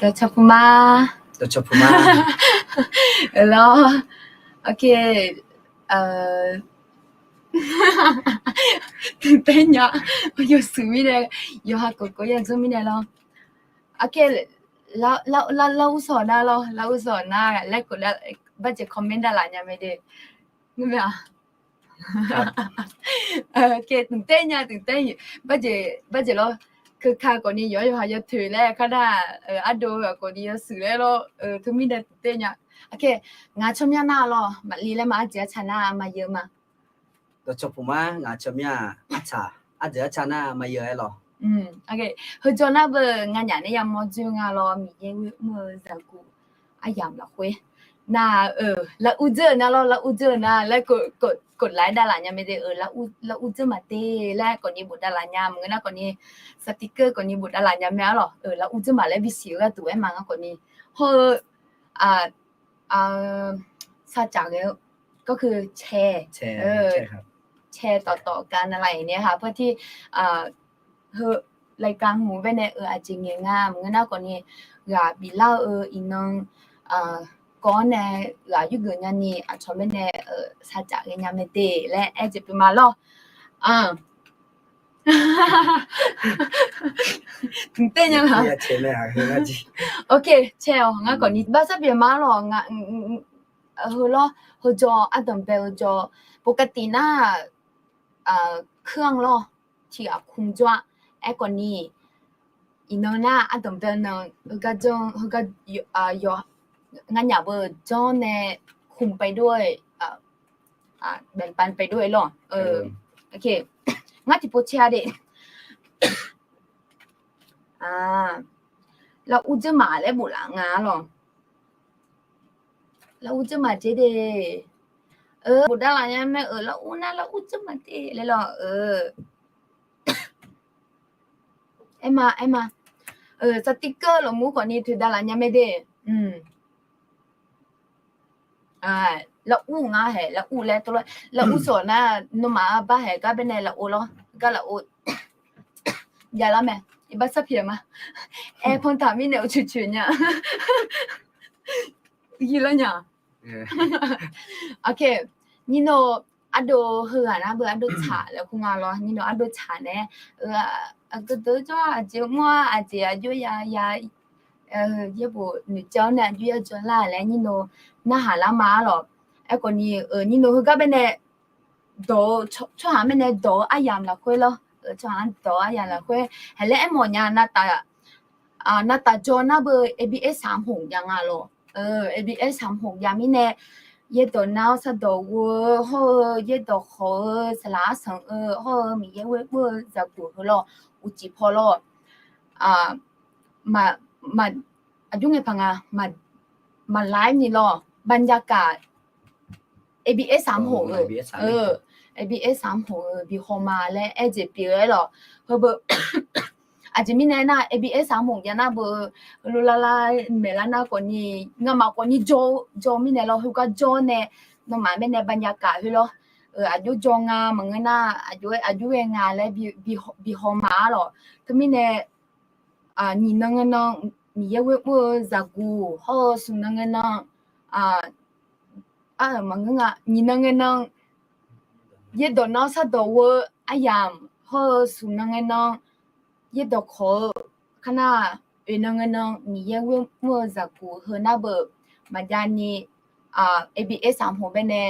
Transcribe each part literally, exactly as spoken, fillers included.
Dawqcawq puq ma. Dawqcawq puq ma. Lawr. Aqkaq, tmqtaev nya, yawshuif mirnae, yawqha kawqkawv ya dzanr mirnae lawr. Aqkaq, lar, lar, lar, lar ursawq nar lawr, lar ursawq nar laer khof, barjeq comment davlaf nya mae de. Ngar mae-aq. Aqkaq, tmqtaev nya, tmqtaev, barjeq, barjeq lawr. Keuka khawfni yawqha yawqha yawtoeq laer kar nar, ardov khawfni yawshuif laer lawr, teumirnae tmqtaev nya. Aqkaq, ngaq tsawrmyanr nar lawr, maqli laer ma, arjeq arca nar ma yeu ma. Dawqcawq puq ma, ngaq tsawrmyanr-aq, arca, arjeq arca nar ma yeu-aer lawr. Heujawr nar beu nganyaf nae yamawr dzoer nga lawr, Miqyaer ghoer mr-eu zaqguq aryamq lafkhoer. Nar-eu, lar ur dzeur-eu nar lawr, lar ur dzeur-eu nar laer khof, khof, khof laer davlaf nya mae de, lar ur, lar ur dzeur maqde laer khawfni bofdavlaf nya, maqngeur nar khawfni, สติกเกอร์ khawfni bofdavlaf nya mae-ar lawr, lar ur dzeur maqde laer bisiq-eu gharduq aer ma ngar khawfni. Hawr-eu, สาขา ghae-eu, ก็คือ share, share ต่อๆกัน อะไรอย่างเงี้ยค่ะ เพื่อที่ heu รายการ hmq baenae-eu aqjeq ngaeq nga maqngeur nar khawfni, ghaq biflar-eu iqnan, kawv-anr nae ghaq yurgeuf nyani aqcawq baenae สาขา ghae nya mae de laer aer jeq pyeuf ma lawr. Tmqtaev nya-a. Ok, share-awq ngar khawfni baqsar pyeuf ma lawr. Heu lawr, heujawr ardanq bae-eu jawr, ปกติ nar-aq, เครื่อง lawr, tiqghaq kmq jawr-a. Aerkhawfni, iqnan nar ardanq bae nan heugar janr, heugar, yawq, nganyaf beu janr nae kmq ไปด้วย, แบ่งปัน ไปด้วย lawr. Ngar tiqpov cae-a de. Lar ur dzeur maq laer boflaf nga lawr. Lar ur dzeur maq jeq de. Bofdavlaf nya mae-euq, lar ur nar lar ur dzeur maq de laer lawr. Aer ma, aer ma. สติกเกอร์ lafmur khawfni toeqdavlaf nya mae de. Lar ur ngar haeq, lar ur laer tov lawr, lar ur sawq nar, nawmaf-a bar haeq gar baenae lafov lawr, gar lafov. Javlar mae, iqbax sarpyaeq ma. Aer panr taq mirnae uqcoeq coeq nya. Yirlar nya. Ok, nyir nawr ardov heughaq nar beu ardov tsaq laer kur nga lawr, nyir nawr ardov tsaq nae, aqgeu deuq jawr-a, aqjeq mr-a, aqjeq aqjox ya ya, yaerbof noeqtsaev-awr nae aqjox ya jawr lar laer nyir nawr narhaq lar ma-ar lawq. Aerkhawfni, nyir nawr heugar baenae dawq-eu, tsawrhaq mirnae dawq-eu aryamq lafkhoer lawr, tsawrhaq-anr dawq-eu aryamq lafkhoer haeq laer aermawf nya navtaf, navtaf jawr nar beu A B S สามหก jav nga lawq. A B S สามหก jav mirnae, yaerdawq nar-awr sardawq ghof-eu hawr-eu, yaerdawq khawq-eu saqlaq arsanq-eu hawr-eu, Miqyaer ghoer mr-eu zaqguq heu lawr, uqcif paw lawr, aqjox ngae paq nga, maq live ni lawr, บรรยากาศ A B S สามหก-eu, A B S สามหก-eu bi haw ma laer aer jeq pyeuf-aer lawq. Heubeu, aqjeq mirnae nar, A B S สามหก jav nar beu, heulof lar lar maeqlar nar khawfni, ngamaf khawfni jawr, jawr mirnae lawr, heugar jawr nae, nawmaf mirnae บรรยากาศ heu lawr, aqjox jawr nga maqngeur nar, aqjox, aqjox ghae nga laer bi haw ma-ar lawq. Teumirnae, nyiq nan ngae nan, Miqyaer ghoer mr-eu zaqguq hawr-eu, smq nan ngae nan, maqngeur nga, nyiq nan ngae nan, yaerdawq nar-awr sardawq ghof-eu aryamq hawr-eu, smq nan ngae nan, yaerdawq khawq-eu, kar nar, oeq nan ngae nan Miqyaer ghoer mr-eu zaqguq heu nar beu, maqjav ni, A B S สามหก baenae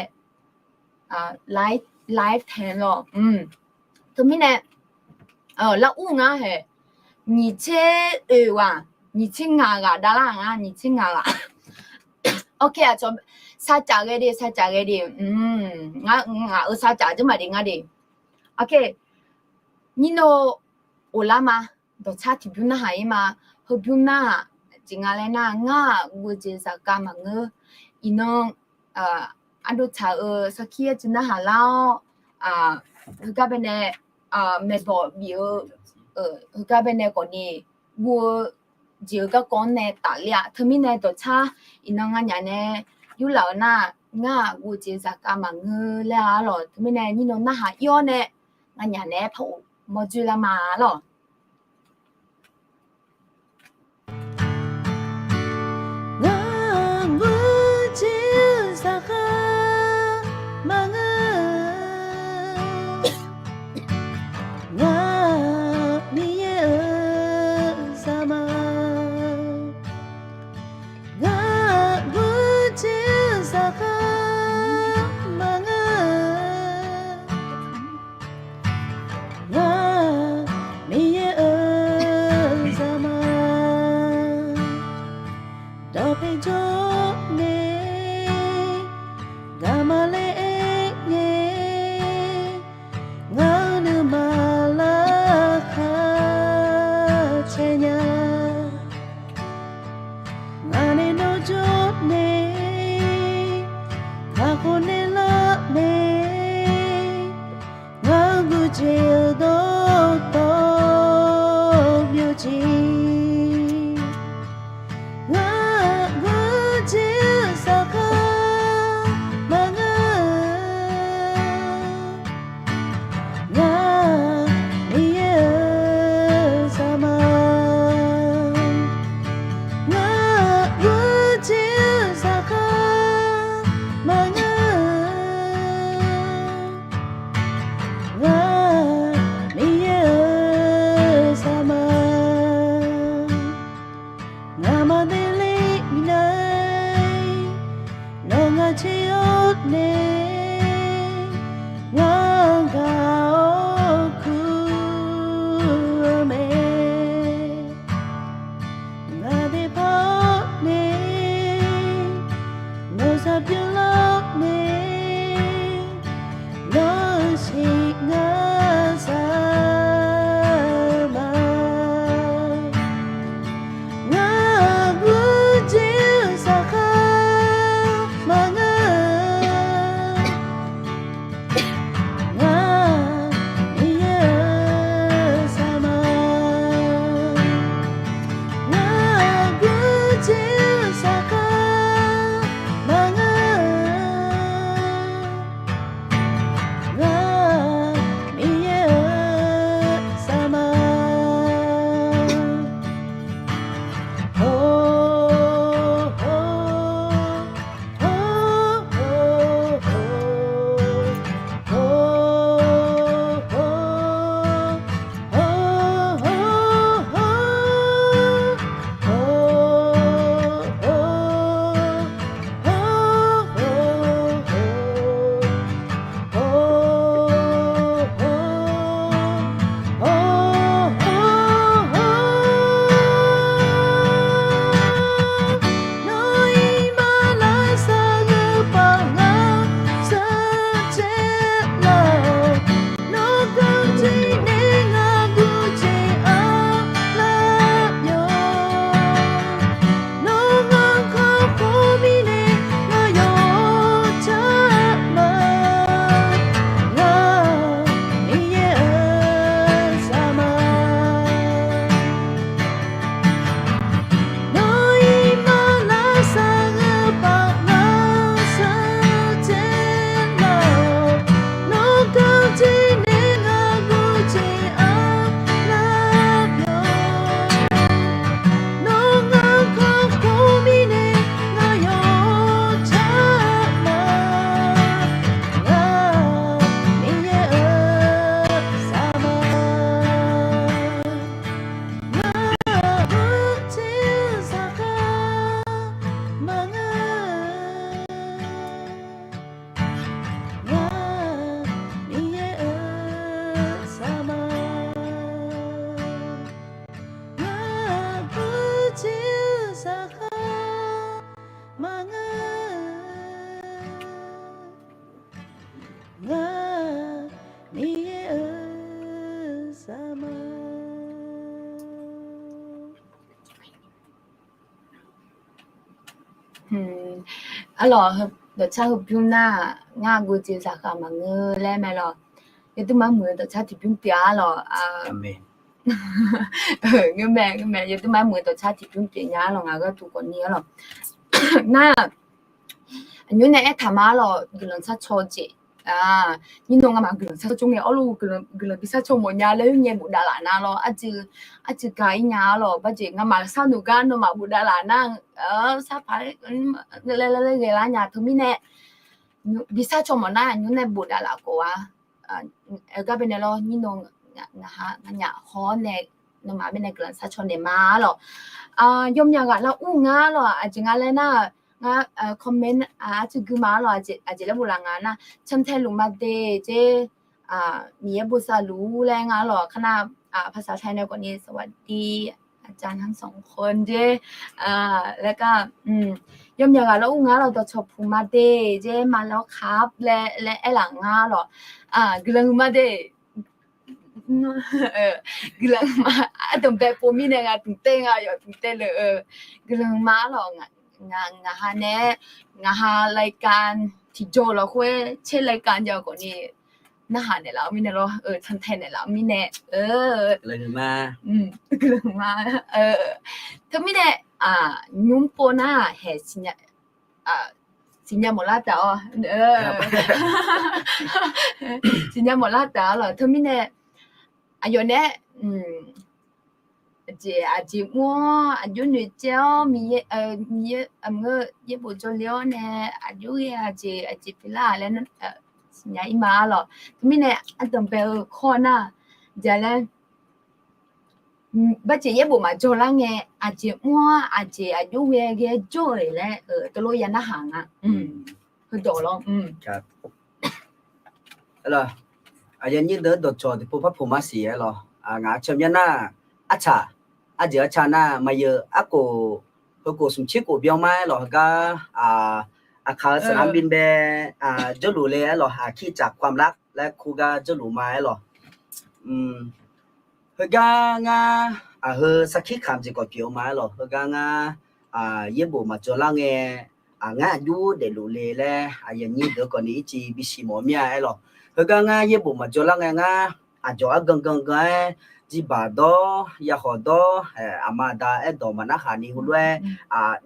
live, live แทน lawr. Teumirnae, lar ur ngar haeq, nyiq tser oeq ghaq, nyiq tser ngaq ghaq davlar ngar, nyiq tser ngaq ghaq. Ok, aqcawq sarcaf ghae de, sarcaf ghae de. Ngar, ngaq-euq sarcaf jawr maq de ngar de. Ok. nyir no oflar ma, dawqtsar tiqbymr narhaq-ir ma. Heubymr nar-aq, jeq nga laer nar, ngar-aq guv-eu jeq zaqkhav maqngeur. Iqnan, ardov tsaq-euq sarkir arcuiv narhaq lar-awr, heugar baenae, maeqbawq bif-eu, heugar baenae khawfni guv-eu jeq-euq garkawv-anr nae tafler-a. Teumirnae dawqtsar iqnan nganyaf nae yurlaf-euq nar, ngar-aq guv-eu jeq zaqkhav maqngeur laer-a arlawq. Teumirnae nyir no narhaq-ir-awr nae nganyaf naeq-aer par of mawr dzoerlar ma arlawq. Ngar guv-eu jeq-eu zaqkhav maqngeur. Ngar Miqyaer-euq zaqma. Ngar guv-eu jeq-eu zaqkhav maqngeur. Ngar Miqyaer-euq zaqma. Dawqpae jawr nae gaqma laer aer ngae, ngaq-euq nuima lar khar cae nya. Ngaq nae nawr jawr nae kakhof naeq lar mae. Ngaq-euq guv jeq-eu dawqtawvluf byovjeq. Ngaq guv-eu jeq-eu zaqkhav maqngeur. Ngar Miqyaer-euq zaqma. Ngar guv-eu jeq-eu zaqkhav maqngeur. Ngar Arlawq, dawqcar heubymr nar, ngar gov jeq zaqkhav maqngeur laer mae lawq. Yawduirma muiq-eu dawqcar tiqbymr pyeuf-a lawq. Ngeur mae, ngeur mae, yawduirma muiq-eu dawqcar tiqbymr pyeuf nya-a lawq, ngaq gharduq khawfni-a lawq. Nar, aqnymr nae aertaq ma-a lawq, guiqlanq sharcaw jeq. Nyir nan ngamaf guiqlanq sharcaw ngae, arlawq, guiqlanq bi sharcaw mawf nya laer khoerngae bofdav laf nar lawr, arjeuq, arjeuq gaq-ir nya-a lawq, barjeq ngamaf sharnoeq gar nawmaf bofdav laf nar, sarpaq laer ghae lar nya teumirnae, bi sharcaw mawf nar aqnymr nae bofdav laf khawf-a. Aer gar baenae lawr, nyir nan ngaq, ngaq ha, nganyaf haw-awr nae nawmaf baenae guiqlanq sharcaw naeq ma-a lawq. Yawmyaq ghaq lar ur nga lawq, aqjeq nga laer nar, ngar comment artsuiq gui ma-a lawq, aqjeq laer boflaf nga nar, เชิญแทนหลุมมาเดย์ jeq, Miqyaer bosav luf-ur laer nga lawq, kar nar, ภาษาไทย nae khawfni สวัสดีอาจารย์ทั้งสองคน jeq, laer gar, yawmyaq ghaq lar ur nga lawq, dawqcawq puq ma de, jeq, มาแล้วครับ laer, laer aerlaf nga lawq. Guiqlanq huiq ma de. Guiqlanq huiq ma, ardanqbae pov mirnae nga dmq taev nga yawf dmq taev le-eu. Guiqlanq huiq ma-a lawq, ngaq ha nae, ngaq ha รายการ tiqjawr lafkhoer tser รายการ jav khawfni narhaq naeqlaf-eu mirnae lawr, เชิญแทน naeqlaf-eu mirnae, guiqlanq huiq ma. Teumirnae, nymr pov nar haeq siqnya mawflar taf-awr, siqnya mawflar taf-awr lawq. Teumirnae aqyawf nae aqjeq, aqjeq mr-awr aqjox noeqtsaev-awr, Miqyaer, Miqyaer, yaerbof jawrle-awr nae aqjox ghae-a jeq, aqjeq pyeuflar-aq laer siqnya-ir ma-a lawq. Teumirnae ardanqbae-eu kawr nar, jaq laer, barjeq yaerbof maqjawr lar ngae, aqjeq mr-awr aqjeq aqjox ghae ghae jawr-euq laer, teulof ya narhaq nga. Heudawq lawr. Aqyuif aqnyir deuq-anr dawqcawq tiqpov par pov ma siq-aer lawq. Ngaq-euq tsawrmyanr nar, artsaq, arjeuq arca nar maqyeuq arkhof, heukhof smq tser khof byan ma-aer lawq, heugar, aqkaq-eu สนามบิน bae jawrluf le-aer lawq, ที่จากความรัก laer kur gar jawrluf ma-aer lawq. Heugar ngar, aqheu sarkir kamq jeq khawf pyeuf-eu ma-aer lawq, heugar ngar, yaerbof maqjawr lar ngae, ngar aqjox daefluf le laer aqyuif aqnyir deuq khawfni ircif bisiq mawf mir-a-aer lawq. Heugar ngar yaerbof maqjawr lar ngae ngar, aqdzawq argan gan gan-aer, jirbaq dawr, yakhawf dawr, aqma aqda aerdawq maqnarhaq ni heulof-aer,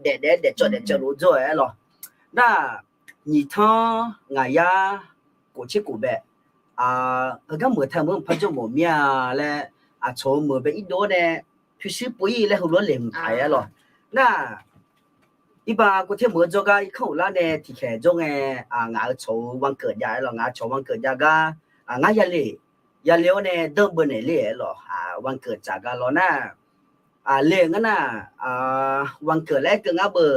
daef daef-aer daefcawv daefcawv lof jawr-aer lawq. Nar, nyiq tanr ngaq yar khof tser khof bae, heugar meuq tae meuq-anr mqpar jawr mawf mir-a laer, aqcawq-eu meuq bae irdov-awr nae, pyurshuir pov-ir laer heulof-aer laeqhmq taq-aer lawq. Nar, irbaq kov ter meuq-eu jawrgar irkanr uqlar nae tiqkhaeq jawr ngae, ngaq-euq cawq-eu วันเกิด jav-aer lawq, ngaq-euq cawq วันเกิด jav gar, ngar yale, yale-awr nae danr beunaeq ler-aer lawq, วันเกิด tsaf gar lawq nar, le-euq ngar nar, วันเกิด laer keuv ngar beu,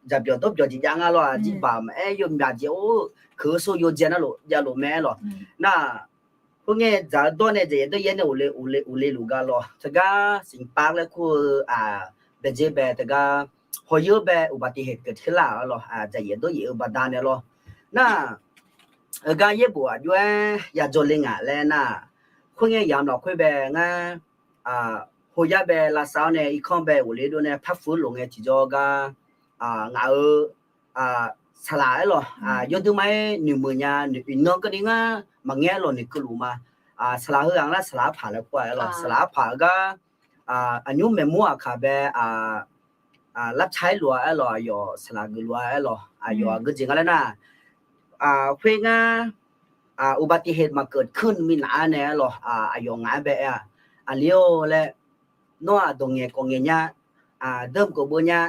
dzaqbyawq dawrbyawq jeq jav ngar lawq, jirbaq maqaer yawmyaq jeq-or, keuq-eu sor yawdzae nar lof javlof mae-aer lawq. Nar, khoerngae dzaq-eu dawr nae dzaqyaef dawryaer nae uqle uqle luf gar lawq, teugar siqpav laer kur-eu, baedzer bae teugar, hawyer bae uqbaqtiqheq keuv teular-a lawq, dzaqyaef dawryaef-eu baqdanae lawq. Nar, heugar yaerbof aqjox-aer yajawr le ngaq laer nar, khoerngae yamq lafkhoer bae ngar, hoyar bae lavsav-awr nae irkanr bae uqle dov nae parfuq lof ngae tiqjawr gar, ngaq-euq saqlaq-aer lawq, yawdui ma-aer noeqmeuq nya, iqnan keuvni ngar maqngaer lawq noeqkeuv luf ma. Saqlaq heughaq nar saqlaq arpaq laer kur-a-aer lawq, saqlaq arpaq-eu gar, aqnymr maeqmawr aqkaq bae, lavtsaer lof-a-aer lawq, aqyawf saqlaq geufluf-a-aer lawq, aqyawf aqgeujeq nga laer nar, khoerngar, uqbaqtiqheq maqkeuv keuvni minav-aer nae-aer lawq, aqyawf ngaq-aer bae-a, aqli-or laer, nawr-aq dawq ngaeq kawv ngaeq nya, dawr kawv beu nya,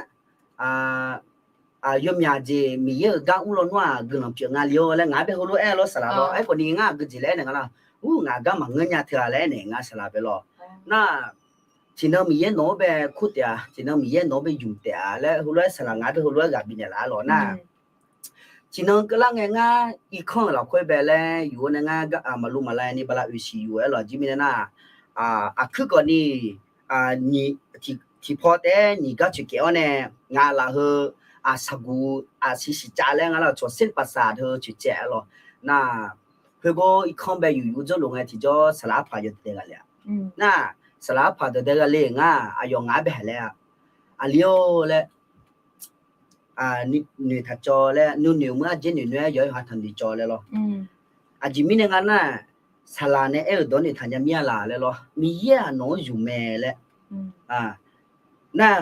yawmyaq jeq Miqyaer-euq gar mr lawnmr-aq guiqlanq pyeuf nga li-or laer ngaq-aer bae heulof-aer lawr saqlaq lawr, aerkhawfni ngar aqgeujeq laer aernaeq nga nar, ur ngaq gar maqngeur nya teu-a laer aernaeq nga saqlaq bae lawr. Nar, tiqnan Miqyaer nawq-anr bae kur taef-a, tiqnan Miqyaer nawq-anr bae ymq taef-a laer heulof-aer saqlaq ngaq-aer bae heulof-aer ghaq bifnaeq laf-a lawq nar, tiqnan keuvlar ngae ngar irkanr-euq lafkhoer bae laer yuf-awr nae ngar maqluv maqlav ni bala oeqsiq yuf-aer lawq jir mirnae nar, aqkuir khawfni, tiqpaw taef-aer nyiq gar coeqcaev-awr nae, ngaq lafheu, aqsaqguq, aqsiq siqcav laer nga lar cawq serpaqsaq heu coeqcaev-aer lawq. Nar, khoergawr irkanr bae yuf yuf dzawrluf ngae tiqjawr saqlaq arpaq yawdaef daef ghaq le-a. Nar, saqlaq arpaq dawqdae ghaq le ngar, aqyawf ngaq-aer bae haiq laer-a, aqli-or laer, noeqtaq cawv laer, nuinoeq muir arjer noeq noeq-aer yawqha yawqha taqnoeq cawv laer lawr. Aqjeq mirnae nga nar, saqlaq nae aer-euq dawq-anr noeqtaq nya mir-a laq laer lawr. Miqyaer-aq nawq-anr zmq mae laer. Nar,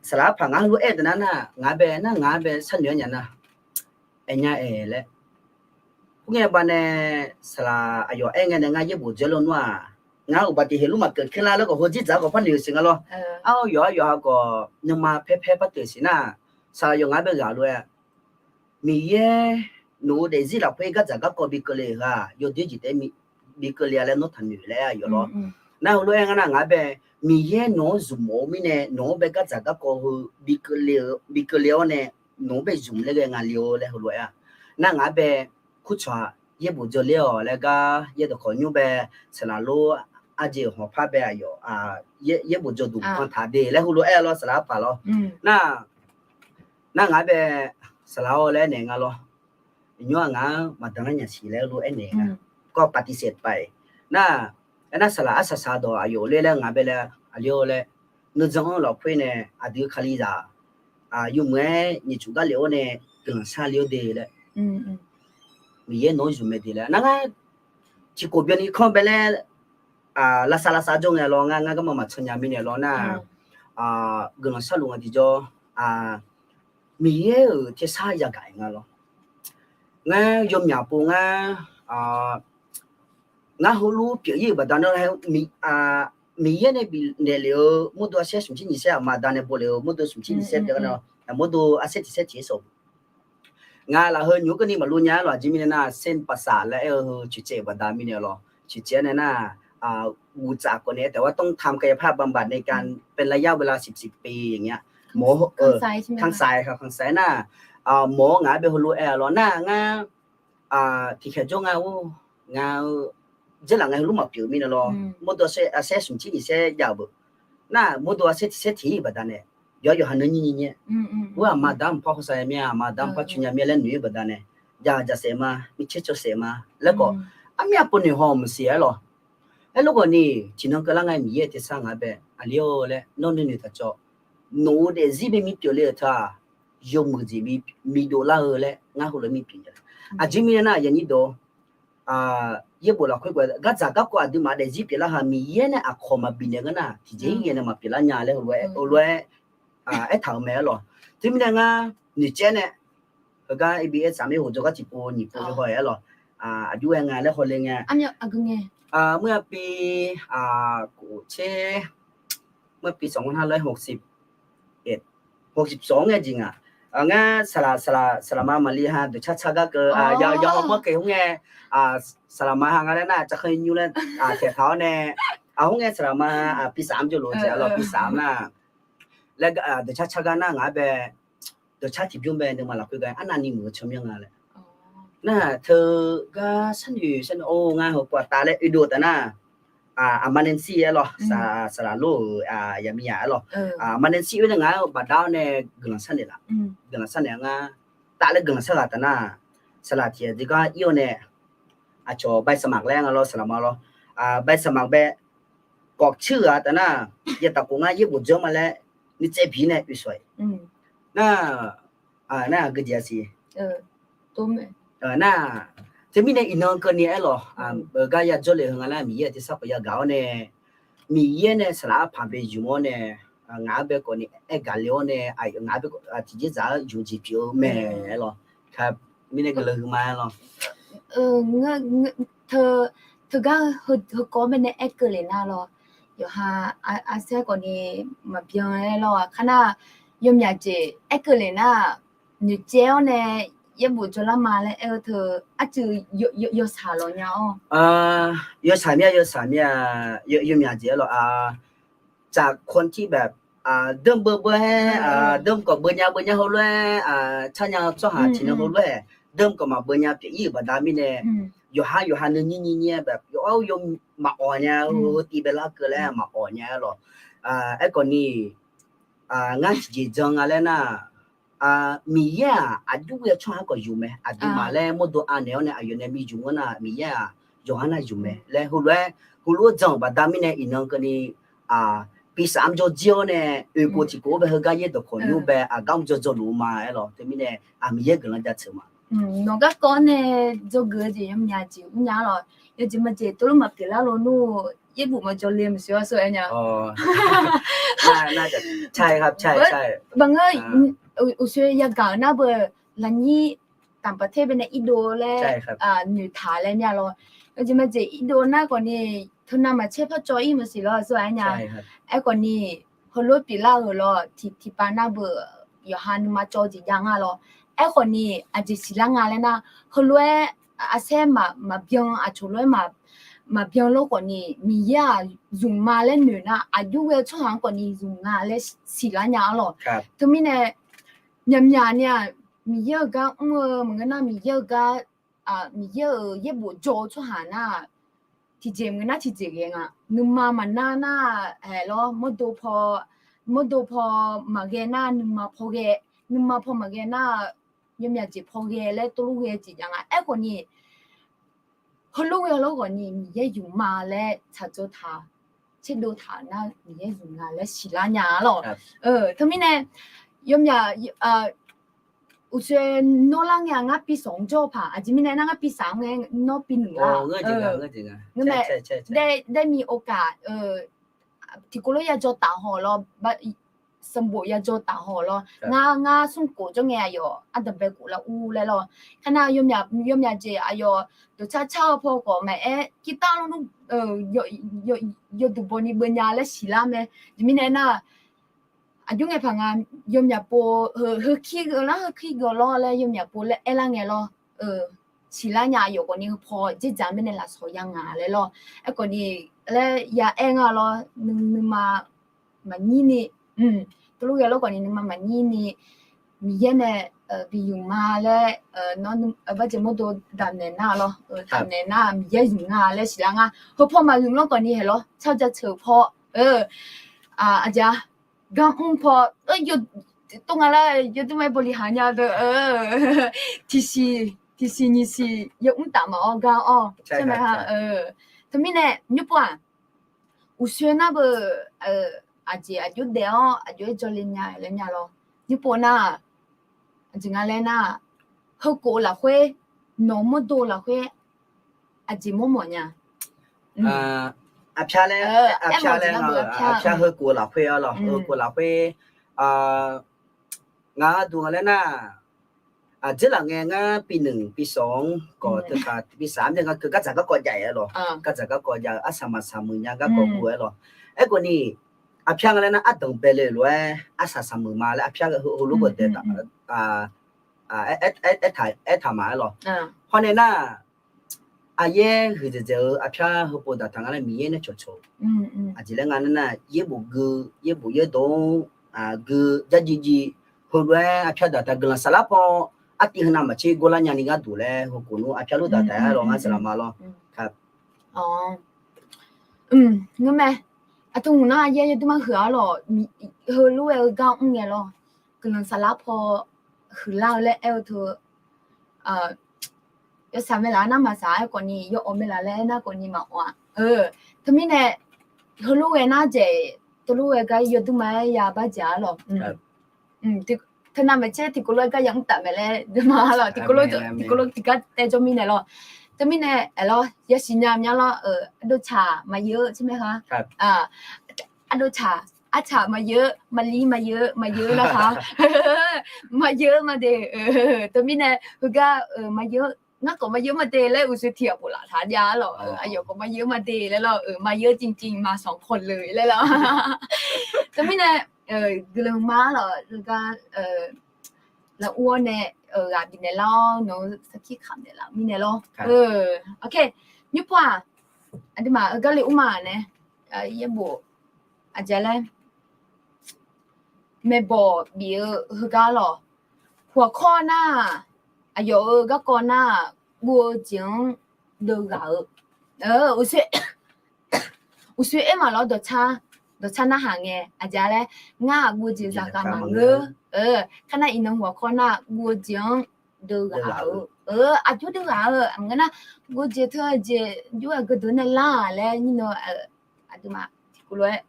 saqlaq arpaq ngar heulof-aer taf nar nar, ngaq-anr bae nar, ngaq-anr bae sharnoeq-aer nya nar, aernya-aer laer. Khoerngae baqdanae saqlaq aqyawf aer ngae nae ngar yaerbof dzaw lawnmr-aq, ngar uqbaf tiq heq lur maqkeuv keuvlar laer khawf, heudzir dzaq-aer khawf par noeq siq nga lawr. Ar, yawqha yawqha khawf nuima paer paer par teuq siq nar, saqlaq yawf ngaq-anr bae ghaq lof-aer, Miqyaer nawq-eu daefzir lafkhoer gardzaq garkawv bi keuvle-euq heu-aq, yawdoer jeq taef-aer bi keuvle-a laer nawr taqnoeq laer aer-a yawf lawr. Nar heulof-aer nga nar ngaq-anr bae, Miqyaer nawq-anr zmq mawf-eu mirnae nawq-anr bae gardzaq garkawv heu bi keuvle-awr nae, nawq-anr bae zmq laer ghae nga le-or laer heulof-aer-a. Nar ngaq-anr bae kurcawq-aq yaerbof dzaw ler-awq laer gar yaerdawq kawq nymr bae, saqlaq lor arjeq-euq hawqpar bae aqyawf yaerbof dzaw duq pan taq de laer heulof-aer lawr saqlaq arpaq lawr. Nar, nar ngaq-anr bae saqlaq-awr laer aernaeq nga lawr. Iqnymr-aq ngaq-anr maqdan lar nya siq laer heulof-aer naeq nga. Kawv paqtiqsaef paq-iq nar, aernar saqlaq arsaq saq dawq aqyawf ler laer ngaq-anr bae laer aqli-or laer, nuijan-anr lafkhoer nae aqdui kalizaq yawmuiq-aer nyiq cuf gar lef-awr nae guiqlanq shar le-awr de laer, Miqyaer nawq-anr zmq mae de laer nar ngar tiqkhof byanni kanr bae laer lavsav lavsav jawr ngae lawr, ngar ngar garma maqtsanq nya mirnae lawr nar, guiqlanq sharluf nga tiqjawr, Miqyaer-euq tersar yagaq-iq nga lawr. Ngar yawmyaq pov ngar, ngar heulof pyeuf-ir-euq baqdanae, Miqyaer nae bifnaeq lef-eu mawrdo arsaer smq tser nyiq saer, aqma aqda nae bo lef-eu mawrdo smq tser nyiq saer pyeuf-ir-awr nae, mawrdo arsaer tiq saer tiq-aer sawf-eu nga lafkhoer nymq-mr keuvni maqlov nya-aer lawq. Aqjeq mirnae nar, Saint Paul laer aer-eu heu coeqcaev-euq baqda mirnae lawr. Coeqcaev-aer nae nar, guqtsaf khawf nae taef-aer ต้องทำกายภาพบำบัดในการเป็นระยะเวลาสิบสิบปี อย่างเงี้ย mawq-anr ngaq-anr bae heulof-aer-a lawr nar ngar tiqkhaeq jawr nga-or, ngaq-eu dzeurlaf ngae heulof maqpyeuf mirnae lawr, mawrdo arsaer smq tser nyiq saer jav-eu beuf nar, mawrdo arsaer tiq saer tiq-ir-euq baqdanae, yawqha yawqha nuinyir nyir nyir-aer, ur aqma aqda mqpar hawsav nya mir-a, aqma aqda mqpar coer nya mir-a laer noeq-ir baqdanae, jaq jaqsaef ma, mircaer cawsaef ma laer khawf, armir aqpov noeq haw maqsiq-aer lawq. Aerlof khawf ni, tiqnan keuvlar nga Miqyaer-euq tersar ngaq-anr bae aqli-or laer nawr nuinoeq taq cawv. Nawq-eu daefzir bae mi pyeufle-euq teu-aq, yawmuiq jeq bi dovlar-eu laer ngar heulof-aer mi pyeuf nya. Aqjeq mirnae nar, yaqnyir dawq yaerbof lafkhoer gar gardzaq garkawv aqduimaf daefzir pyeuflar ha Miqyaer nae aqkawq maqbif naeq ngeur nar, tiqjeq-ir ghae nae maqpyeuflar nya laer heulof-aer aertaq-euq mae-aer lawq. Teumirnae ngar noeqcaev nae heugar A B S tsaq mir hoqdzawr gar tiqpov nyiq pov-ir haw-aer lawq. Aqjox-aer nga laer hawle ngae, mr-a pi, khof tser, mr-a pi sawq ngar nar lof-aer hoqsiq, hoqsiq sawq-anr ngae jeq ngaq. Ngar saqlaq, saqlaq ma maqli ha dawqcar car gar keuv, yawqha mawr keq khoerngae, saqlaq ma ha nga laer nar, cavkhanr nymr laer taeqtaq-awr nae, khoerngae saqlaq ma ha pi saf-anr jawrluf-eu jeq-a lawq, pi saf-anr nar laer, dawqcar car gar nar ngaq-anr bae, dawqcar tiqbymr bae nuima lafkhoer gar arnavni muiq-eu tsawrmyanr nga laer. Nar teugar sharnoeq sharnoeq-or ngar heu pov-a taf laer oedov-eu taf nar, aqma Nancy-aer lawq, saqlaq lor-euq yaqmiqyaq-aer lawq. Aqma Nancy oe nae ngaq-anr baqda-awr nae guiqlanq sharnaeq laf, guiqlanq sharnaeq-a ngar taf laer guiqlanq shar ghaq taf nar, saqlaq tiq ghaq jeq gar ir-awr nae, aqcawq ใบสมัคร laer nga lawr, saqlaq ma lawr, ใบสมัคร bae kawf cuir ghaq taf nar, yataf khof ngar yaerbof dzeur ma laer nuitsaev bi nae oe shawq-iq nar, nar aqgeu jeq-a siq. Nar, teumirnae iqnan keuvni aer lawq, gar yajawr le heu nga nar Miqyaer-euq tersar khawf yagaq-awr nae, Miqyaer nae saqlaq arpaq bae ymq-awr nae, ngaq-anr bae khawf ni aergaq le-awr nae, ngaq-anr bae tiqjeq dzaq-aer ymq jeq pyeuf-eu mae-aer lawq. Mirnae guiqlanq huiqma-aer lawq. Teugar heukawv bae nae aer keuvle nar lawr, yawqha arsaer khawf ni maqbyan-aer lawr-a kar nar, yawmyaq jeq aer keuvle nar, noeqcaev-awr nae yaerbof jawrlar ma laer aer-eu teu, arcuiv yawshaq lawq nya-awr. Yawshaq mir-a, yawshaq mir-a, yawmyaq jeq-aer lawq-a. จากคนที่แบบ deuv beu beu-aer, deuv kawf beunya beunya heulof-aer, carnya-eu tsawrhaq tiqnan heulof-aer, deuv kawf maqbeunya pyeuf-ir-euq baqda mirnae, yawqha yawqha nuinyir nyir nyir-aer แบบ yawf-awr yaw maqawq nya-eu tiv bae lar keuv laer maqawq nya-aer lawq. Aerkhawf ni, ngar tiqjeq jan nga laer nar, Miqyaer-aq aqjox ghae-eu tsawrhaq-anr khawf ymq mae, aqduimaf laer mawrdo anaeq-awr nae aqyawf nae bi ymq-anr nar Miqyaer-aq yawqha nar ymq mae laer heulof-aer, heulof-aer jan-euq baqda mirnae iqnan keuvni, Piqsaf-anr jawr jir-awr nae, oekhof tiqkhof-awr bae heugar yaer dawqkawq nymr bae aqgar mr jawr jawrluf-eu ma aer lawq. Teumirnae aqmiqyaer guiqlanq jaceuq ma. Nawq garkawv-awr nae dzawgeuf-eu jeq yawmyaq jeq mrnya lawq. Yawjeq majeq teulof maqpyeuf lar lo nmr, yaerbof maqjawr le maqsiq-awr sar-aer nya. Maqngeur, uqshoe yagaq-euq nar beu lafnyir taqpaq ter bae nae irdov laer noeqtaq laer mya lawr. Yawjeq majeq irdov nar khawfni, teunav maqcaer par cawv-ir maqsiq lawr sar-aer nya. Aerkhawfni, heulof pyeuflar-euq lawr tiqpav nar beu yawqha nuima cawv jeq jav nga lawr. Aerkhawfni, aqjeq siqlar nga laer nar, heulof-aer arsaer maqbyan, aqcawq lof-aer maqbyan lor khawfni, Miqyaer-aq zmq ma laer noeq nar, aqjox ghae-eu tsawrhaq-anr khawfni zmq nga laer siqlar nya-ar lawq. Teumirnae, myaqmyaq ni-aq, Miqyaer-euq gar mr-eu maqngeur nar, Miqyaer-euq gar, Miqyaer-euq yaerbof jawr-eu tsawrhaq nar, tiqjeq maqngeur nar tiqjeq ghae nga. Nuima maqnar nar, haeq lawr, mawrdo paw, mawrdo paw maqghae nar nuima paw ghae, nuima paw maqghae nar, yawmyaq jeq paw ghae laer teulof ghae jeq jav nga. Aerkhawfni, heulof ghae lawr khawfni Miqyaer zmq ma laer tsaqtsov taq, tserdov taq nar Miqyaer zmq nga laer siqlar nya-ar lawq. Teumirnae, yawmyaq, uqshoe nawr lar ngae-aq ngar pi sawq-anr jawr-eu paq, aqjeq mirnae nar ngar pi saq-anr ngae nawr pi nmq lar. Daemi okaq, tiqkawv lof yajawr taf haw lawr, sanqbof yajawr taf haw lawr. Ngar, ngar smrkhof jawr ngae aqyawf ardanqbae khof lar ur laer lawr. Kharnav yawmyaq jeq aqyawf dawqcar car-eu paw khawf maqaer, kirtav lawr nmr, yawduq bawni beunya laer siqlar mae. Aqjeq mirnae nar, aqjox ngae paq nga, yawmyaq pov, heu, heukir geuf lar, heukir geuf lawr laer yawmyaq pov laer aerlar ngae lawr. Siqlar nya aqyawf khawfni heu paw dzerdzaq mirnae lafsawq ya ngaq laer lawr. Aerkhawfni laer ya aer nga lawr, nuima maqnyir ni, teulof ghae lawr khawfni nuima maqnyir ni, Miqyaer nae bi zmq ma laer, nawr barjeq mawrdo daqnaeq nar lawr, daqnaeq nar Miqyaer zmq nga laer siqlar nga. Heu paw maqzmq lawr khawfni haeq lawr, tsar jaceuq paw, aqjeq-a, gar mr paw, tov nga lar, yawdmr mae bawli haq nya deuq, tiqsiq tiqsiq nyiq siq yawmr taf maqawr gar-awr, teumirnae nymrpov-aq, uqshoe nar beu, aqjeq aqjox daef-awr aqjox-aer jawrle nya laer nya lawr. Nymrpov nar, aqjeq nga laer nar, heukhof-eu lafkhoer, nawq mawrdo lafkhoer, aqjeq mawrmawf nya. Aqpyar laer, aqpyar laer, aqpyar heukhof-eu lafkhoer-a lawr, heukhof lafkhoer, ngaq-anr duq nga laer nar, aqjeq laf ngae ngar pi nmq pi sawq-anr khawf teukaq pi saq-anr myaer nga keuv gardzaq garkawv jav-aer lawr, gardzaq garkawv jav-eu arsaq maqsaq muiq nya garkawv guv-aer lawr. Aerkhawfni, aqpyar nga laer nar ardanq bae le-euq lof-aer arsaq saq muiq ma laer aqpyar heulof-aer daef taq, aertaq ma-aer lawr. Hawr nae nar, aqyaer huiqdzaeq dzaeq-eu aqpyar heupov daqtaq nga laer Miqyaer nae cawqcawq-eu. Aqjeq laer nga nar, yaerbof gui, yaerbof yaerdov-anr gui, jarjiv jiv, heulof-aer aqpyar daqtaq guiqlanq saflar paw, artiv heunav maqtser gawrlar nyani gharduq laer heukhof nmr aqpyar lof daqtaq-aer lawr ngar saqlaq ma lawr. Ngeurmae, aqteu hmq nar yaer yawdmr mar huiq-a lawr, heulof-aer-eu gar mr ngae lawr, guiqlanq saflar paw huiqlar-eu laer aer-eu teu, yawsaq maelaf-aer nar maqsaq-aer khawfni, yawawf maelaf laer aer nar khawfni maqawf-a. Teumirnae, heulof ghae nar jeq, teulof ghae gar yawdmr mar-aer ya bar jeq-a lawr. Teunav maqtser tiqkawv lof-aer gar yamr taf mae laer deuq ma lawr, tiqkawv lof tiqgar tae jawr mirnae lawr. Teumirnae aer lawr, yasiq nya mya lawr, ardov tsaq maqyeu-eu tser mae ha. Ardov tsaq, artsaq maqyeu, maqli maqyeu, maqyeu nar ha. Maqyeu ma de. Teumirnae heugar maqyeu, ngar khawf maqyeu ma de laer uqshoe tiq ghaq bof laf taq jav-a lawr, aqyawf khawf maqyeu ma de laer lawr, maqyeu จริงๆ มาสองคนเลย laer lawr. Teumirnae guiqlanq ma lawr, heugar lafur-awr nae ghaq bifnaeq lar-awr nawq-eu sarkir kamq naeqlaf mirnae lawr. Nymrpov-aq, aqduimaf heugar le ur ma nae, yaerbof aqjeq laer, maeqbawq bif-eu heugar lawr, หัวข้อ nar, aqyawf-euq garkawv nar, guv-eu jeq-anr deuv ghaq-eu, uqshoe aer maqlawr dawqtsa, dawqtsa narhaq ngae aqjeq laer, ngar-aq guv-eu jeq zaqkhav maqngeur. Kar nar iqnan หัวข้อ nar guv-eu jeq-anr deuv ghaq-eu, aqjox deuv ghaq-eu maqngeur nar, guv-eu jeq teu jeq jov-aer geudeuq nae lar-aq laer nyir nan, aqduimaf tiqkawv lof-aer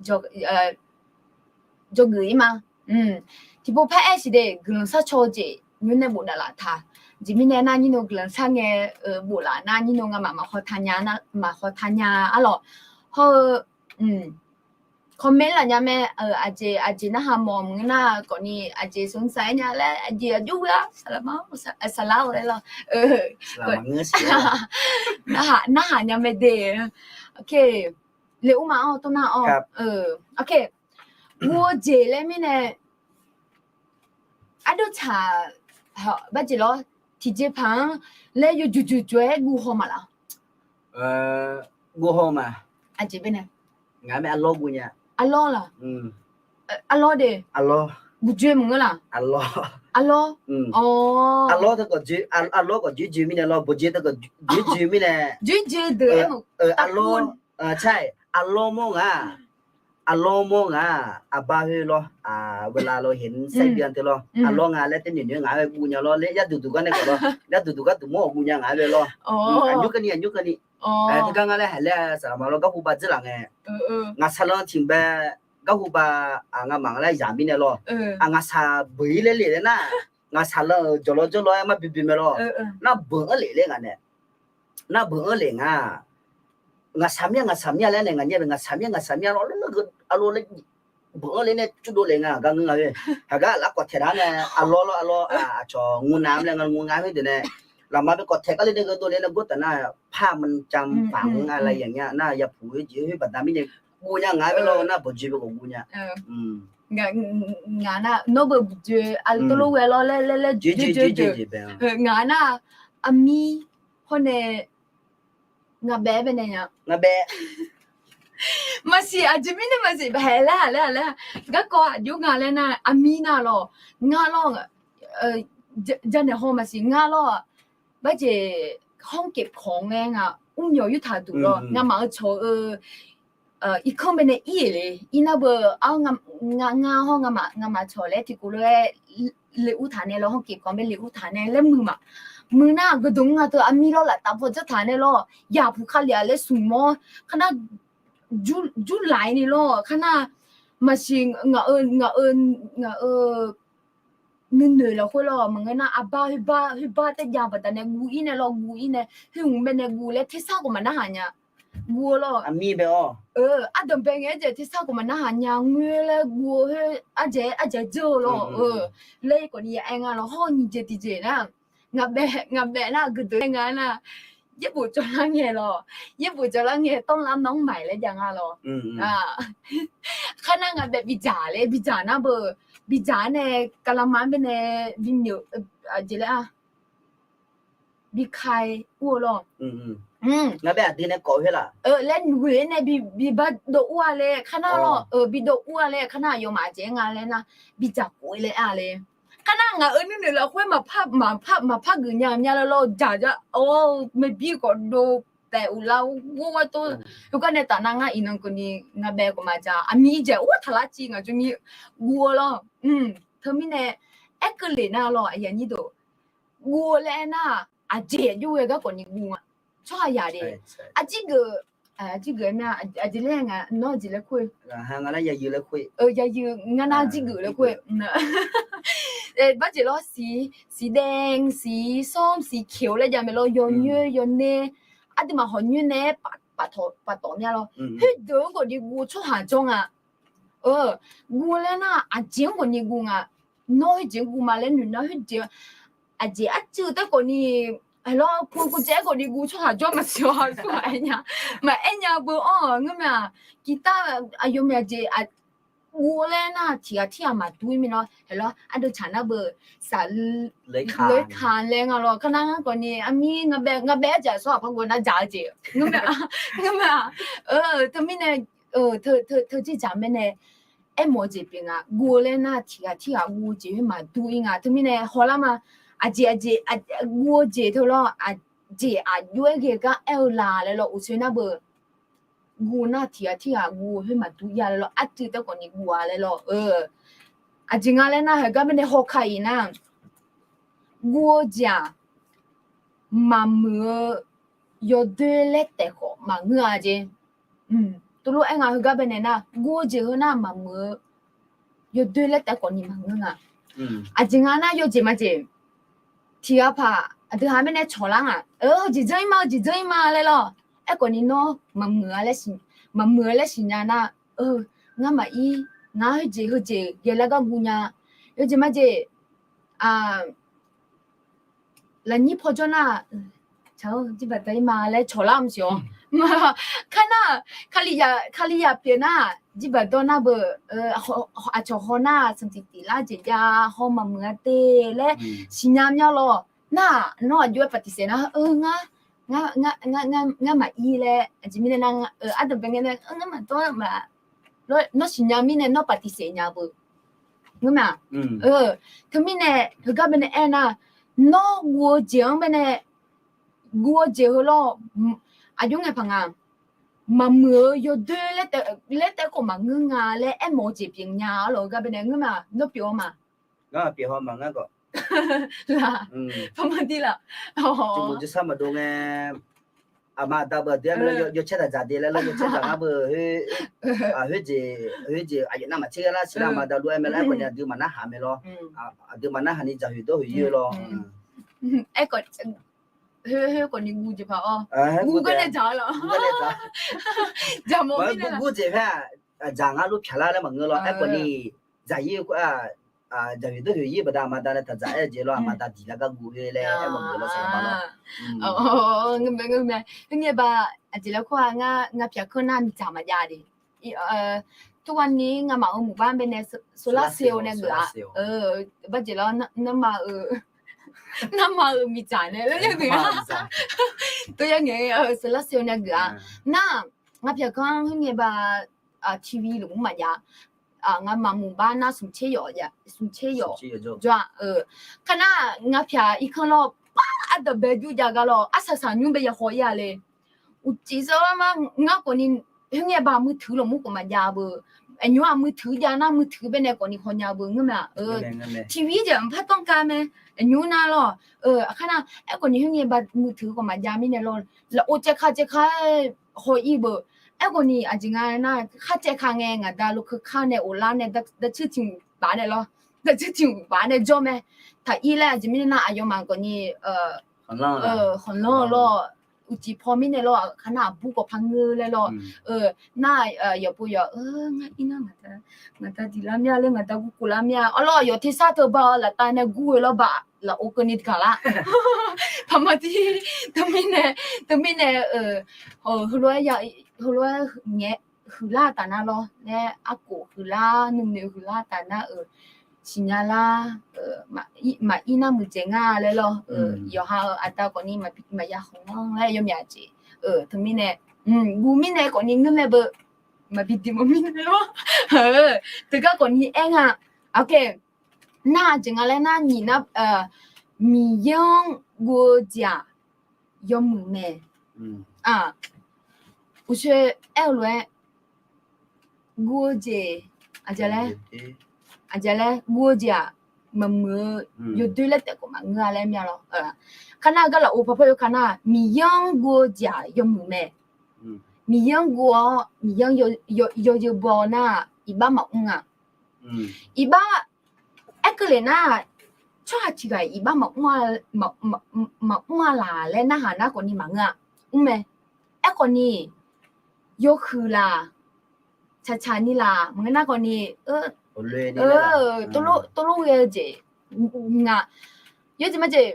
jawrgeuf ir ma. Tiqpov par aer siq de, guiqlanq sharcaw-eu jeq nymr nae bof daf laf taq. Jeq mirnae nar nyir nae guiqlanq shar ngae, bof laf nar nyir nae ngamaf maqhaw taq nya, maqhaw taq nya arlawq. Hawr-eu, comment laf nya mae, aqjeq aqjeq narhaq mawf maqngeur nar khawfni aqjeq smqsaef-aer nya laer aqjeq aqjox ghoe-ar saqlaq ma, saqlar-eu laer lawr. Narhaq nya mae de. Leq ur ma-awr tawr nar-awr. Guv-eu jeq laer mirnae ardov tsaq, barjeq lawr, tiqjeqpaq-anr laer yawjuq juq juq-aer guv haw ma laf? Guv haw ma. Aqjeq baenae, ngaq mae arlawr guv nya. Arlawr laq? Arlawr de. Arlawr. Guv joe maqngeur laq? Arlawr. Arlawr. Arlawr teu khawf, arlawr khawf joe joe mirnae lawr, bawqjoe teu khawf joe joe mirnae. Joe joe deuq-aer mq, arlawr. Car-iq arlawr mawr ngaq, arlawr mawr ngaq, aqbar khoer lawr, เวลาเราเห็นไส้เดือน teu lawr, arlawr nga laer teu noeq noeq-aer ngaq-aer guv nya lawr laer yarduq duq gar nae khawf lawr, yarduq duq gar duq mawr-awq guv nya ngaq-aer bae lawr. Aqnymr keuvni, aqnymr keuvni. Teugar nga laer haiq laer saqlaq ma lawr, garhu ba dzeurlaf ngae, ngaqsaqlan tiq bae, garhu ba, ngamaf nga laer zaq mirnae lawr, ngaqsaq beuq-ir laer lef laer nar, ngaqsaqlan-euq jawqlawr jawrlawr-aer mar bibui mae lawr. Nar beuq-anr lef laer ngaq nae, nar beuq-anr lef nga. Ngaqsaq mir-a, ngaqsaq mir-a laer nae ngaq nyaer bae, ngaqsaq mir-a, ngaqsaq mir-a lawr, nar arlawr laer beuq-anr le nae curdov lef nga gar ngeur nga-e. Haqgar lafkawv taeq nar nae arlawr lawr, arlawr aqcawq ngeur nav-ar laer nga, ngeur nga khoerdeuq nae, lafma bae kawv taeq gar le nae gheudov le nae gor taf nar, par maqcam paq-anr aqlaf yaq nya nar yapuq khoer jeq khoer baqda mirnae guv nya ngaq-aer bae lawr, nar bawqjoe bae khawf guv nya. Ngaq nar nawr beuq bawqjoe aqli tov lof ghae lawr laer laer laer joe joe joe. Ngaq nar aqmir hawr nae ngaq baef-aer bae nae nya. Ngaq baef. Maqsiq, aqjeq mirnae maqsiq, baef laer laer laer. Garkawv aqjox nga laer nar aqmir nar lawr, ngar lawr, janaeq haw maqsiq ngar lawr. Barjeq ห้องเก็บของ ngae ngaq mrmyawq yurtaq duq lawr, ngamaf-eu cawq-eu irkanr bae nae ir-euq le, ir nar beu, ngar hawr ngamaf cawq laer tiqkov lof-aer le ur taq nae lawr, ห้องเก็บของ bae le ur taq nae laer muiq ma. Muiq nar geuqdmq nga teu aqmir lawr laftaf paw janr taq nae lawr, yaqpuq kali-aq laer smq mawr kar nar, jurlaq-ir ni lawr kar nar, maqsiq ngaq-eu, ngaq-eu, ngaq-eu nuinoeq lafkhoer lawr maqngeur nar, aqbar khoerbar khoerbar taerjav baqdanae guv-ir nae lawr, guv-ir nae khoerhmq bae nae guv laer tersar khawf maqnarhaq nya. Guv-eu lawr, aqmir bae-awr, ardanqbae ngae-aer jeq tersar khawf maqnarhaq nya ngoer laer guv-eu khoer, ardzaeq-aer ardzaeq dzeur-eu lawr, laer khawfni ya aer nga lawr, hawr nyiq jeq tiqjeq nar, ngaq baef, ngaq baef nar geuqdeuq-aer nga nar, yaerbof jawrlar ngae lawr, yaerbof jawrlar ngae tawrlar nanr maiq laer jav nga lawr. Kar nar ngaq baef bidzaq laer, bidzaq nar beu, bidzaq-aer nae kavlama-anr bae nae bi myeuf, jeq laer-a, bi kai ur-eu lawr. Ngaq baef aqdui nae kawf khoer laf laer noeq-aer nae bi, bi bar dov ur-a laer kar nar lawr, bi dov ur-a laer kar nar aqyawfmaf aqjeq-aer nga laer nar, bidzaq khof-aer laer-a laer. Kar nar ngaq-euq nuinoeq lafkhoer maqpar, maqpar, maqpar geuf nya mya laer lawr, dzaq ja-awr maerbir khawf dov taef uqlar ghoer ghoer tov. Khoergar nae taf nar ngar iqnan keuvni ngaq baef khawf maqdzaq, aqmir jaeq ur taqlar civ ngaq jov mir guv-eu lawr. Teumirnae aerkeuv lef nar lawr, aqyuif aqnyir deuq, guv-eu laer aernar, aqjeq aqjox ghae garkawv ni guv nga. Tsawrhaqzaq de, aqjir geuf, aqjir geuf-aer mya, aqjeq laer nga nawr aqjeq laer kur-eu, yayuif ngar nar jir geuf laer kur-eu. Barjeq lawr, สีแดง สีส้ม สีเขียว laer jav mae lawr, yawnyoer yawner, aqduimaf hawq nyoer nae-aer paftawf mya lawr. Khoerdeuq-anr khawf ni guv tsawrhaq jawr nga. Guv laer nar aqjeq-anr khawf ni guv nga. Nawr khoerjeq-anr guv ma laer noeq nar khoerjeq, aqjeq arcuiv taef khawf ni, aqlawr pu kuv dzae-aer khawf ni guv tsawrhaq jawr maqsiq-awr, aqsur ghaq aer nya, maqaer nya beu-awr ngeur mae-aq. Guitar aqyawf mae aqjeq guv laer nar tiqghaq tirghaq maqdur-ir mae lawr. Aqlawr ardeuv tsaq nar beu, สาม เลขา laer nga lawr. Kar nar ngar khawf ni aqmir ngaq baef, ngaq baef-aer jeq aqsur ghaq par guv nar dzaq-eu jeq ngeur mae-aq. Teumirnae teu jeq dzaq mae nae aermawf-eu jeq pyeuf nga. Guv-eu laer nar tiqghaq tirghaq guv-eu jeq khoer maqdur-ir nga. Teumirnae hawlar ma. Aqjeq aqjeq guv-eu jeq teu lawr, aqjeq aqjox-aer ghae gar aer-eu la laer lawr, uqsoer nar beu, guv nar tiqghaq tirghaq guv-eu khoer maqdur-ir-a laer lawr, arcuiv taef khawf ni guv-a laer lawr. Aqjeq nga laer nar, heugar mae nae hawkaq-iq nar, guv-eu jeq-aq, maqmuiq-eu yawdoer laer taef khawf maqngeur-a jeq. tov lof-aer nga heugar baenae nar, guv-eu jeq heu nar maqmuiq-eu yawdoer laer taef-aer khawf ni maqngeur nga. Aqjeq nga nar yawjeq majeq tiqghaq paq aqdui haq mirnae cawq lar nga. Jeq janr ir ma, jeq janr ir ma laer lawr. Aerkhawf ni nawr maqmuiq-a laer siqnya nar, ngar maqir, ngar khoerjeq heujeq yaeq lar gar guv nya. Yawjeq majeq lafnyir paw jawr nar, tsaq-eu jirbaq dan ir ma laer cawq lar mq siq-awr. Kar nar, Kalizaq pyeuf nar, jirbaq dawr nar beu, aqcawq haw nar sanqtiq tiq lar jeq jav haw maqmuiq-a te laer siqnya myanr lawr. Nar nawr aqjox-aer paqtiqsaef nar, ngar maqir laer aqjeq mirnae nar, ardanqbae ngae nae ngar maqdawr ma. Nawr siqnya mirnae nawr paqtiqsaef nya beu. Ngeur ma. Teumirnae heugar baenae aer nar, nawr guv-eu jeq-anr baenae, guv-eu jeq heu lawr, aqjox ngae paq nga, maqmuiq-eu yawdoer laer taef-aer khawf maqngeur nga laer aermawf-eu jeq pyeuf nya-a lawq. Heugar baenae ngeur ma, nawr pyeuf-awr ma. Ngar pyeuf haw ma ngar gawq. Laq, paqma dir laf. Jeqmuq jeqsar maqdov ngae, aqma aqda beu aqdui-aer mae laer yawcaer taq dzaq de laer lawr, yawcaer dzaq ngar beu, khoerjeq, khoerjeq aqyawf navmaqtser ghae lar siqlar ma da lof-aer mae laer aerkhawf ni aqdui maqnarhaq mae lawr. Aqdui maqnarhaq ni dzaq hoeqdawr hoeq-ir-eu lawr. Aerkhawf, khoer khawf ni guv jeq paq-awr, guv gar nae dzaq-a lawr. Dzaq mawf mirnae guv jeq khoer-aq, dzaq ngar lof pyaq lar laer maqngeur lawr. Aerkhawf ni dzaq-ir-eu khoer-aq, dzaq hoeqdawr hoeq-ir baqda aqma da nae taq dzaq-aer-eu jeq lawr, aqma da diq lar gar guv-eu laer aermawf-eu lawr saqlaq ma lawr. Ngeur mae, ngeur mae. Khoerngae ba, aqjeq laer khoer-aq, ngar pyaq kanr nar miqdzaq maqjav de. Turghani ngamaf-euq muqbar baenae solar cell nae geuf-a. Barjeq lawr, narma-euq miqdzaq nae laer geuf-a. Tov yar ngae solar cell nae geuf-a. Nar, ngar pyaq kanr khoerngae ba, TV lmqmr maqjav. Ngamaf muqbar nar smq tser yawf, smq tser yawf jawr-a. Kar nar, ngar pyaq irkanr lawr, par ardanq bae jur jav gar lawr, arsaq saq nymr bae ya haw-ir-a le. Uqcif sawr-aer ma, ngar khawf ni, khoerngae ba มือถือ lmqmr khawf maqjav beu. Aqnymr-aq มือถือ jav nar มือถือ baenae khawf ni haw nya beu ngeur mae-aq. TV jeq mqpar tanr ka mae. Aqnymr nar lawr, aqkar nar, aerkhawf ni khoerngae ba มือถือ khawf maqjav mirnae lawr, lafov caev ka caev ka-aer haw-ir beu. Aerkhawf ni aqjeq nga nar, khar caev ka ngae ngaq da lo keuka nae of lar nae, darcuir tiq mq baf nae lawr, darcuir tiq mq baf nae jawr mae. Taq ir laer aqjeq mirnae nar aqyawfmaf khawf ni khanqlanr-eu lawr, uqcif paw mirnae lawr, aqkar nar aqbur khawf par ngeur laer lawr. Nar, yawqpov yawq, ngar ir nar ngaq da diq lar mir-a laer, ngaq da gurkhof lar mir-a. Arlawr, yawq tersar teu ba laftav nae gur-eu lawr ba, lafov keuvni gaq lar. Paqma dir, teumirnae, teumirnae, heulof-aer ya, heulof-aer ngaeq, huiqlar taf nar lawr laer, arkhof huiqlar, nuinoeq huiqlar taf nar-euq siqnya lar, maqir nar muiqdzaeq ngar laer lawr. Yawqha-euq aqda khawf ni maqya khanq-anr laer yawmyaq jeq. Teumirnae, guv mirnae khawf ni ngeur mae beu, maqbi diq mawf mirnae lawr. Teugar khawf ni aer nga. Nar aqjeq nga laer nar nyiq nar, Miqyaer-anr guv-eu jeq-aq yawmuiq mae. Uqshoe aer-eu lof-aer, guv-eu jeq, aqjeq laer, aqjeq laer guv-eu jeq-aq maqmuiq-eu yawdoer laer taef khawf maqngeur-a laer mir-a lawr. Kar nar gar lafov parpar yawkaq nar, Miqyaer-anr guv-eu jeq-aq yawmuiq mae. Miqyaer-anr guv-awr Miqyaer-anr yawzeu baw nar, iqbax maqmr-a. Iqbax, aerkeuv lef nar, tsawrhaq tiq ghaq iqbax maqmr-a laq laer narhaq nar khawf ni maqngeur-a. Mr mae. Aerkhawf ni yawhuiq laq, tsaqtsaq ni laq maqngeur nar khawf ni, tov lof ghae-eu jeq nga. Yawjeq majeq,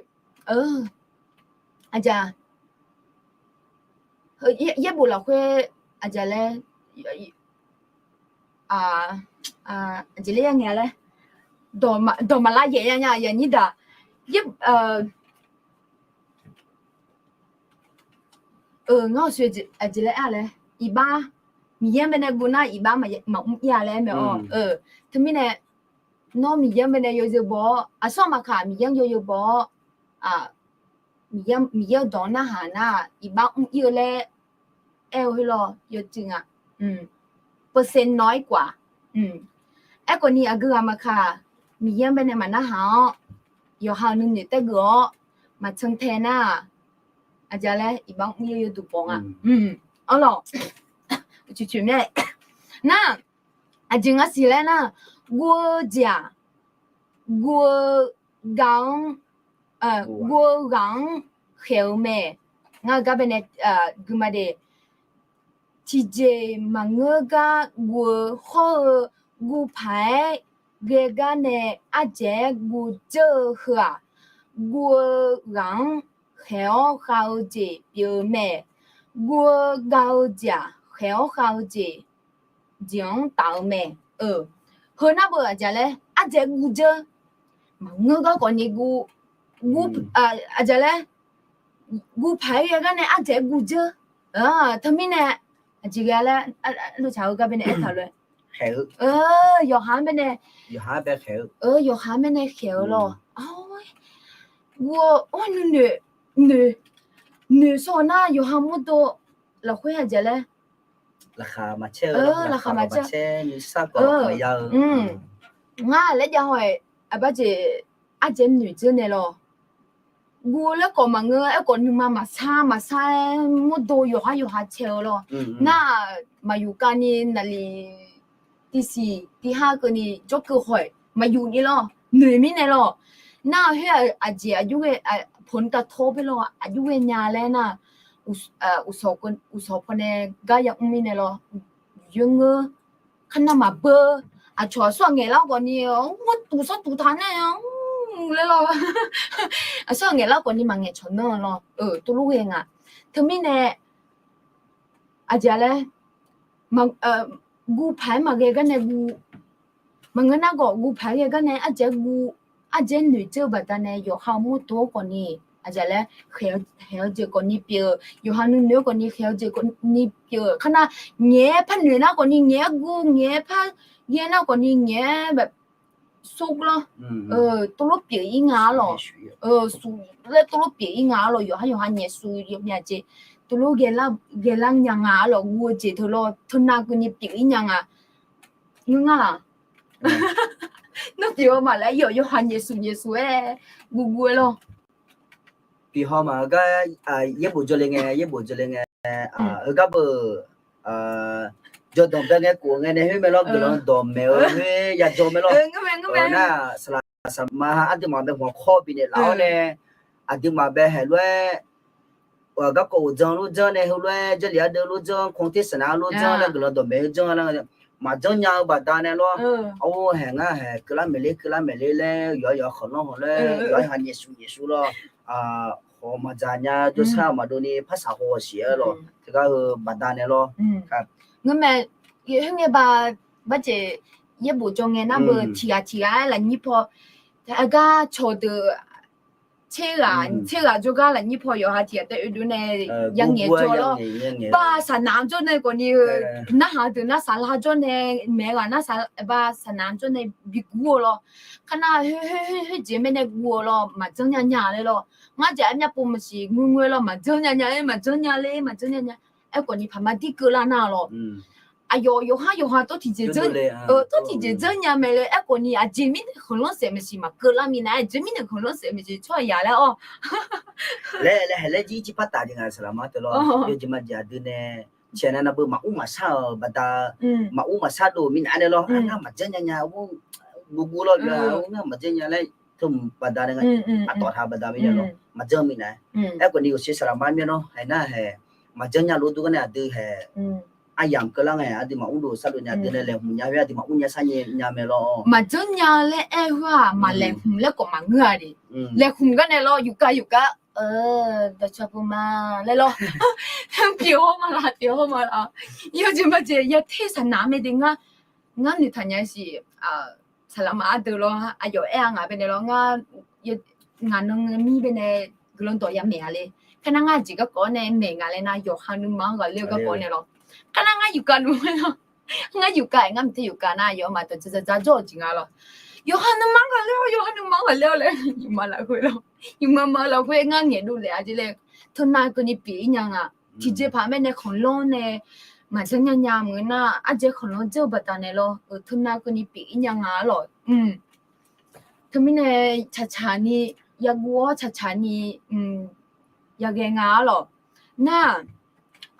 aqjeq, yaerbof lafkhoer, aqjeq laer, aqjeq laer ya ngae laer, dawq maqlar yaef ya nya yanyir daq. Ngar-awq sho aqjeq laer aer-a laer, iqbax, Miqyaer-anr baenae guv nar iqbax maqmr ir-a laer aer mae-awr. Teumirnae, nawr Miqyaer-anr baenae yawzeu baw-awr, aqsur aqmaf kaq Miqyaer-anr yawzeu baw-awr, Miqyaer-eu dawq-anr narhaq nar iqbax mr ir-eu laer aer-eu khoerlof yawcuiv nga. Percent nawr-aer kof-aq. Aerkhawf ni aqgeu ghaq maqkaq, Miqyaer-anr baenae maqnarhaq-awr, yawqha-euq nuinoeq taergeuf-awr maqcan tae nar-aq, aqjeq laer iqbax mr ir-eu yawduq baw nga. Arlawq, Cuqcoeq mae. Nar, aqjeq nga siq laer nar, guv-eu jeq-aq, guv-eu ghaq-anr, guv-eu ghaq-anr khaeq-eu mae. Ngar-eu gar baenae guima de. Tiqjeq maqngeur gar guv-eu hawr-eu, guv paq-aer ghae gar nae ardzaeq-aer guv dzeur-eu heu-aq, guv-eu ghaq-anr khaeq-awr khav-eu jeq pyeuf-eu mae. Guv-eu gav-eu jeq-aq, khaeq-awr khav-eu jeq jeq-anr taf-eu mae. Heu nar beu aqjeq laer ardzaeq guv dzeur. Maqngeur gar khawfni guv, guv, aqjeq laer guv paq-aer ghae gar nae ardzaeq guv dzeur. Teumirnae aqjeq ghae laer, tsaq-eu gar baenae aertaq lof-aer, yawqha-anr baenae, yawqha-anr baenae khaeq-eu lawr. Guv-eu, noeq, noeq, noeq sawr-eu nar yawqha mawrdo lafkhoer aqjeq laer, laqkhaq maqcaer-eu, laqkhaq maqcaer, nuisar khawf maqya-eu. Ngar laer jav haw-aer, aqbar jeq ardzaeq noeq dzeur nae lawr. Guv-eu laer khawf maqngeur, aerkhawf nuima maqsar maqsar-aer mawrdo yawqha yawqha cae-eu lawr. Nar-aq maqyuf kavni naqliq tiv siq tiv har keuvni jawrkeuv haw-aer maqyuf ni lawr, noeq mirnae lawr. Nar-aq khoer aqjeq aqjox ghae, pawqni tavtawr bae lawr, aqjox ghae nya laer nar, uqsawq pawnae gar yamr mirnae lawr, yoer ngeur, kharnav maqbeur. Aqcawq aqsur ghaq ngaeqlar khawfni, mr tuq sar tuq taq nae, mr laer lawr. Aqsur ghaq ngaeqlar khawfni maqngaeq cawq nanr lawr. Tuvlof ghae nga. Teumirnae aqjeq laer, guv paq-aer maqghae gar nae guv, maqngeur nar khawf guv paq-aer ghae gar nae ardzaeq guv, ardzaeq noeq dzeur-eu baqdanae yawqha mawrdo-anr khawfni, aqjeq laer, khaeq-eu jeq khawfni pyeuf-eu, yawqha nuinoeq-anr khawfni khaeq-eu jeq khawfni pyeuf-eu. Kharnav ngaeq-aer par noeq nar khawfni ngaeq-aer guv, ngaeq-aer par ghae nar khawfni ngaeq-aer bae sov lawr. Tuvlof pyeuf-ir nga-ar lawq. Suf laer tuvlof pyeuf-ir nga-ar lawq, yawqha yawqha nyaef suf yawmyav jeq. Tuvlof ghaelar nya nga-ar lawq, guv-eu jeq teu lawr, teunav keuvni pyeuf-ir nya nga. Ngeur ngar laq? Nawr pyeuf-eu maqlaer yawf yawqha nyaef suf nyaef suf-aer guv guv-aer lawr. Piqhaw maqgar, yaerbof jawrle ngae, yaerbof jawrle ngae, heugar beu, jawrdanq bae ngae kof ngae nae khoer mae lawr, guiqlanq dawqmaeq-eu khoer yajawr mae lawr. Nar, saqlaq saqma aqduimaf bae hmq-anr kawr bifnaeq laf-awr nae, aqduimaf bae haeq lof-aer, garkawv uqdzan lof janr nae heulof-aer, Jarlif ardeuv lof janr, คอนเทนต์ saqnaq lof janr laer guiqlanq dawqmaeq-eu janr lar, maqjanr nya-eu baqdanae lawr. Arhaeq ngar haeq keuvlar maeqler keuvlar maeqler laer yawqha yawqha khanqlanr hawq laer yawqha yawqha nyaef suf nyaef suf lawr. Khawf maqdzaq nya jawrshar maqdov ni par saq haw siq-aer lawq. Teugar heu baqdanae lawr. Ngeurmae, khoerngae ba, barjeq yaerbof jawr ngae nar beu tiqghaq tiqghaq-aer lafnyir paw, aqgar cawqdeuq tser ghaq tser ghaq jawrgar lafnyir paw yawqha tiqghaq taef oedov nae yangaeq jawr lawr. Ba saqnaq jawr nae khawfni, narhaq deuq nar saqlaq jawr nae, maeq ghaq nar saq, ba saqnaq jawr nae bigur-eu lawr. Kharnar khoer khoer jeq mae nae guv-eu lawr, maqjanr nya nya laer lawr. Ngar jeq armyar pov maqsiq ngeur ngeur-aer lawr, maqjanr nya nya-aer maqjanr nya ler maqjanr nya nya. Aerkhawfni paqma dir keuvlar nar lawr. Aqyawf yawqhar yawqha tawr tiqjeq, tawr tiqjeq dzanr nya mae laer aerkhawfni aqjeq mirnae khanqlanr saef maqsiq maqkeuvlar minav, aqjeq mirnae khanqlanr saef maqsiq tsawrhaq yaq laer-awr. Laer laer haeq laer jir jir par taf jeq nga saqlaq ma teu lawr. Yawjeq majeq aqdui nae caeq nar nar beu maqur maqshar-euq baqda, maqur maqshar dov minav nae lawr. Arnar maqjanr nya nya ur gurgur lawr, ur nar maqjanr nya laer teu baqda nae nga, aqtawf taq baqda mirnae lawr maqjanr minav. Aerkhawfni yawqshaef saqlaq ma myanr nawr haeq nar haeq maqjanr nya lof dur gar nae aqdui haeq aryamq keuvlar ngae aqdui maqur dov shardov nya aqdui nae laeqhmq nya khoer aqdui maqur nya shar nya mae lawr. Maqjanr nya laer aer khoer-aq maqlaeqhmq laer khawf maqngeur-a de. Laeqhmq gar nae lawr yufkav yufkav dawqcawq pov ma laer lawr. Pyeuf-awr ma laf pyeuf-awr ma laf. Yawjeq majeq yater saqnaq mae de ngar, ngar noeqtaq nya siq. Saqlaq ma ardeuv lawr aqyawf aer-a ngaq baenae lawr ngar, ngaq nan mir baenae guiqlanq dawq yamaeq-a le. Kharnar ngar jeq garkawv-awr nae maeq ngaq laer nar yawqha nuima-anr ghaqler-eu garkawv nae lawr. Kharnar ngar yufkav nuima lawr, ngar yufkav-aer ngar maqter yufkav nar yawf maqdawq dzaqdzaq jawr-eu jeq nga lawr. Yawqha nuima-anr ghaqler-awr yawqha nuima-anr ghaqler-awr laer yufma lafkhoer lawr. Yufma ma lafkhoer ngar ngaeqdov laef-a jeq laer teunav keuvni pyeuf-ir nya nga. Tiqjeqpaq mae nae khanqlanr nae maqjanr nya nya maqngeur nar ardzaeq khanqlanr dzeur-eu baqda nae lawr teunav keuvni pyeuf-ir nya nga-ar lawq. Teumirnae tsaqtsaq ni yaguv-awr tsaqtsaq ni yaghae nga-ar lawq. Nar,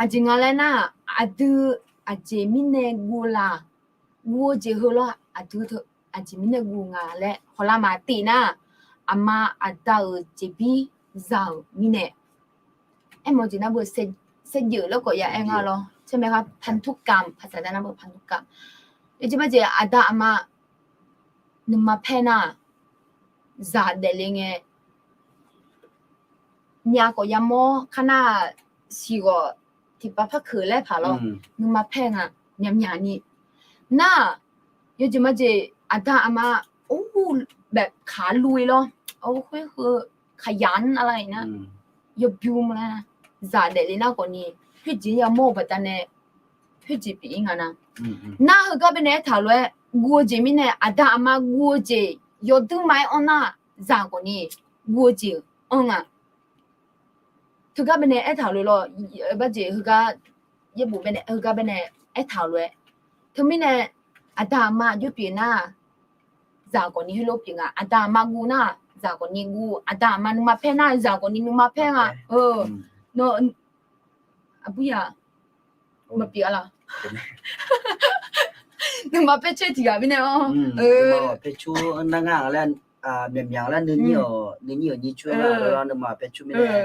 aqjeq nga laer nar, aqdui aqjeq mirnae guv-eu la? Guv-eu jeq heu lawr, aqdui teu aqjeq mirnae guv nga laer hawlar ma. Tif nar, aqma aqda-euq jeqbir zaq-euq mirnae. Aermawf-eu jeq nar beu saevdzeuf laer khawf ya aer nga lawr. Teumae พันธุกรรม ภาษาไทย nar beu พันธุกรรม. Yawjeq majeq aqda aqma nuima paer nar, zaq daefle ngae, myav khawf yamawr kar nar, siq ghawq tiqpav par keuq laer paq lawr, nuima paer nga, myaqmyaq ni. Nar, yawjeq majeq aqda aqma, or, แบบ kaq lu-ir lawr, or, khoer heu ขยัน nar, yawbymr lar, zaq daefle nar khawf ni, khoerjeq yamawr-eu baqdanae, khoerjeq pyeuf-ir nga nar. Nar heugar baenae aertaq lof-aer, guv-eu jeq mirnae, aqda aqma guv-eu jeq yawduir ma-aer anr nar, zaq khawf ni guv-eu jeq anr nga. Teugar baenae aertaq lof lawr, barjeq heugar, yaerbof baenae heugar baenae aertaq lof-aer, teumirnae aqda aqma aqjox pyeuf nar, zaq khawf ni heulof pyeuf nga. Aqda aqma guv nar, zaq khawf ni guv. Aqda aqma nuima paer nar, zaq khawf ni nuima paer nga. Nawr, aqburyaq, maqpyeuf-a lawr. Nuima paer coer tiq ghaq mirnae-awr, paer coer nar ngar laer, myaqmyaq laer nuinyir-awq, nuinyir-awq nyir coer nar, nuima paer coer mirnae,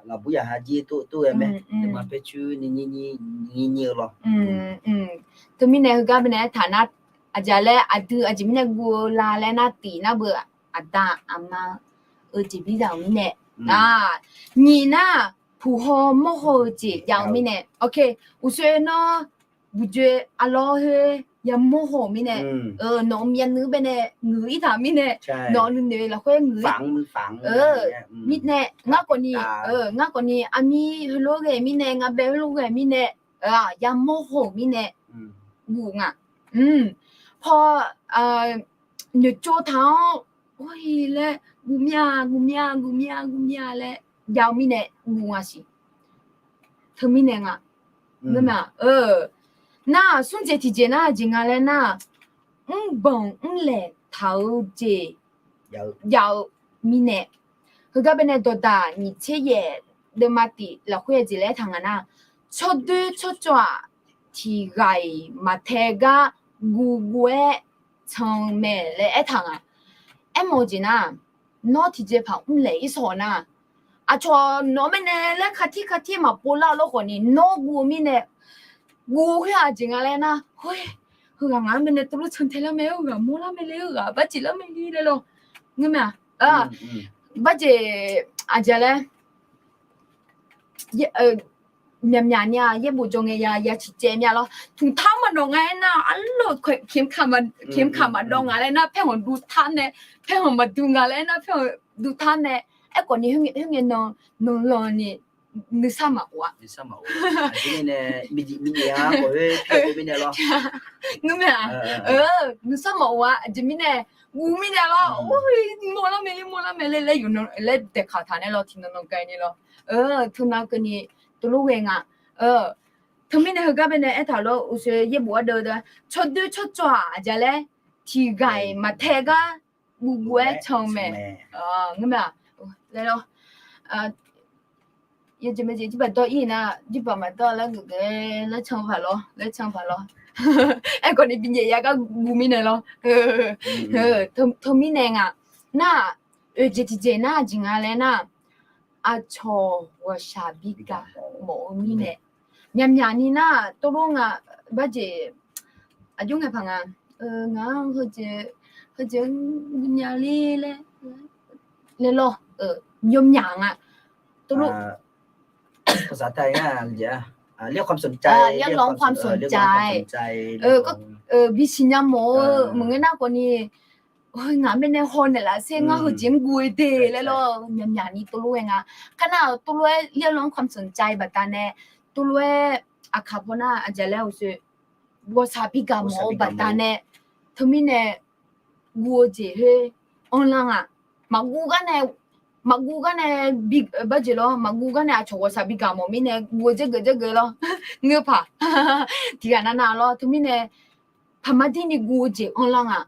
ngaqbur yaqha jir tov tov-aer mae, nuima paer coer nuinyir nyir-eu lawr. Teumirnae heugar baenae aertaq nar, aqjeq laer aqdui aqjeq mirnae guv-eu la laer nar, tif nar beu aqda aqma-eu jeqbir zaq-euq mirnae. Nyiq nar, puq haw mawr haw-eu jeq jav-eu mirnae. Uqshoe nawr buqjoe arlawr khoer yamawr haw-euq mirnae, nawq-euq myavnuiv baenae ngeuq-ir taq-euq mirnae, nawq-euq nuinoeq lafkhoer ngeuq-ir mirnae, ngar khawf ni, ngar khawf ni armir heulof ghae mirnae, ngar bae heulof ghae mirnae, yamawr haw-euq mirnae guv nga. Paw, nyoeqtsov taq-anr, or, laer guv mir-a, guv mir-a, guv mir-a, guv mir-a laer jav-eu mirnae guv nga siq. Teumirnae nga. Nar, smr jeq tiqjeq nar jeq nga laer nar, mrbanq mrlaeq taq-eu jeq jav-eu mirnae. Heugar baenae dawqdaq nyiq tser yaef deuvma tif lafkhoer jeq laer aertaq nga nar, tsawrdoer tsawrcawv-aq, tiq ghaq-iq maqtae gar guv guv-aer can-eu mae laer aertaq nga. Aermawf-eu jeq nar, nawr tiqjeqpaq mrlaeq-ir sawq nar, aqcawq nawq-anr baenae laer katir katir maqpov lar-eu lawr khawf ni, nawr guv-eu mirnae, guv khoer-aq jeq nga laer nar, heughaq ngaq-anr baenae teulof can tae lar mae, heughaq mawr lar mae le, heughaq barjeq lar mae le laer lawr. Ngeur mae-aq, barjeq aqjeq laer myaqmyaq ni-aq, yaerbof jawr ngae ya ya ciqcaev myav lawr. Tmqtar maqdawq nga aernar, arlawq, เข็มขัด maqdawq nga laer nar, paerkhanq duv tar nae, paerkhanq maqduv nga laer nar, paerkhanq duv tar nae, aerkhawf ni khoerngae nan lanni nuisar maqof-a. Ngeur mae-aq, nuisar maqof-a. Aqjeq mirnae, guv mirnae lawr, mawrlar mae le, mawrlar mae le laer yawqnan laer daeqkaq taq nae lawr, tiqnan nan ghae ni lawr. Teunav keuvni teulof ghae nga. Teumirnae heugar baenae aertaq lawr, uqshoe yaerbof ardeuv-eu, tsawrdoer tsawrcawv-aq aqjeq laer, tiq ghaq-iq maqtae gar guv guv-aer can-eu mae. Ngeur mae-aq, laer lawr. Yawjeq maeqjeq jirbaq dawr-ir nar, jirbaq maqdawr laer geuf geuf laer can paq lawr, laer can paq lawr. Aerkhawf ni binyaef ya gar guv mirnae lawr. Teumirnae nga. Nar, oeq jeq tiqjeq nar jeq nga laer nar, aqcawq ghawqshaq bi gaq mawf-eu mirnae. Myaqmyaq ni nar teulof nga, barjeq aqjox ngae paq nga. Ngaq-anr heujeq, heujeq nya ler laer, laer lawr, yawmyaq nga. Teulof เรียกร้องความสนใจ bisiq nya mawf-eu maqngeur nar khawf ni, ngaq-anr baenae haw naeqlaf sher, ngar heujeq-anr guv-eu de laer lawr, myaqmyaq ni teulof ghae nga. Kar nar-euq teulof-aer เรียกร้องความสนใจ baqdanae, teulof-aer aqkaq paw nar aqjeq laer uqshoe ghawqshaq bi gaq mawf-eu baqdanae, teumirnae guv-eu jeq khoer anrlar nga. Maqguv gar nae, maqguv gar nae, bi, barjeq lawr, maqguv gar nae aqcawq ghawqshaq bi gaq mawf mirnae guv-eu dzaergeuf dzaergeuf lawr. Ngeur paq. Tiqghaq navnav lawr, teumirnae paqmaqdir ni guv-eu jeq anrlar nga.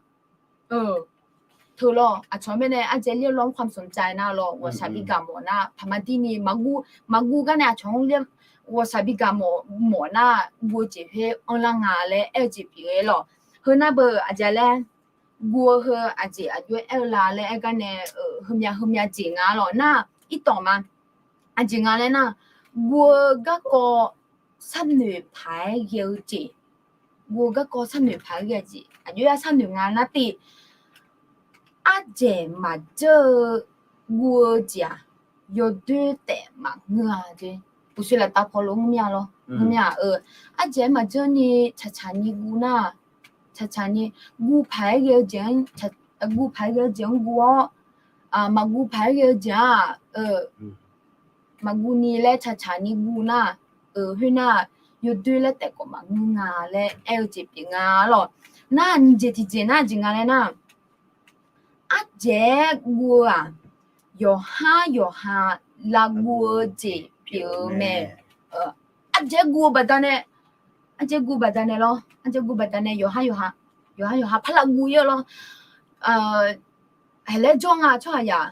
Teu lawr, aqcawq-anr baenae ardzae เรียกร้องความสนใจ nar lawr, ghawqshaq bi gaq mawf nar paqmaqdir ni maqguv, maqguv gar nae aqcawq-anr ghawqshaq bi gaq mawf, mawf nar guv-eu jeq khoer anrlar nga laer aer-eu jeq pyeuf-eu lawq. Heu nar beu aqjeq laer guv-eu heu aqjeq aqjox-aer aer-eu la laer aer gar nae, heumya heumya jeq nga lawq nar, irtawq ma. Aqjeq nga laer nar, guv-eu garkawv sharnoeq paq-aer ghae-eu jeq, guv-eu garkawv sharnoeq paq-aer ghae-eu jeq aqjox-aer sharnoeq nga nar tiv, ardzaeq maqdzeur-eu guv-eu jeq-aq, yawdoer taef maqngeur-a jeq. Uqshoe laftav paw lof mr mir-a lawr, mr mir-a-eu, ardzaeq-aer maqdzeur ni tsaqtsaq ni guv nar, tsaqtsaq ni guv paq-aer ghae-eu jeq-anr, guv paq-aer ghae-eu jeq-anr guv-awr, maqguv paq-aer ghae-eu jeq-aq, maqguv ni laer tsaqtsaq ni guv nar, khoernar, yawdoer laer taef khawf maqngeur nga laer aer-eu jeq pyeuf nga lawq. Nar nyiq jeq tiqjeq nar jeq nga laer nar, ardzaeq-aer guv-eu-aq, yawqhar yawqha lavguv-eu jeq pyeuf-eu mae. Ardzaeq-aer guv-eu baqdanae, ardzaeq guv baqdanae lawr, ardzaeq guv baqdanae yawqhar yawqha, yawqhar yawqha par lavguv ir-eu lawr. Haiq laer jawr nga tsawrhaqzaq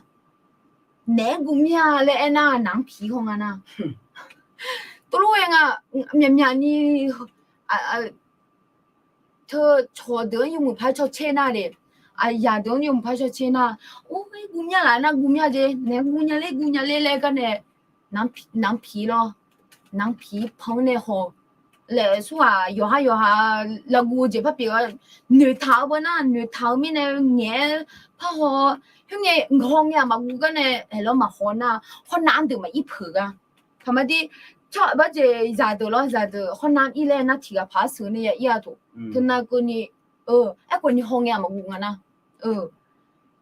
naeq-aer guv mir-a laer aernar naq-anr piq haw nga nar. Tov lof-aer nga, myaqmyaq ni teu cawqdeuq-anr yawmuiq par cawtser nar le, aqyaq deuq-anr yawmuiq par cawtser nar, or, guv mir-a laf nar guv mir-a jeq, naeq guv nya ler guv nya ler laer gar nae naq-anr piq lawr, naq-anr piq pan nae haw laer, surghaq yawqhar yawqha lavguv-eu jeq par pyeuf-a, noeqtaq-eu beu nar noeqtaq-eu mirnae ngaeq-aer par haw, khoerngae haw ngae-aq maqguv gar nae haeq lawr maqhaw nar, hawnav deuq maqir peuq gar. Taqmaqdir, tsawrhaq barjeq zaqdeuq lawr zaqdeuq hawnav ir laer nar tiq ghaq paq-aer sheuq nae ya ir-a toq. Teunav keuvni, aerkhawf ni haw ngae-aq maqguv nga nar.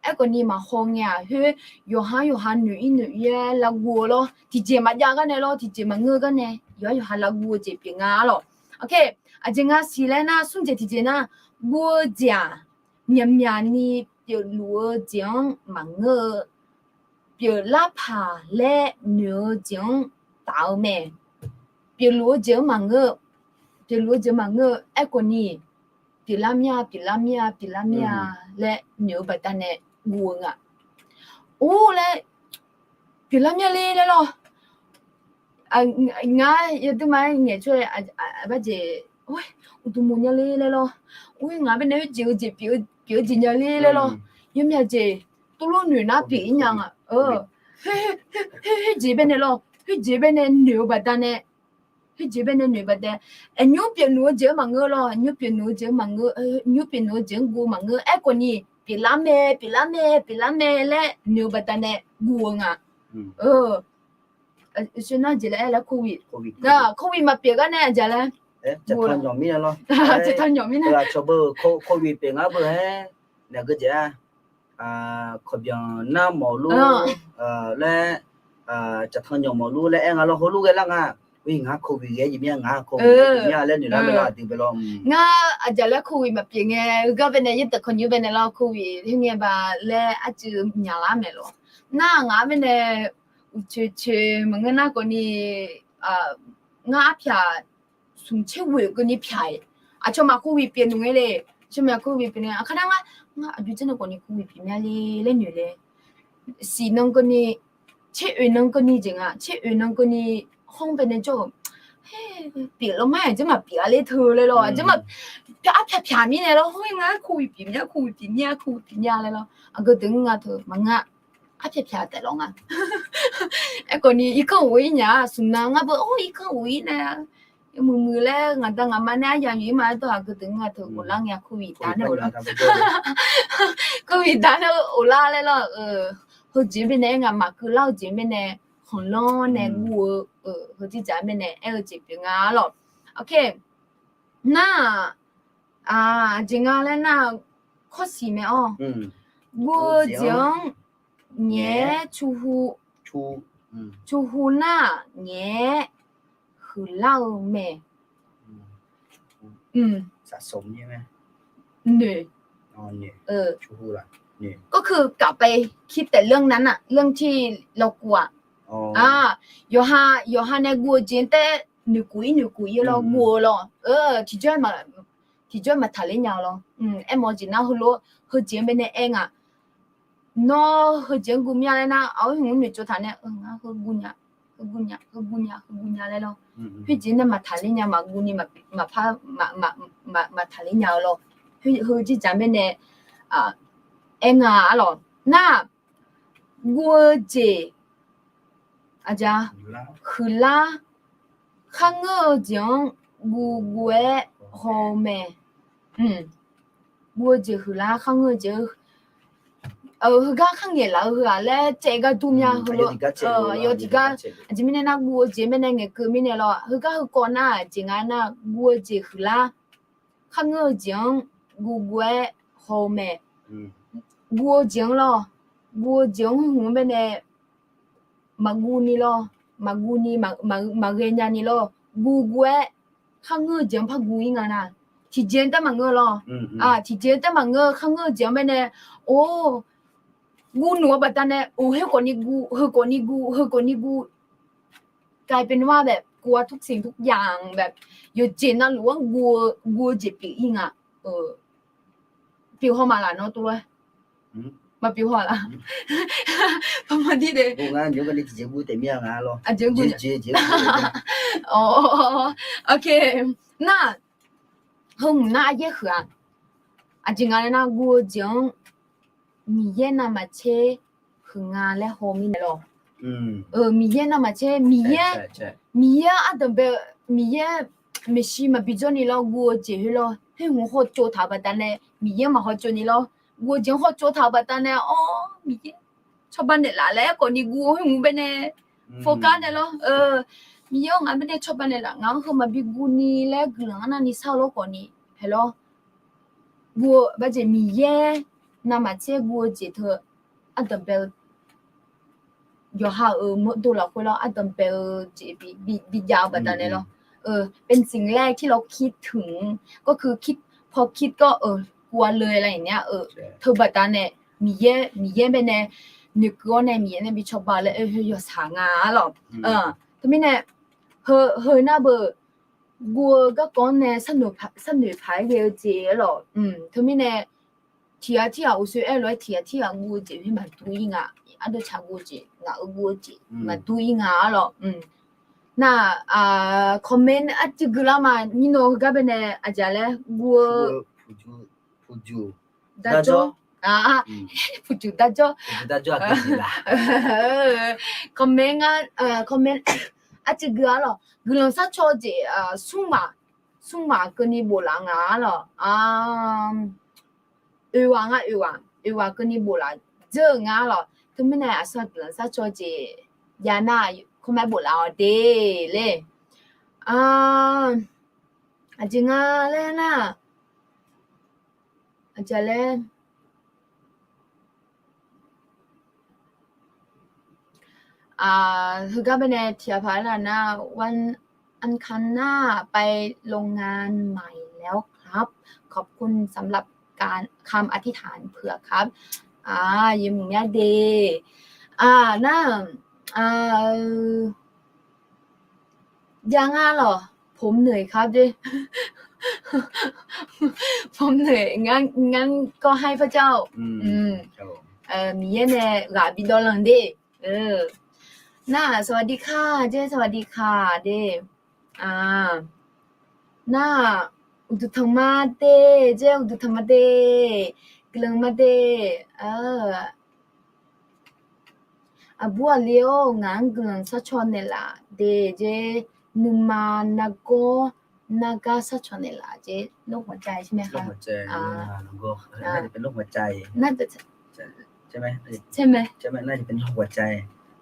Aerkhawf ni maqhaw ngae-aq khoer, yawqhar yawqha noeq ir noeq ir-aer lavguv-eu lawr, tiqjeq maqjav gar nae lawr, tiqjeq maqngeur gar nae yawqhar yawqha lavguv-eu jeq pyeuf nga lawq. Aqjeq nga siq laer nar smr jeq tiqjeq nar, guv-eu jeq-aq, myaqmyaq ni pyeufluf-eu jeq-anr maqngeur-eu, pyeuflar paq laer noeq-eu jeq-anr taf-eu mae. Pyeufluf-eu jeq-anr maqngeur, pyeufluf-eu jeq maqngeur-eu aerkhawf ni, pyeuflar mir-a, pyeuflar mir-a, pyeuflar mir-a laer noeq-eu baqdanae guv-eu nga. Or laer, pyeuflar mir-a ler laer lawr. Ngar yawdui ma-aer ngaeq tsawr-aer, aqbarjeq, or, uqduq moq nya ler laer lawr. Or, ngaq baenae khoerjeq-eu jeq pyeuf-eu jeq nya ler laer lawr. Yawmya jeq tov lof noeq nar pyeuf ir nya nga. Khoerjeq baenae lawr, khoerjeq baenae noeq-eu baqdanae, khoerjeq baenae noeq baqdanae, aqnymr pyeufluf-eu jeq-anr maqngeur lawr, aqnymr pyeufluf-eu jeq-anr maqngeur, aqnymr pyeufluf-eu jeq-anr guv maqngeur, aerkhawf ni pyeuflar mae, pyeuflar mae, pyeuflar mae laer noeq-eu baqdanae guv-eu nga. Nar jeq laer aer laer covid, covid maqpyeuf gar nae aqjeq laer, cawqtaq nyawq mirnae lawr, cawqtaq nyawq mirnae, covid pyeuf ngar beu-aer naeq geur jeq-a, kawqbyanq nar mawflur laer, cawqtaq nyawq mawflur laer aer nga lawr, heulof ghae lar nga. Ngar covid ghae jeq mir-a, ngar covid ghae jeq mir-a laer noeq lar mae lawr, aqdui bae lawr. Ngar aqjeq laer covid maqpyeuf ngae, heugar baenae yaertaq kawqnymr baenae lawr, covid khoerngae ba laer arcuiv myaqlar mae lawr. Nar ngaq-anr baenae uqcoeq coeq maqngeur nar khawfni, ngar arpyaq smq tser ghoeq keuvni pyaq-iq, aqcawq maf covid pyeuf nmr ngae le, aqcawq maf covid pyeuf nmr ngae, aqkar nar ngar, ngar aqjox janr nae khawfni covid pyeuf mya le laer noeq le. Siq nan keuvni, tser oeq nan keuvni jeq nga, tser oeq nan keuvni, khanr baenae jawr-euq, pyeuf lawr ma, aqjeq maf pyeuf-a ler teu laer lawr, aqjeq maf, arpyaq pyaq mirnae lawr, khoer ngar covid pyeuf mya, covid pyeuf mya, covid pyeuf mya laer lawr, aqgeu deuq nga teu maqngeur-a. Arpyaq pyaq taef lawr nga. Aerkhawfni irkanr ghof-ir nya-a, smq nan ngar beu, or, irkanr ghof-ir nae, muiqmuiq laer ngaqda ngaqma nae aryamq yif-ir ma aerdawr, aqgeu deuq nga teu ghoflar ngae covid da nae, covid da nae ghoflar laer lawr, heujeq mirnae aer nga, maqkeuv lar-eu jeq mirnae, khanqlanr nae guv-eu, heujeq jaq mirnae aer-eu jeq pyeuf nga lawr. Nar-aq, aqjeq nga laer nar, kawrsiq mae-awr, guv-eu jeq-anr ngaeq-aer cu hu, cu hu nar-aq ngaeq-aer huiqlar-eu mae. Noeq, ก็คือกลับไปคิดแต่เรื่องนั้นน่ะ เรื่องที่เรากลัว yawqha, yawqha nae guv-eu jeq taef noeqkuf-ir noeqkuf-ir lawr guv-eu lawr, tiqjawr, tiqjawr maqtaq ler nya-eu lawr. Aermawf-eu jeq nar heulof, heujeq-anr baenae aer nga. Nawr heujeq-anr guv mir-a laer nar, aqoer hmq-anr noeqtsov taq nae, ngar heu guv nya heuguvnya, heuguvnya, heuguvnya laer lawr. Khoerjeq nae maqtaqler nya, maqguv ni maqpar, maqtaqler nya-eu lawr. Heu, heu jeqzaq mirnae aer nga arlawq. Nar, guv-eu jeq, aqja, huiqlar, kharngeur-eu jeq-anr guvguv-aer haw-eu mae. Guv-eu jeq huiqlar kharngeur-eu jeq-eu, heugar kharngaeq laf-eu heu-aq laer caev gar dur mya heulof, yawf tiqgar aqjeq mirnae nar guv-eu jeq mirnae ngaeqkeuv mirnae lawr, heugar heukawv nar jeq nga nar guv-eu jeq huiqlar, kharngeur-eu jeq-anr guvguv-aer haw-eu mae. Guv-eu jeq-anr lawr, guv-eu jeq-anr hmq-eu mirnae maqguv ni lawr, maqguv ni, maqghae nya ni lawr, guvguv-aer kharngeur-eu jeq-anr par guv-ir nga nar, tiqjeq-anr taef maqngeur lawr. Tiqjeq-anr taef maqngeur, kharngeur-eu jeq-anr mirnae, or, guv noeq-eu baqdanae, or, heu khawf ni guv, heu khawf ni guv, heu khawf ni guv กลายเป็นว่าแบบกลัวทุกสิ่งทุกอย่าง แบบ yawqjeq navluf-anr guv-eu jeq pyeuf-ir nga. Pyeuf haw maqlaf nawr tov lof-aer. Maqpyeuf haw laf. Aqjeq, ok. Nar, heu hmq nar aryaer huiq-aq, aqjeq nga laer nar guv-eu jeq-anr Miqyaer navmaqtser huiq nga laer haw mirnae lawr. Miqyaer navmaqtser, Miqyaer, Miqyaer ardanqbae-eu, Miqyaer maeqshi maqbi jawr ni lawr, guv-eu jeq khoer lawr, khoer hmq hawtsov taq-euq baqdanae Miqyaer maq hawtsov ni lawr, guv-eu jeq-anr hawtsov taq-euq baqdanae, or, Miqyaer cawba naeqlaf laer khawf ni guv-eu khoer hmq baenae, fo gar nae lawr, Miqyaer-or, ngaq-anr baenae cawba naeqlaf, ngaq-anr heu maqbi guv ni laer guiqlanq-anr navni sar-eu lawr khawf ni, hae lawr, guv-eu baqjeq Miqyaer navmaqtser guv-eu jeq teu ardanqbae-eu yawqha-euq mawrdov lafkhoer lawr, ardanqbae-eu jeq bijav-eu baqdanae lawr, เป็นสิ่งแรกที่เราคิดถึง ก็คือ พอคิดก็ กลัวเลย อะไรอย่างเงี้ย teu baqdanae, Miqyaer, Miqyaer baenae noeqkeuv-awr nae Miqyaer nae bi cawba laer oe yawshaq nga arlawq. Teumirnae, heu nar beu guv-eu garkawv-anr nae sharnoeq paq-aer ghae-eu jeq arlawq. Teumirnae, tiqghaq tirghaq uqshoe aer lof-aer tiqghaq tirghaq guv-eu jeq khoer maqdur-ir nga. Ardov tsaq guv-eu jeq, ngaq-euq guv-eu jeq maqdur-ir nga arlawq. Nar, comment arcuiv guilar ma, nyir nawq heugar baenae aqjeq laer guv-eu ผู้จุ darjawr, ผู้จุ darjawr, comment nga, comment arcuiv guilar lawq. Guiqlanq sharcaw jeq smrmaq, smrmaq keuvni boflaf nga arlawq. Oeqghaq nga, oeqghaq, oeqghaq keuvni boflaf dzeur-eu nga arlawq. Teumirnae aqsur-aq guiqlanq sharcaw jeq jav nar, comment boflaf-awq de le. Aqjeq nga laer nar, aqjeq laer, heugar baenae tiqghaq paq-aer nar, วันอังคารหน้าไปโรงงานใหม่แล้วครับ ขอบคุณสำหรับการ คำอธิษฐานเผื่อครับ Yawmuiq myar de. Nar, jav nga lawq, ผมเหนื่อยครับ jeq. ผมเหนื่อย งั้นก็ให้พระเจ้า Miqyaer nae ghaq bidawv lanq de. Nar, สวัสดีค่ะ jeq, สวัสดีค่ะ de. Nar, uqduq tanq ma de, jeq, uqduq tanq ma de, guiqlanq ma de. Aqbur aqli-or, ngaq-anr guiqlanq sharcaw naeqlaf de, jeq, nuima nargawr nargar sharcaw naeqlaf jeq, โรคหัวใจใช่ไหมคะ น่าจะเป็นโรคหัวใจ ใช่ไหม น่าจะเป็นโรคหัวใจ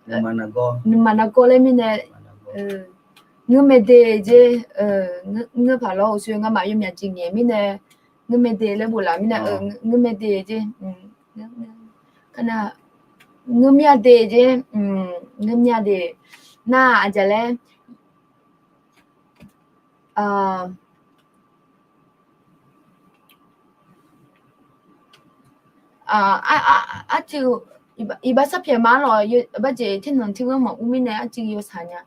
nuima nargawr, nuima nargawr laer mirnae, ngeurmae de jeq, ngeur paq lawr, uqshoe ngamaf yawmyaq jeq ngaeq mirnae, ngeurmae de laer boflaf mirnae, ngeurmae de jeq, ngeur mya de jeq, ngeur mya de. Nar, aqjeq laer, arcuiv, iqbax sarpyaeq ma lawq, barjeq ternanq tiqghaq maqur mirnae arcuiv yawshaq nya.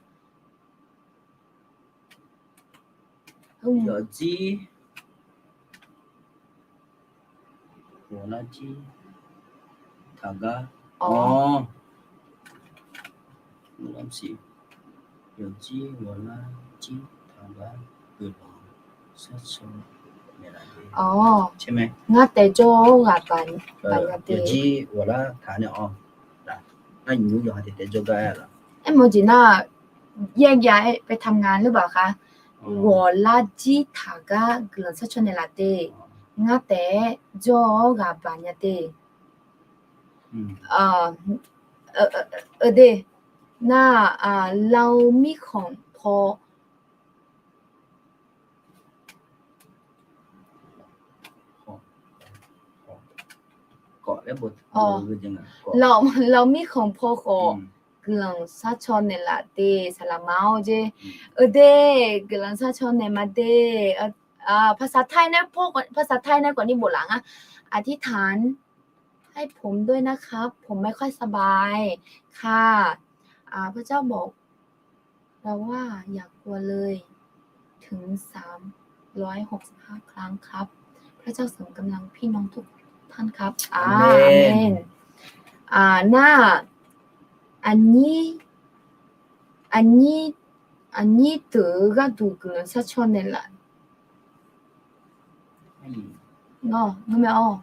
Yawjir, taqgar, awq, siq. Yawqjir ghawqlar jir taq gar guiqlanq sharcaw naeqlaf de. Ngar taef jawr-awr ghaq baq nya de. Aermawf-eu jeq nar-aq, แยกย้ายไปทำงานหรือเปล่าคะ ghawqlar jir taq gar guiqlanq sharcaw naeqlaf de. Ngar taef jawr-awr ghaq baq nya de. Nar-aq, Laomirkhanq paw Laomirkhanq paw khawf guiqlanq sharcaw naeqlaf de. Saqlaqma-awr jeq, eu de, guiqlanq sharcaw naeq ma de. ภาษาไทย nae, ภาษาไทย nae khawfni bof laf nga. อธิษฐานให้ผมด้วยนะครับ ผมไม่ค่อยสบายค่ะ พระเจ้าบอก เราว่าอย่ากลัวเลย ถึงสามร้อยหกสิบห้าครั้งครับ พระเจ้าเสริมกำลังพี่น้องทุกท่านครับ อาเมน Nar-aq, aqnyir, aqnyir deuq-eu gharduq guiqlanq sharcaw naeqlaf Nawr, ngeurmae-awr.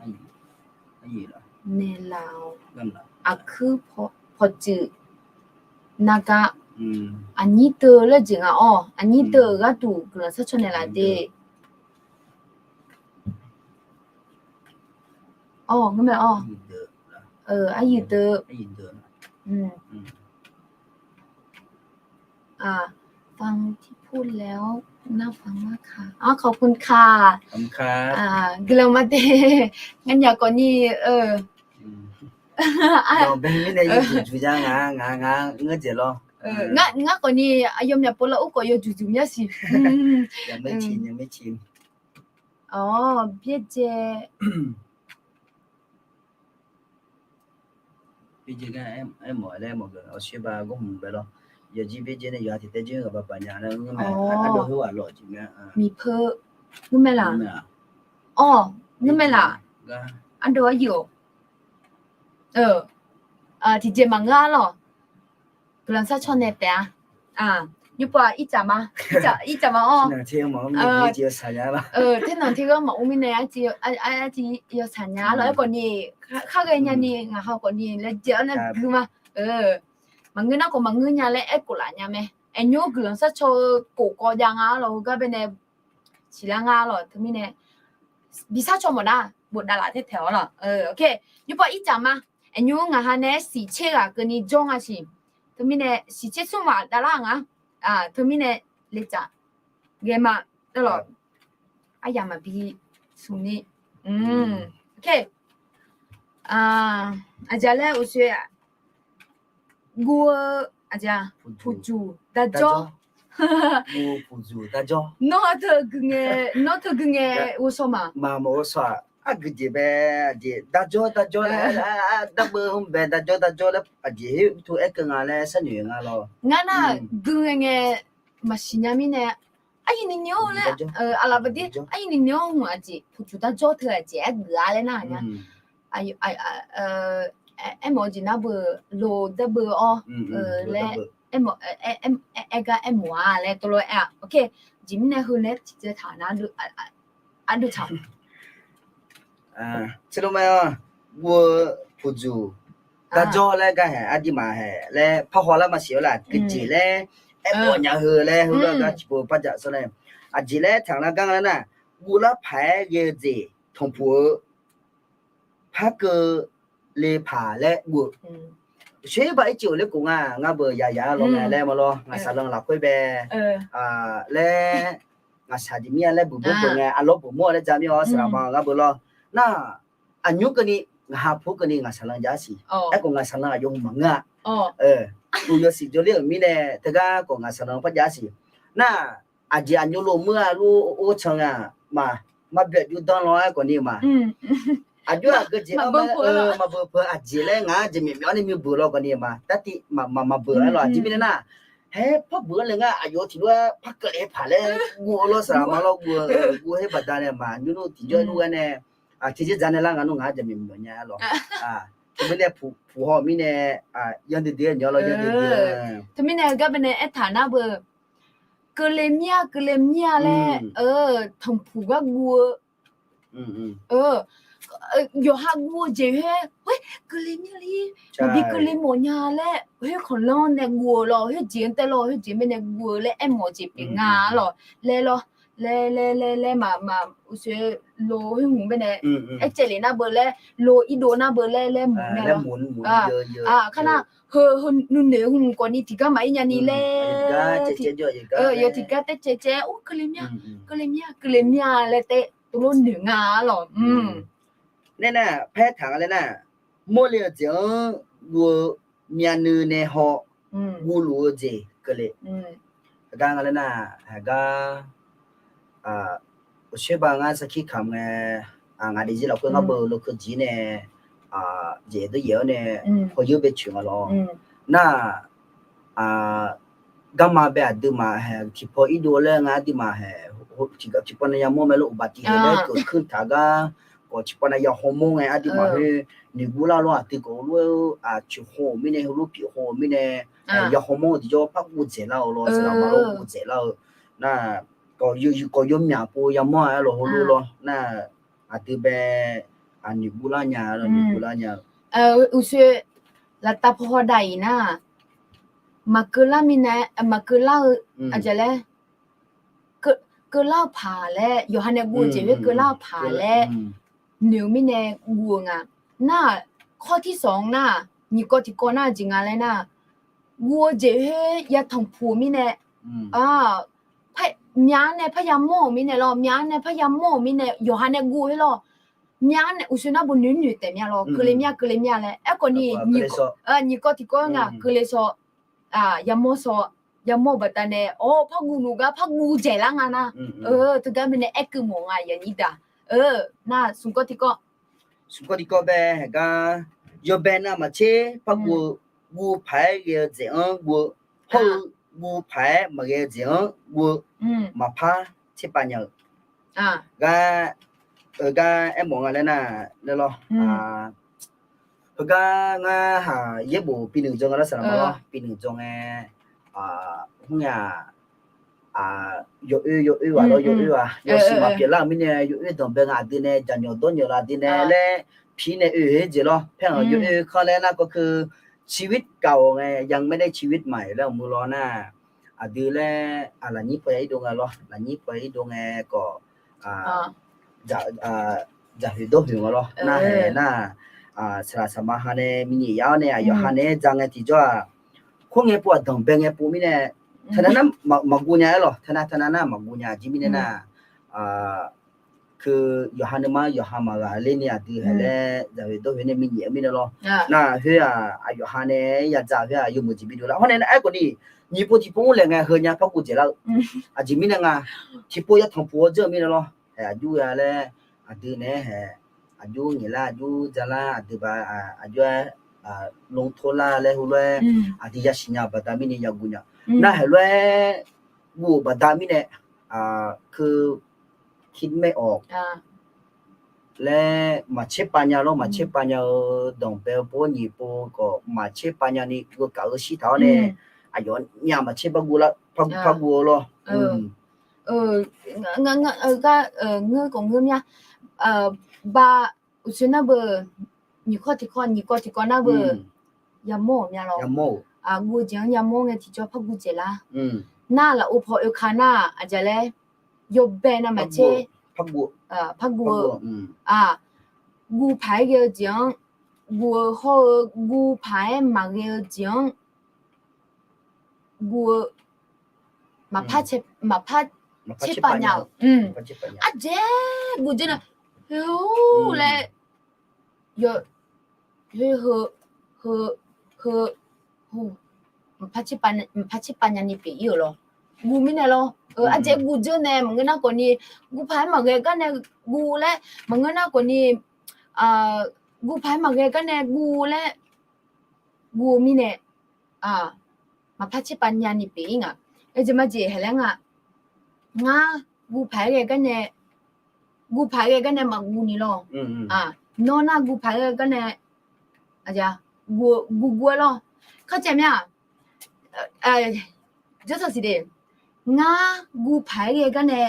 Naeqlaf-awq. Aqkuir pawqtsuif nargar. Aqnyir deuv laer jeq nga-awr, aqnyir deuv-euq gharduq guiqlanq sharcaw naeqlaf de. Awr, ngeurmae-awr. Aryuif deuv. ฟังที่พูดแล้วน่าฟังมากค่ะ guiqlanq ma de. Nganyaf khawfni, ngar khawfni aqyawfmaf pov lar ur khawf yawjuq juq mya siq. Awr, byaerdzae Byaerdzae gar aermawf laer mawf-eu awqshir ba gawrhmq bae lawr. Yawqjir byaerdzae nae yawqha tiq taer jir ghaq baq baq nya laer ngeur mae. Ardov heughaq lawq jeq nga. Miqpeu, ngeurmae laq? Awr, ngeurmae laq? Ardov aryuif-awq. Tiqjeq maqngeur-ar lawq. Guiqlanq sharcaw nae taef-a. Nymrpov-aq ircaf ma, ircaf ma-awr. Ternanq teq ghaq maqmr mirnae arciv yawshaq nya-ar lawq. Aerkhawfni, khar ghae nyani ngaq haw khawfni laejae-awr nae gui ma. Maqngeur nar khawf maqngeur nya laer aerkhof laf nya mae. Aqnymr guiqlanq sharcaw-eu khof kawv jav nga-ar lawq. Heugar baenae siqlar nga-ar lawq. Teumirnae bi sharcaw mawf nar bofdav laf taer taeq-awr lawq. Nymrpov ircaf ma. Aqnymr ngaq ha nae-aer siqtser ghaq keuvni jawr nga siq. Teumirnae siqtser smr maq davlar nga. Teumirnae lecaf ghae ma. Aer lawq. Aryamq maqbi smq ni. Aqjeq laer uqshoe-aq, guv-eu, aqjeq-a, puqjuq darjawr. Nawr teu gui ngae, nawr teu gui ngae ghovshaw ma. Maqmawf ghovshaw-aq, aqgeujeq bae, aqjeq darjawr darjawr laer, darbeuv hmq bae darjawr darjawr laer aqjeq her teu aerkeuv nga laer sharnoeq nga lawr. Ngar nar gui ngae ngae maqsiq nya mirnae, aryi ni ni-awr laer, aqlaf baqdir aryi ni ni-awr hmq aqjeq puqjuq darjawr teu aqjeq aergeuf-a laer nar nya. Aermawf-eu jeq nar beu lo darbeuv-awr laer, aergar aermawf-a laer tov lof-aer-a. Jeq mirnae heu nae tiqjeq taq nar ardov taq. Teulof mae-awr, guv-eu puqjuq darjawr laer gar haeq aqdirmaf haeq laer parhaw lar maqsiq-awr laf, geujeq laer aermawf nya heu laer heulof-aer gar tiqpov par jaq sawr nae, aqjeq laer taq lar gar nga nar, guvlar paq-aer ghae-eu jeq tanqpuq-eu par keuv le paq laer guv-eu. Shoer ba ircif-euq laer khof nga, ngar beuq yaqyaq-ar lawr mae laer mawr lawr, ngaqshaq lan lafkhoer bae laer, ngaqshaq jeq mir-a laer buqmawr beuq ngae, arlawr buqmawr laer ja mir-awr saqlaq ma ngar beuq lawr. Nar, aqnymr keuvni, ngaqha pu keuvni ngaqshaq lan jav-ar siq. Aerkhawf ngaqshaq lan aqyawf hmq maqngeur-a. Uq yawsiq jawrler-euq mirnae teugar khawf ngaqshaq lan par jav-ar siq. Nar, aqjeq aqnymr lof meur-a lur or can nga, maq, maqbyav jov dan lawr-aer khawfni ma. Aqjox-aq geujeq-anr maqbeuq peuq aqjeq laer ngaq-anr jeq myawf myawf-anr nae mibeuq lawr khawfni ma. Tartiv maqmaq maqbeuq-aer lawr aqjeq mirnae nar, haer par beuq-anr le ngar aqyawf tiqlof-aer par keuvle paq laer guv-eu lawr saqlaq ma lawr guv-eu guv-eu her baqda nae ma nymr nmr tiqjawr nmr ghae nae, tiqjeq dzaq nae lar nga nmr ngaq-anr jeq myawf myawf nya-ar lawr. Teumirnae puq haw mirnae, yandui dui-aer nya lawr, yandui dui. Teumirnae heugar baenae aertaq nar beu, keuvle mir-a, keuvle mir-a laer, tanqpuq gar guv-eu yawqha guv-eu jeq khoer, keuvle mir-a li, maqbi keuvle mawf nya laer, khoerkhanqlanr nae guv-eu lawr, khoerjeq-anr tae lawr, khoerjeq mirnae guv-eu laer aermawf-eu jeq pyeuf nga lawr, laer lawr, laer laer laer laer maqmaq uqshoe lo khoer hmq baenae, aercaev lef nar beu laer, lo irdov nar beu laer laer mq nae lawr. Kar nar, heu nuinoeq hmq khawfni tiqgar maqir nyani laer, yawf tiqgar taer caev caev-aer, or keuvle mir-a, keuvle mir-a, keuvle mir-a laer taer tov lof noeq nga lawr. Nae nar paer taq nga laer nar, mawrle-eu jeq-anr guv-eu myavnuiv nae haw guvluf-eu jeq keuvle. Heugar nga laer nar, heugar, uqshoer ba ngar sarkir kamq ngae, ngaq daefzir lafkhoer ngar beu lokeuv jir nae, jeq dawryaef-awr nae, hawyoer bae coeq nga lawr. Nar-aq, garma bae aqduimaf hae tiqpaw irdov laer nga aqduimaf hae, tiqpaw nae yamawr mae lor, uqbaf tiq hae laer keuv kuir taq gar, khawf tiqpaw nae ya hawmawr ngae aqduimaf khoer, noeqguv lar lor, aqdui khawf heulof-aer coeq haw-euq mirnae, heulof pyeuf haw-euq mirnae, ya hawmawr-eu tiqjawr par guv dzaeq lar-eu lawr, saqlaqma lor guv dzaeq lar-eu. Nar-aq, khawf yawmyaq pov yamawr-a aer lawr heulof lawr. Nar-aq, aqdui bae noeqguv lar nya, noeqguv lar nya. Uqshoe laftav paw hawdav-iq nar, maqkeuv lar mirnae, maqkeuv lar-eu, aqjeq laer, keuv lar-eu paq laer, yawqha nae guv-eu jeq khoer keuv lar-eu paq laer noeq-eu mirnae guv-eu nga. Nar-aq, khawr tirsawq-anr nar, nyiq kawv tiqkawv nar jeq nga laer nar, guv-eu jeq khoer ya tanqpuq-eu mirnae, myav-anr nae parya mawr-euq mirnae lawr, myav-anr nae parya mawr-euq mirnae yawqha nae guv-eu khoer lawr, myav-anr nae uqshoe nar beu noeq noeq taef myav lawr, keuvle mir-a, keuvle mir-a laer. Aerkhawfni, nyiq kawv tiqkawv nga, keuvle shaw, yamawr shaw, yamawr-eu baqdanae, awr, par guv luf gar par guv dzaeq lar nga nar, teugar mirnae aerkeuv mawf nga yaqnyir daq. Nar smq kawv tiqkawv, smq kawv tiqkawv bae heugar, yawbae navmaqtser par guv-eu, guv paq-aer ghae-eu jeq-anr guv-eu, hawr-eu guv paq-aer maqghae-eu jeq-anr guv-eu, maqpar tserpav nya-eu. Gar, gar aermawf nga laer nar, laer lawr. Heugar ngar haq yaerbof bi nuiq dzawr nga lar saqlaqma lawr, bi nuiq dzawr ngae, mrnya, yawoer yawoer ghaq lawr, yawoer ghaq yawshuif maqpyeuf lar-euq mirnae, yawoer danqbae nga aqdui nae jaqnyawq dawrnyawq laf aqdui nae laer, pi nae oe-eu jeq lawr. Paer-anr yawoer kanr laer nar kawv keuv ชีวิตเก่า ngae, ยังไม่ได้ชีวิตใหม่ laer mq-eu lawr nar, aqdui laer, lafnyir paw ya irdov nga lawr, lafnyir paw ya irdov ngae khawf, dzaqhoeq dawrhoeq nga lawr. Nar hae nar, saqlaq saqma ha nae minyaef yar-awr nae aqyawf ha nae-aer ja ngae tiqjawr-aq, khoerngae pov-aq danqbae ngae pov mirnae, teunav nar maqguv nya-aer lawr, teunav teunav nar maqguv nya jir mirnae nar, keuv yawqha nuima yawqha maqghaq ler ni aqdui hae laer dzaqhoeq dawrhoeq nae minyaef-eu mirnae lawr. Nar khoer-aq, aqyawf ha nae-aer ya ja khoer-aq, yawmuiq jeq bidov lar. Hawr nae nar aerkhawfni, nyiq pov tiqpov mr laeq ngae heu nya par guv dzaeq lar-eu. Aqjeq mirnae nga, tiqpov ya tanqpuq-awr dzeur-eu mirnae lawr. Hae aqjox-a laer, aqdui nae-aer hae, aqjox ngaeq lar, aqjox ja lar, aqdui ba, aqjox-aer, lmr tor lar laer heulof-aer, aqdui yasiq nya-eu baqda mirnae yaguv nya. Nar hae lof-aer guv-euq baqda mirnae, keuv kir maer-awq laer maqtser pav nya lawr, maqtser pav nya-eu danqbae-eu pov nyiq pov khawf maqtser pav nya ni, geuv kaq-eu shir taq-awr nae, aqyawf nya maqtser par guv lar, par guv-eu lawr. Ngeur khawf ngeur mya. Ba, uqshoe nar beu, nyiq kawv tiq kawv, nyiq kawv tiq kawv nar beu, yamawr-euq mya lawr. Guv-eu jeq-anr yamawr ngae tiqjawr par guv dzaeq lar. Nar lafov paw oeka nar aqjeq laer, yawbae navmaqtser par guv-eu, guv paq-aer ghae-eu jeq-anr guv-eu hawr-eu, guv paq-aer maqghae-eu jeq-anr guv-eu, maqpar tserpav nya-euq. Ardzaeq guv dzeur nae, heu laer, heu, heu, heu, maqpar tserpav nya ni pyeuf ir-euq lawr. Guv mirnae lawr. Ardzaeq guv dzeur nae maqngeur nar khawfni, guv paq-aer maqghae gar nae guv laer maqngeur nar khawfni, guv paq-aer maqghae gar nae guv laer guv-eu mirnae, maqpar tserpav nya ni pyeuf ir nga. Aqjeq majeq haeq laer nga. Ngar guv paq-aer ghae gar nae, guv paq-aer ghae gar nae maqguv ni lawr. Nawr nar guv paq-aer ghae gar nae, guv guv-aer lawr. Kharcaev mir-aq, jawrsaq siq de, ngar guv paq-aer ghae gar nae,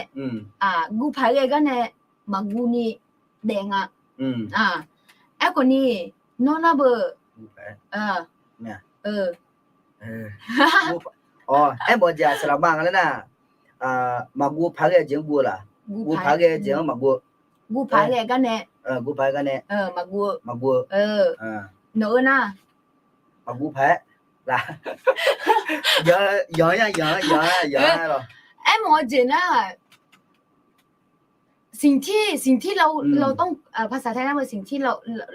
guv paq-aer ghae gar nae maqguv ni daef nga. Aerkhawf ni, nawr nar beu, aermawf-eu jeq-aq saqlaqma nga laer nar, maqguv paq-aer ghae jeq-anr guv-eu laq? Guv paq-aer ghae jeq-anr maqguv-eu. Guv paq-aer ghae gar nae, guv paq-aer gar nae maqguv-eu, maqguv-eu. Nawq-eu nar, maqguv paq-aer laq? Yanq-anr ya yanq-anr ya yanq-anr lawr. Aermawf-eu jeq nar, สิ่งที่ สิ่งที่เรา เราต้อง ภาษาไทยนะ สิ่งที่เรา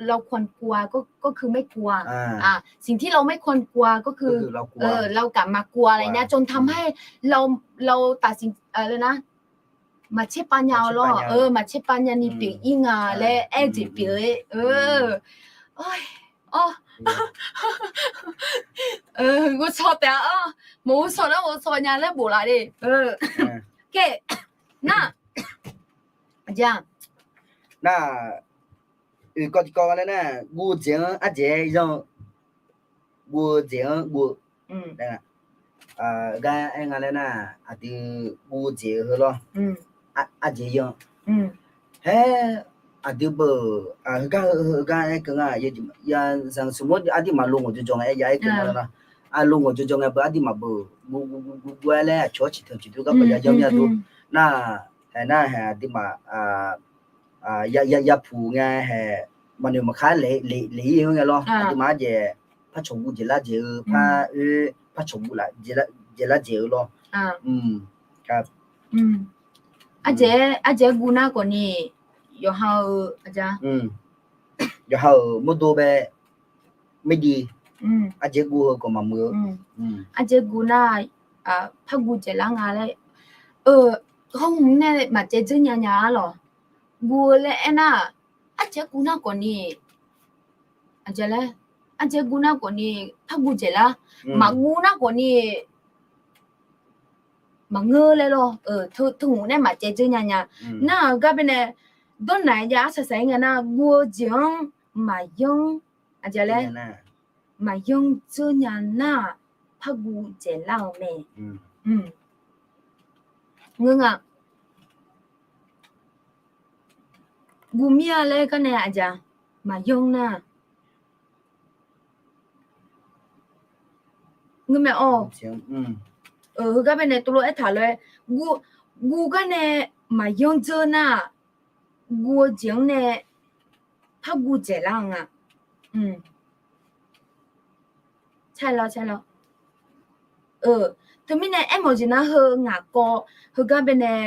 เราควรกลัว ก็ ก็คือไม่กลัว สิ่งที่เราไม่ควรกลัว ก็คือ เรากลับมากลัวอะไรเงี้ย จนทำให้เรา เราตัดสิน อะไรนะ maqtser pav nya-eu lawr, maqtser pav nyani pyeuf-ir nga laer aer-eu jeq pyeuf-eu. Ghovshaw taef-a, maqghovshaw nar ghovshaw nya laer bof laf de. Nar, nar, oekawv tiqkawv nga laer nar, guv-eu jeq-anr ardzaeq-aer yanr-eu, guv-eu jeq-anr guv-eu, gar aer nga laer nar, aqdui guv-eu jeq-eu heu lawr, ardzaeq-aer yanr-eu. Haer, aqdui beu, heugar heugar aer keuv nga, ya zanq smq-anr aqduimaf lo ngawqjawr jawr nga aer ya aer keuv nga nar, aqlo ngawqjawr jawr ngae beu aqduimaf beu guv guv guv guv-aer laer aqcawq-anr ciqtanq ciqdur garkawv ya yanr mir-a dur. Nar, hae nar hae aqduimaf ya puq ngae hae, maqnoeq maqkhar le le ir-eu ngae lawr, aqduimaf ardzaeq par cawq guv dzaeqlar dzaeq-eu par oer par cawq guv laf dzaeqlar dzaeq-eu lawr. Ardzaeq, ardzaeq-aer guv nar khawf ni, yawqha-euq, yawqha-euq mawrdo bae maerdiv, ardzaeq-aer guv-eu khawf maqmuiq-eu. Ardzaeq-aer guv nar, par guv dzaeqlar nga laer, hawr hmq nae maqcaev dzeur nya nya-ar lawq. Guv-eu laer aernar, ardzaeq-aer guv nar khawf ni, ardzaeq-aer guv nar khawf ni par guv dzaeqlar, maqguv nar khawf ni maqngeur laer lawr. Teu hmq nae maqcaev dzeur nya nya. Nar-euq gar bae nae dawrnaq-aer jav arsaq saq-ir nga nar, guv-eu jeq-anr maqyanr, aqjeq laer, maqyanr dzeur nya nar-aq, par guv dzaeqlar-eu mae. Ngeur nga. Guv mir-a laer gar nae aqjeq maqyanr nar, ngeur mae-awr. Heugar bae nae tov lof aertaq lof-aer, guv gar nae maqyanr dzeur nar-aq, guv-eu jeq-anr nae par guv dzaeqlar-eu nga. Teumirnae aermawf jeq nar heu ngaq kawv heugar bae nae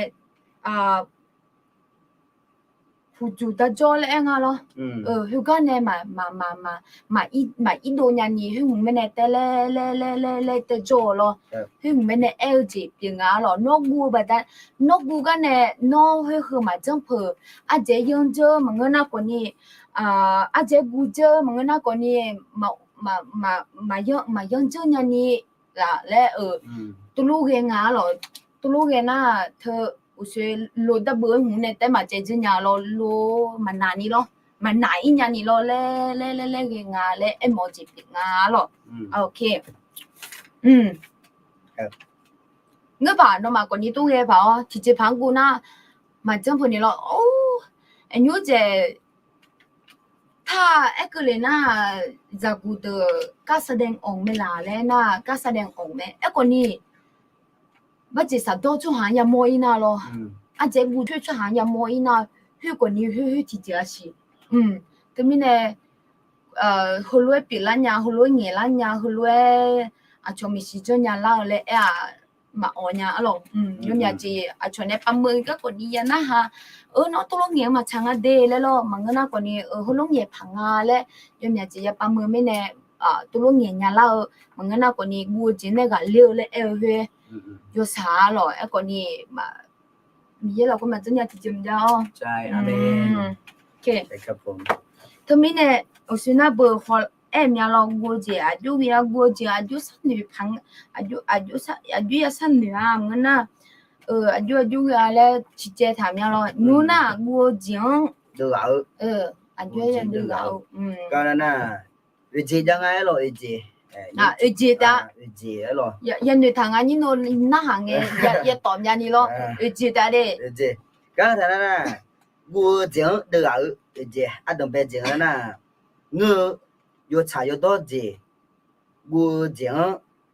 puqjuq darjawr laer aer nga lawr. Heugar nae maq, maq, maq, maq, maq irdov nyani khoer hmq bae nae tae laer, laer, laer, laer, laer tae jawr-eu lawr. Khoer hmq bae nae aer-eu jeq pyeuf nga-ar lawq. Nawr guv-eu baqda, nawr guv gar nae, nawr khoer heu maqjanr peuq, ardzaeq-aer yanr dzeur maqngeur nar khawf ni, ardzaeq-aer guv dzeur maqngeur nar khawf ni, maq, maq, maq, maqyanr, maqyanr dzeur nyani laf laer-euq, tuvlof ghae nga-ar lawq. Tuvlof ghae nar teu uqshoe lo darbeuv-aer hmq nae taef maqcaev dzeur nya lawr, lo maqnaq ni lawr, maqnaq-ir nyani lawr laer, laer, laer, laer ghae nga laer aermawf-eu jeq pyeuf nga-ar lawq. Ngeur paq nawmaf khawf ni tov ghae paq-awr tiqjeq paq-anr guv nar, maqjanr peuq ni lawr. Or, aqnymr dzaeq taq aer keuvle nar, zaqguq deuq การแสดงออก mae laq laer nar, การแสดงออก mae. Aerkhawf ni, barjeq saqdawr tsawrhaq-anr yamawr-ir nar lawr. Ardzaeq-aer guv coer tsawrhaq-anr yamawr-ir nar, khoer khawf ni khoer khoer tiqjeq-a siq. Teumirnae, heulof-aer pyeuflar nya, heulof-aer ngaeqlar nya, heulof-aer aqcawq maeqshi janrnya lar-eu laer aer-aq, maqawq nya-ar lawq. Yawmyaq jeq aqcawq nae pavmeuq-eu garkawv ni ya narhaq, eu, nawr tuvlof ngaeq-eu maqtsaq nga de laer lawr, maqngeur nar khawf ni, eu, heulof ngaeq paq nga laer, yawmyaq jeq ya pavmeuq mirnae, tuvlof ngaeq nya lar-eu, maqngeur nar khawf ni guv-eu jeq nae ghaqler-eu laer aer-eu khoer, yawshaq-ar lawq. Aerkhawf ni, Miqyaer lafkhoer maqjanr nya tiqjeq maqjav-awr. Teumirnae, uqshoe nar beu haw-aer mya lawr, guv-eu jeq aqjox ghae-a, guv-eu jeq aqjox sharnoeq paq, aqjox ya sharnoeq-a maqngeur nar, aqjox aqjox ghae-a laer tiqcaev taq mya lawr. Nymr nar guv-eu jeq-anr deuv ghaq-eu, aqjox ya deuv ghaq-eu, gar nar, Oeqjeq jav nga aer lawq, oeqjeq. Oeqjeq tav. Oeqjeq aer lawq. Yanoeq taq nga nyir no narhaq ngae, ya tawf myavni lawr. Oeqjeq tav de. Oeqjeq. Gar taq nar nar, guv-eu jeq-anr deuvghaq-eu oeqjeq ardanqbae jeq nga nar, ngeur-eu yawtsaq yawdawr jeq, guv-eu jeq-anr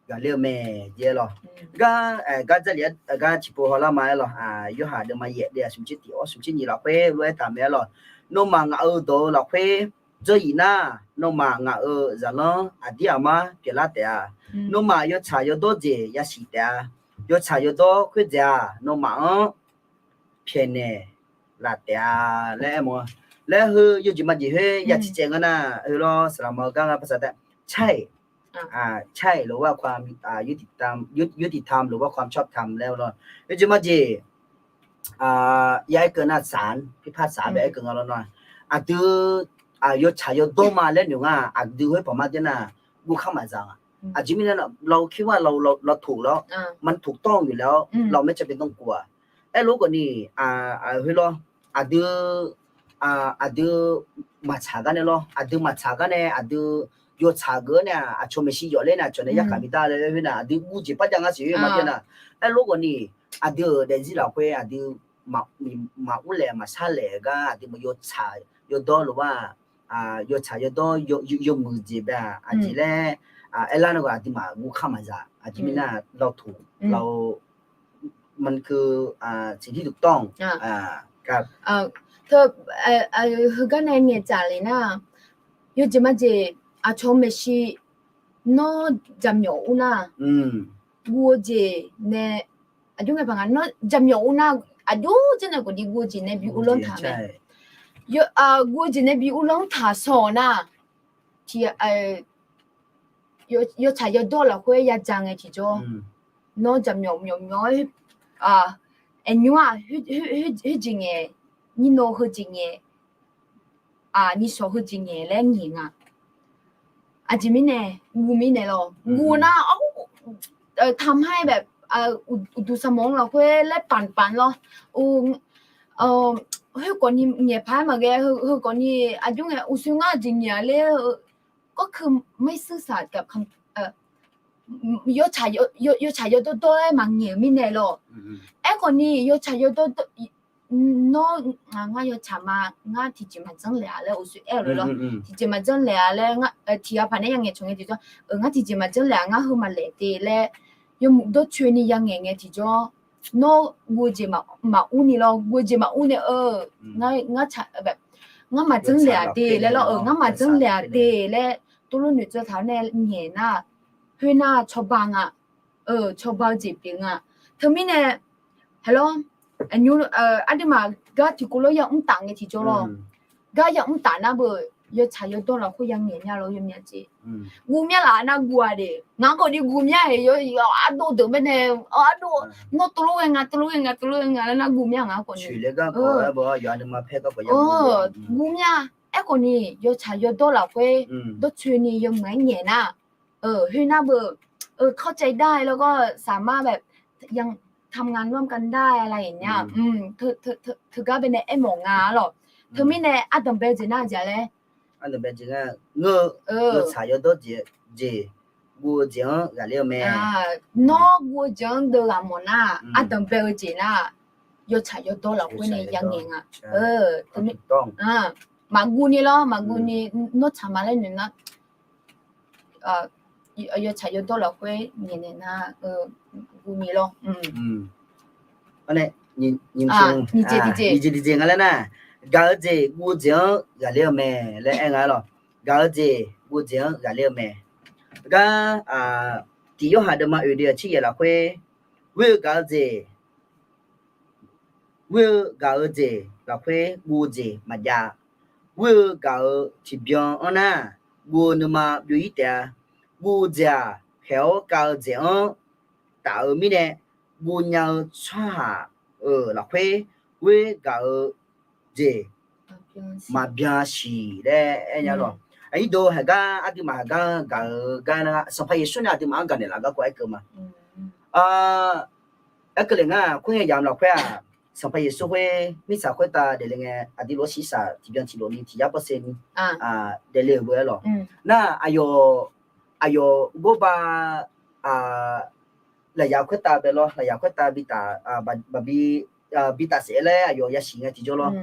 ghaqler-eu mae jeq aer lawq. Gar, gar Jarlif, gar ciqpov hawlar ma aer lawq. Yorhaq deuvma yaef deuvma smqtser tiq-awr smqtser nyiq lafkhoer lof-aer taq mae aer lawq. Nawmaf ngaq-euq dawq-eu lafkhoer dzawryif nar, nawmaf ngaq-euq zaqlanr aqdir aqmar pyeuflar taef-a. Nawmaf yawtsaq yawdawr jeq yasiq taef-a. Yawtsaq yawdawr khoerdzaeq-aq, nawmaf-anr pyaeqnaeq laf taef-a laer aermawf-a. Laer heu yawjeq majeq khoer ya ciqcaev nga nar, heu lawr saqlaq ma-eu gar ngar parsaq taef, ใช่ ใช่ หรือว่าความ ยุติธรรม หรือว่าความชอบธรรม laer lawr. Yawjeq majeq ya aer keuv nar, ศาลพิพากษา bae aer keuv nga lawr nar, aqdui yawtsaq yawdawr ma laer noeq nga, aqdui khoer paqmar dzer nar, guv khar maqzaq nga. Aqjeq mirnae nar, เราคิดว่าเรา เราถูกแล้ว มันถูกต้องอยู่แล้ว เราไม่จำเป็นต้องกลัว Aerlof khawfni, heu lawr, aqdui, aqdui maqtsaq gar nae lawr, aqdui maqtsaq gar nae aqdui yawtsaq geuf-awr nae aqcawq maeqshi yawf ler nae aqcawq nae yarkhaq bi dar laer khoer nar, aqdui guv jeq par jav ngar siq khoer ma dzer nar. Aerlof khawfni, aqdui-euq daefzir lafkhoer aqdui maqmr laeq maqshar laeq gar aqdui maq yawtsaq yawdawr lof-aer, yawtsaq yawdawr yawmuiq jeq bae-aq aqjeq laer aerlar nae gaq aqduimaf guv khar maqzaq. Aqjeq mirnae nar, เราถูก เรา มันคือสิ่งที่ถูกต้อง Teu, heugar nae ngaeqtsaq le nar, yawjeq majeq aqcawq maeqshi nawr jaqmyawf ur nar, guv-eu jeq nae, aqjox ngae paq nga nawr jaqmyawf ur nar, aqjox janr nae khawfni guv-eu jeq nae bi uvlanr taq mae. Guv-eu jeq nae bi uvlanr taq shawr-awq nar, yawtsaq yawdawr lafkhoer ya ja ngae tiqjawr, nawr jaqmyawf myawf myawf-aer, aqnymr-aq, khoerjeq ngaeq, nyir nov heujeq ngaeq, nyir shawq heujeq ngaeq laer ngaeq nga. Aqjeq mirnae, guv mirnae lawr, guv nar, ทำให้แบบ uqduq sanqmawf-anr lafkhoer laer panqpanq lawr. Khoerkhawfni ngaeqpaq-aer maqghae, heu khawfni aqjox ngae uqshoe ngar jeq ngaeq-a ler-eu ก็คือไม่ซื่อสัตย์กับคำ yawtsaq yawdawr dawr-aer maqngaeq-euq mirnae lawr. Aerkhawfni yawtsaq yawdawr dawr, nawr ngar yawtsaq ma, ngar tiqjeq maqjanr laeq-a laer uqshoe aer-euq lawr. Tiqjeq maqjanr laeq-a laer, tiq ghaq paq nae ya ngaeq cawq ngae tiqjawr, ngar tiqjeq maqjanr laeq-a, ngar heu maqlaeq te laer, yawmuiq dawrcoeni ya ngaeq ngae tiqjawr, nawr guv-eu jeq maqur ni lawr, guv-eu jeq maqur nae-eu, ngar maqjanr laeq-aq de laer lawr-euq, ngar maqjanr laeq-aq de laer, tov lof noeqtsov taq-awr nae ngaeq nar, khoernar cawba nga, cawba-eu jeq pyeuf nga. Teumirnae, haer lawr, aqduimaf gar tiqkov lawr ya mr taf ngae tiqjawr lawr. Gar ya mr taf nar beu, yawtsaq yawdawr lafkhoer ya ngaeq nya lawr yawmya jeq. Guv mya laf nar guv-a de. Ngaq khawfni guv mya-aer yawqha ardov deuq baenae, ardov, nawr tov lof ghae nga, tov lof ghae nga, tov lof ghae nga laer nar guv mya ngaq khawfni. Guv mya, aerkhawfni yawtsaq yawdawr lafkhoer dawrcoeni yawmuiq-aer ngaeq nar, khoernar beu, เข้าใจได้ แล้วก็สามารถแบบยังทำงานร่วมกันได้อะไรอย่างเงี้ย teugar baenae aermawf nga lawr. Teumirnae ardanqbae-eu jeq nar-aq jeq laer, ardanqbae jeq nar, ngeur-eu yawtsaq yawdawr jeq, jeq, guv-eu jeq-anr ghaqler-eu mae. Nawr guv-eu jeq-anr deuv ghaq mawf nar, ardanqbae-eu jeq nar, yawtsaq yawdawr lafkhoer nae ya ngaeq nga. Maqguv ni lawr, maqguv ni, nawr tsaq ma laer noeq nar, yawtsaq yawdawr lafkhoer ngaeq naeq nar, guv ni lawr. Nyiq jeq tiqjeq nga laer nar, gaq-eu jeq guv-eu jeq-anr ghaqler-eu mae laer aer nga lawr. Gaq-eu jeq guv-eu jeq-anr ghaqler-eu mae. Gar, tiq Yorhaq deuvma oeq deuq-aq tser yaeq lafkhoer, ghoer-eu gaq-eu jeq, ghoer-eu gaq-eu jeq lafkhoer guv-eu jeq maqjav. Ghoer-eu gaq-eu tiqbyan-anr nar, guv-eu nuima byov-ir taef-a. Guv-eu jeq-aq, khaeq-awr kav-eu jeq-anr taf-eu mirnae, guv nya-eu tsawrhaq-euq lafkhoer ghoer gaq-eu jeq maqbyan siq laer aer nya lawq. Aqnyir dov haqgar aqduimaf haqgar gaq-eu gar nar, Sanqpaq Yeqsur nae aqduimaf-anr gaqnaeq laf garkawv aerkeuv ma. Aerkeuv le ngar khoerngae yamq lafkhoer-aq, Sanqpaq Yeqsur khoer mirtsaq khoertav daefle ngae, aqdui lof-aer shiqshaq tiqbyan tiqlof ni tiq yar pawshe ni daefle-euq beu-aer lawq. Nar aqyawf, aqyawf gorba lafyaq khoertav bae lawr, lafyaq khoertav bitaf, bi, bitaf saef laer aqyawf yasiq ngae tiqjawr lawr.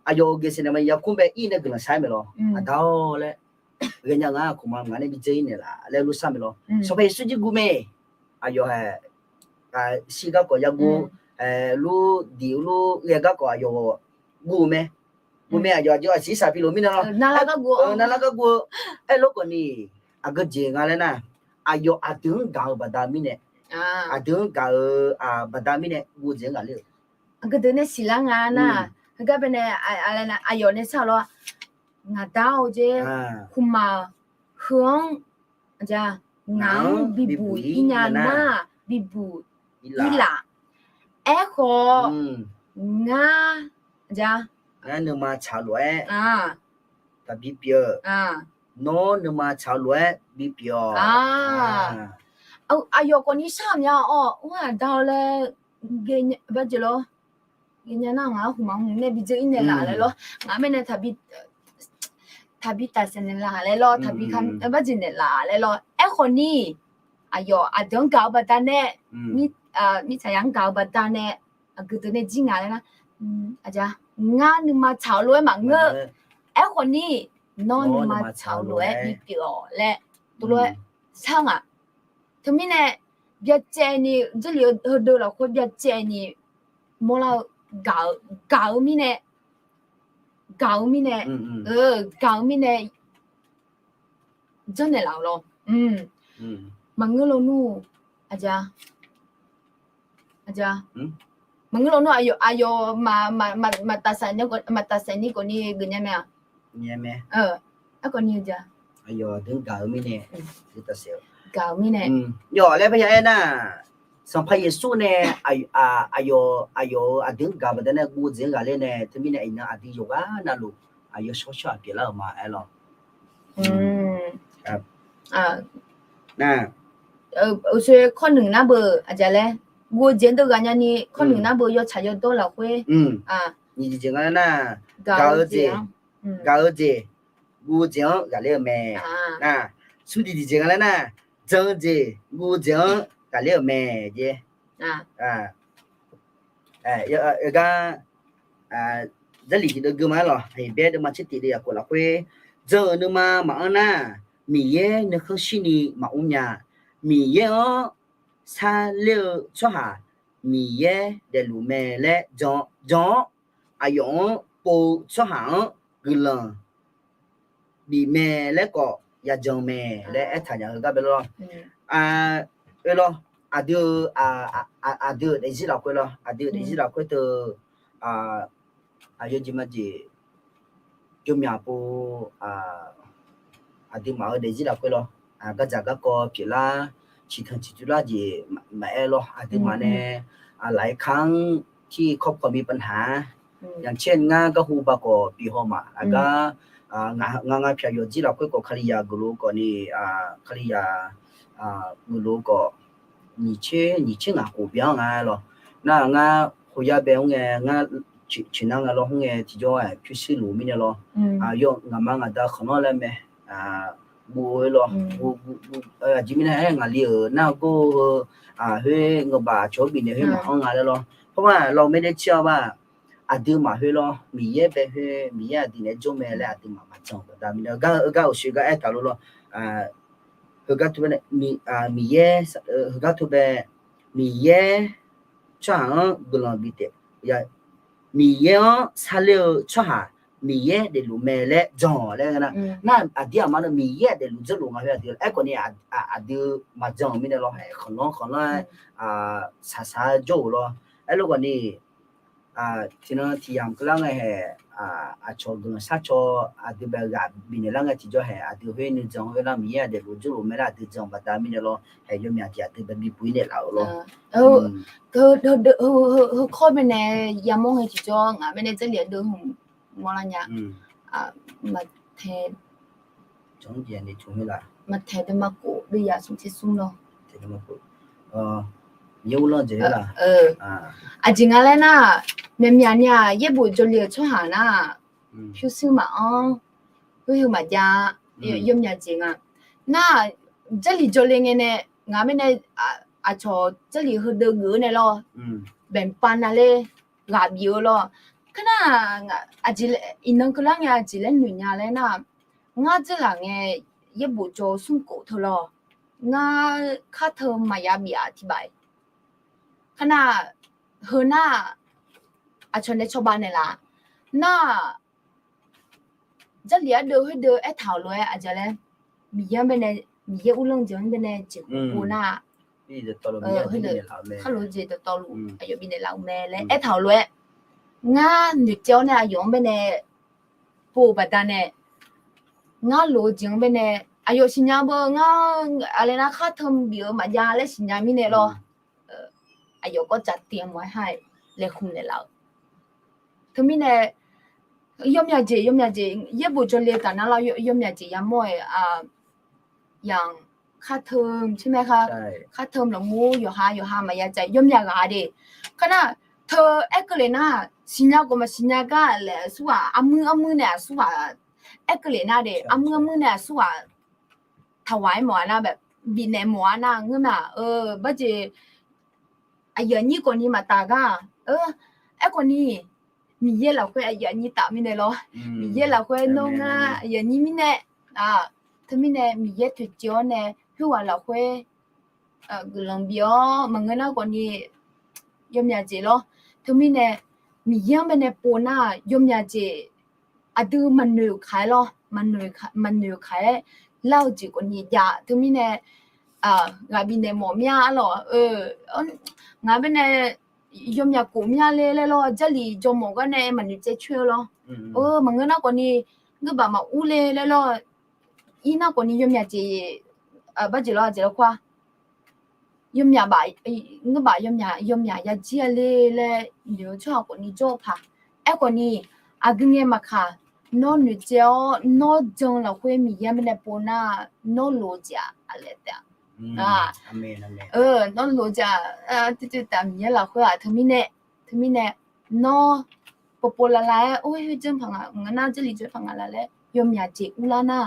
Aqyawf-euq geqsaeq naeq ma ya kur bae ir nae guiqlanq shar-aer mae lawr. Aqda-awr laer, ghaenya ngar khmqma ngaq nae bi dzeur ir naeqlaf laer lurshar mae lawr. Sanqpaq Yeqsur jir guv mae. Aqyawf-aer shir garkawv ya guv, lur diq lur ghae garkawv aqyawf guv-eu mae. Guv mae, aqyawf aqjeq aqsiq saq pi lof mirnae lawr, narlar gar guv-eu. Aerlof khawf ni, aqgeu jeq nga laer nar, aqyawf aqdui-anr gaq-eu baqda mirnae, aqdui-anr gaq-eu baqda mirnae guv-eu jeq-anr ghaqler-euq. Aqgeu deuq nae siqlar nga nar, heugar bae nae aqyawf nae shar-eu lawr, ngaq dar-eu jeq, khmqma heu-anr ngaq-anr bibuq ir nya nar, bibuq ir laf. Aerkhawf, ngar, ngar nuima tsaq-eu lof-aer taqbi pyeuf-eu. Nawr nuima tsaq-eu lof-aer bipyeuf-awq. Aqyawf khawf ni shar-euq mya-awr, ur aqda-awr laer, baqjeq lawr, ghaenya nar ngaq-anr khmqma hmq nae bi dzeur ir naeqlaf laer lawr, ngaq-anr bae nae taqbi tafsaef naeqlaf laer lawr, taqbi baqjeq naeqlaf laer lawr. Aerkhawf ni, aqyawf aqdui-anr gaq-eu baqda nae, mirtsaq ya-anr gaq-eu baqda nae, aqgeu deuq nae jir ngaq laer nar, ngar nuima tsaq-eu lof-aer maqngeur. Aerkhawf ni, nawr nuima tsaq-eu lof-aer bipyeuf-awq laer, tov lof-aer shar ngaq. Teumirnae, byacaevni, Jarlif-eu heudeuq lafkhoer byacaevni mawrlar-eu, gaq-eu mirnae, gaq-eu mirnae, gaq-eu mirnae janrnaeq laf-euq lawr. Maqngeur lawnmr, aqja, aqja, maqngeur lawnmr, aqyawf maqtafsaef ni khawf ni geuf nya mae-a. Aerkhawf ni, aqyawf aqdui-anr gaq-eu mirnae, gaq-eu mirnae, yawf laer parya aernar, Sanqpaq Yeqsur nae aqyawf, aqyawf-euq aqdui-anr gaq-eu baqdanae guv-eu jeq-anr ghaqler nae teumirnae iqnan aqdui yawqghaq navluf aqyawf shawrshawr-aq pyeuflar-euq ma aer lawr. Nar, uqshoe kawrnuiq nar beu aqja laer, guv-eu jeq-anr deuv ghaq nyani kawrnuiq nar beu yawtsaq yawdawr lafkhoer, nyiq jeq nga laer nar, gaq-eu jeq, gaq-eu jeq, guv-eu jeq-anr ghaqler-eu mae. Nar, smr diq jeq nga laer nar, jan-eu jeq, guv-eu jeq-anr ghaqler-euq mae jeq. Gar, Jarlif tiqdeuv gui ma aer lawq, Heqbyaer deuvma tser tiq deuv yaqkhof lafkhoer, jan-euq nuima maqanr nar, Miqyaer nuikhanr shirni maqmr nya. Miqyaer-anr sarler-eu tsawrhaq Miqyaer daefluf mae laer jan-awr, aqyawf-anr pov-eu tsawrhaq-anr guiqlanq bif mae laer khawf yajan mae laer aertaq nya-eu gar bae lawr. Oe lawr, aqdui-eu, aqdui-euq daefzir lafkhoer lawr, aqdui-euq daefzir lafkhoer teu, aqyawf jeq majeq, jawrmyaq pov, aqduimaf-euq daefzir lafkhoer lawr, gardzaq garkawv pyeuflar, ciqtanq ciqcurlar jeq maqaer lawr, aqduimaf nae laqkhaq-anr tir kawrpaw mir pavnaq-a. Yaqcaer ngar garhu ba khawf bihaw ma. Aqgar, nga nga pyaq yawqjir lafkhoer khawf Kalizaq geuflof-eu khawf ni, Kalizaq geuflof-eu khawf, nyiq tser, nyiq tser ngaq khof byan nga lawr. Nar ngar khof yar bae-anr ngae, ngar ciqnar nga lawr, hmr ngae tiqjawr-aer pyurshuir luf mirnae lawr. Aqyawf ngaqma ngaqda khanqlanr laer mae, guv-eu lawr. Aqjeq mirnae aer ngaqli-euq nargawr-eu khoer ngeurbaf cawq-anr bifnaeq khoer maqanr nga laer lawr. Khoerma lawq maer daer caer-awr ba, aqduimaf khoer lawr, Miqyaer bae khoer, Miqyaer aqdui naeq-aer jawr mae laer aqduimaf maqjan-euq baqda mirnae, gar, gar uqshoe gar aertaq lof lawr. Heugar teu bae nae, Miqyaer, heugar teu bae, Miqyaer tsawrhaq-anr guiqlanq bif taef, Miqyaer-anr sarler-eu tsawrhaq Miqyaer daefluf mae laer jan-awq laer nga nar, nar aqdir aqma nar Miqyaer daefluf janrluf nga khoer aqdui aerkhawf ni, aqdui maqjan-euq mirnae lawr, khanqlanr khanqlanr-aer saqsaq-aer jawr-euq lawr. Aerlof khawf ni, tiqnan tiq yamq keuvlar ngae hae, aqcawq guiqlanq sharcaw aqdui bae ghaq bifnaeq lar ngae tiqjawr hae, aqdui khoer nuijan khoer nar Miqyaer-aq daefluf janrluf mae laer aqdui jan-euq baqda mirnae lawr, hae yawmyaq tiq aqdui bae bibuq-ir naeqlaf-euq lawr. Heu, heu, heu, heu, heu kawr bae nae yamawr ngae tiqjawr ngaq bae nae Jarlif-aq deuv hmq mawrlar nya. Maqtaeq, Maqtaeq deuq ma khof deuv yaq smq tser smr lawr. Aqjeq nga laer nar, myaqmyaq ni-aq yaerbof jawrle-eu tsawrhaq nar, pyurshuir maqanr, khoerheu maqjav, yawmyaq jeq nga. Nar, Jarlif jawrle ngae nae, ngaq mirnae aqcawq Jarlif heudeuq geuf-eu nae lawr, baeqpav navler ghaq bif-eu lawr. Kharnar, iqnan keuvlar ngae aqjeq laer noeq nya laer nar, ngar dzeurghaq ngae yaerbof jawr-eu smrkhof teu lawr, ngar kar teu maqya bif-aq tiqbaf-iq. Kharnar, heunar, aqcawq nae cawba naeqlaf nar, Jarlif ardeuv khoerdeuv aertaq-euq lof-aer aqjeq laer, Miqyaer-anr baenae, Miqyaer uvlanr-eu jeq-anr baenae jeqhu pov nar, kharlof-eu jeq dawqtawvluf aqyawf bifnaeq laf-eu mae laer aertaq-euq lof-aer, ngar noeqtsaev-awr nae aqyawf-anr baenae pov-eu baqdanae, ngar lof-eu jeq-anr baenae, aqyawf siqnya beu ngar aqle nar kharteu bif-eu maqjav laer siqnya mirnae lawr, aqyawf gawrcav tiq-anr mawf-aer ha-aer laeqhmq naeqlaf-eu. Teumirnae, yawmyaq jeq, yawmyaq jeq yaerbof jawrle-eu taf nar lawr, yawmyaq jeq yamawr-aer, yamq kharteu tser mae kha, kharteu lafmur yawqha yawqha maqya cav yawmyaq ghaq de. Kharnar, teu aerkeuv lef nar, siqnya khawf maqsiqnya gar laer aqsurghaq armuir armuir nae aqsurghaq, aerkeuv lef nar de armuir armuir nae aqsurghaq taqwaq-aer mawf-a nar, bifnaeq mawf-a nar ngeur ma-aq, barjeq aqyuif aqnyir khawfni maqtaf gar-aq, aerkhawfni Miqyaer lafkhoer aqyuif aqnyir taf mirnae lawr, Miqyaer lafkhoer nawr ngar aqyuif aqnyir mirnae, teumirnae Miqyaer toeqciv-awr nae khoerghaq lafkhoer guiqlanq bif-awr maqngeur nar khawfni yawmyaq jeq lawr. Teumirnae Miqyaer-anr baenae pov nar yawmyaq jeq aqdui maqnoeq kaq-aer lawr, maqnoeq kaq-aer lar-eu jeq khawfni jav. Teumirnae ghaq bifnaeq mawf mya-a lawq. Ngaq baenae yawmyaq khof mya le laer lawr, Jarlif jawr mawf gar nae maqnoeq tsaev coer-eu lawr. Maqngeur nar khawfni, ngeur baq maqur le laer lawr, ir nar khawfni yawmyaq jeq, barjeq lawr aqjeq lawr kar-a. Yawmyaq baf, ngeur baq yawmyaq yawmyaq yajir-a le laer noeq-eu tsawrhaq khawfni jawr-eu paq. Aerkhawfni aqgeu ngae maqkaq, nawr noeqtsaev-awr nawr jan lafkhoer Miqyaer baenae pov nar, nawr lof-eu jeq-aq aqlaer taef-a. Nawr lof-eu jeq-aq, tevtevtaf Miqyaer lafkhoer-aq teumirnae, teumirnae nawr povpov lavlav-aer or khoer janr paq nga, ngeur nar Jarlif janr paq nga la laer yawmyaq jeq urlar nar,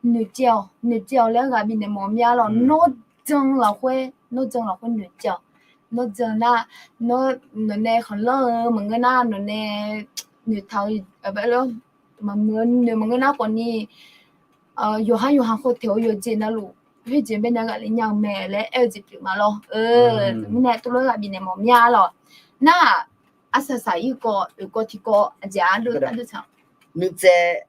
noeqtsaev-awq, noeqtsaev-awq laer ghaq bifnaeq mawf mya lawq. Nawr jan lafkhoer, nawr jan lafkhoer noeqtsaev-awq. Nawr jan nar, nawr nawqnae khanqlanr-eu maqngeur nar, nawqnae noeqtaq-eu maqmuiq-eu noeq maqngeur nar khawfni, yawqhar yawqha khawf taeq-eu yawqjeq navluf khoerjeq baenae ghaqler nya-eu mae laer aer-eu jeq pyeuf ma lawr. Mirnae tov lof-aer ghaq bifnaeq mawf mya lawq. Nar-aq, arsaq saq-ir kawv oeq kawv tiq kawv aqjeq ardov ardov tsaq, nuitsaev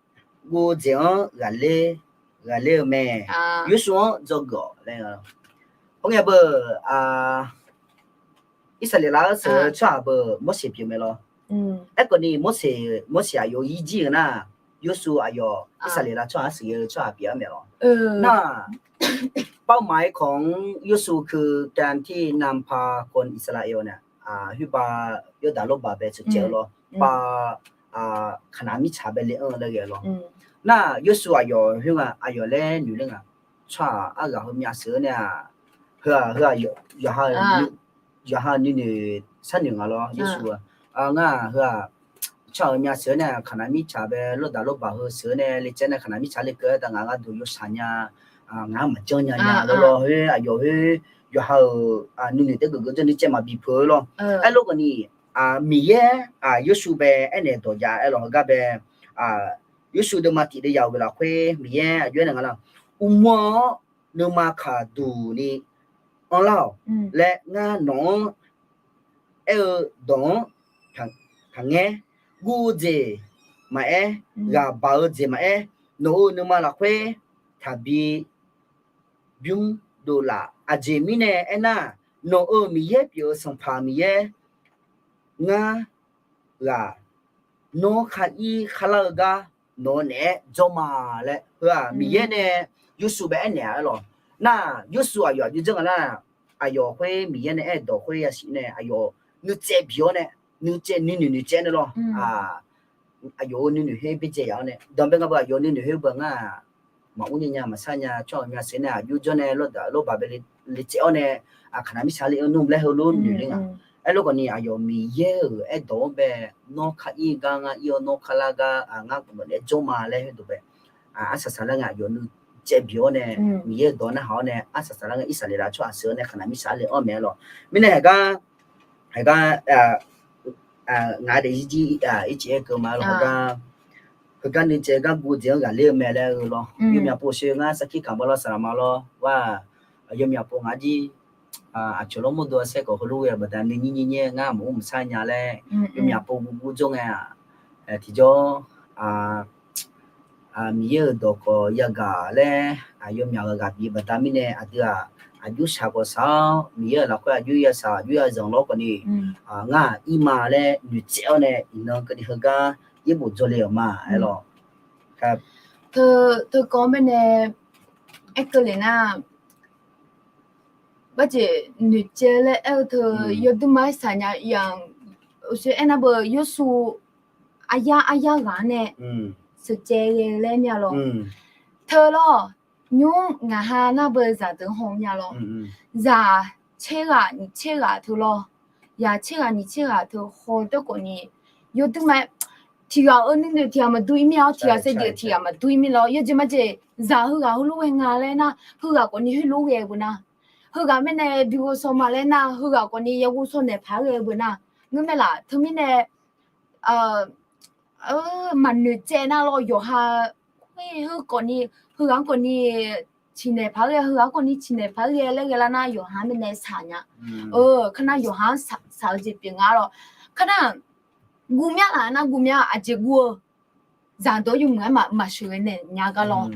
guv-eu jeq-anr ghaqler, ghaqler-eu mae. Yorsuv-anr dzawgeuf-awq laer nga. Khoerngae beu, Irsaqleqlav-anr sheuq-eu tsawrhaq beu Morseq pyeuf mae lawr. Aerkhawfni Morseq, Morseq aqyawf-eu irjir-eu nar, Yorsuv aqyawf Irsaqleqlav tsawrhaq-anr sheuqghae-eu tsawrhaq pyeuf-a mae lawr. Nar, เป้าหมายของ Yorsuv คือการที่นำพาคนอิสราเอลเนี่ย khoerbav Yawrdaq lawrbaq bae sheuqcaev-eu lawr, pav Kaqnaq mirtsaq bae le anr-eu laer ghae lawr. Nar, Yorsuv aqyawf khoer nga, aqyawf laer noeq ler nga, tsawrhaq arghaq heumyav sheuq-eu nae-aq, heu-aq heu-aq yawqha-euq nuinoeq sharnoeq nga lawr. Yorsuv-aq, ngar-aq heu-aq tsawrhaq heumyav sheuq-eu nae Kaqnaq mirtsaq bae lawrdaq lawrbaq heu sheuq-eu nae le caev nae Kaqnaq mirtsaq le keuv-aer taef ngaq gharduq yawshaq nya, ngaq-anr maqjanr nya nya lawr lawr. Khoer aqyawf khoer yawqha-euq nuinoeq taef geuf geuf janr nuicaev maqbi peuq-eu lawr. Aerlof khawfni, Miqyaer Yorsuv bae aernaeq dawq jav-aer lawq heugar bae, Yorsuv deuvma tiq deuv yaf-euq lafkhoer Miqyaer aqjox aernaeq nga lar, uqmov-anr nuima kaqduq ni anrlar-awq laer ngar nawq-anr aer-eu dawq-anr taqngaer. Guv-eu jeq maqaer, ghaqbaq-eu jeq maqaer, nawq-euq nuima lafkhoer taqbi bymr dovlaf. Aqjeq mirnae aernar, nawq-euq Miqyaer pyeuf-eu Sanqpaq Miqyaer ngar ghaq nawr khar ir kharlar-eu gar nawq-eu naeq-aer jawr ma laer heu-aq Miqyaer nae Yorsuv bae aernaeq-a aer lawq. Nar, Yorsuv aqyawf aqjox janr nga nar, aqyawf khoer Miqyaer nae aer-eu dawq khoer yasiq nae aqyawf nuicaev bi-awr nae, nuicaev nuinoeq noeqcaev nae lawr. Aqyawf-euq nuinoeq khoer byaerdzae yaf-awr nae danqbae nga beu aqyawf nuinoeq khoer beu ngar-aq, maqmr nya nya maqsar nya tsawrhaq aqmya seuq nae aqjox janr nae lawrbaq bae le tsaev-awr nae, aqkaq naq mirtsaq le-eu nmr laer heulof noeq ler nga. Aerlof khawfni aqyawf Miqyaer-euq aerdawq-anr bae nawr kar ir gar ngar ir-awr nawr kar lar gar ngar maqnaeq jawr ma laer heudawq bae arsaq saqlar ngae aqyawf nuicaev bi-awr nae, Miqyaer-euq dawq narhaq-awr nae arsaq saqlar ngae Irsaqleqlav tsawrhaq seuq-awr nae kaq naq mirtsaq le-anr mae-a lawq. Mirnae haqgar, haqgar ngaq daefzir jir ircif aer keuv ma lawq. Heugar nuicaev gar guv-eu jeq-anr ghaqler-eu mae laer-eu lawr. Yawmyaq pov sheu ngar sarkir kamq ba lawr saqlaq ma lawr. Ghaq yawmyaq pov ngaq jir aqcawq lawr mawrdo-a saer khawf heulof ghae-eu baqda nuinyir nyir nyaer ngar maqmr maqsar nya laer yawmyaq pov guv guv jawr ngae-aq, tiqjawr Miqyaer-euq dawq khawf yagaq laer yawmyaq ghaq ghaq bif-eu baqda mirnae aqdui-aq, aqjox shaq khawf shaq-awr Miqyaer-euq lafkhoer aqjox yashaq aqjox yazanq lawr khawfni, ngar-aq ir ma laer noeqtsaev-awr nae iqnan keuvni heugar yaerbof dzawle-euq ma aer lawq. Teu, teu kawv-anr baenae aerkeuv lef nar, barjeq noeqtsaev laer aer-eu teu yawduima-aer saqnya yamq, uqshoe aernar beu yawshuif aryar aryar ghaq-anr nae sheuqtsaev ghae laer mya lawr. Teu lawr, nymr ngaq ha nar beu zaqdeuq-anr haw mya lawr. Zaq tser ghaq nyiq tser ghaq teu lawr, zaq tser ghaq nyiq tser ghaq teu haw dawr khawfni, yawduima-aer tiq ghaq-eu nuinoeq tiq ghaq maqdur ir mir-awr tiq ghaq saevdzeuf tiq ghaq maqdur ir mir lawr. Yawjeq majeq zaq heughaq heulof ghae nga laer nar, heughaq khawfni heulof ghae-eu beu nar, heughaq mirnae bi ghovshaw ma laer nar, heughaq khawfni ya ghovshaw naeq paq-aer ghae-eu beu nar, ngeur mae laf. Teumirnae maqnoeq tsaev nar lawr, yawqha khoer heu khawfni, heughaq-anr khawfni ciqnaeq paq-aer ghae, heughaq-anr khawfni ciqnaeq paq-aer ghae laer ghae lar nar, yawqha mirnae saqnya. Kar nar yawqha-anr saq-eu jeq pyeuf nga lawr. Kar nar guv mya laf nar guv mya aqjeq guv-eu zaqdeuq yawmuiq-aer maqsheuqghae naeq nya gar lawr.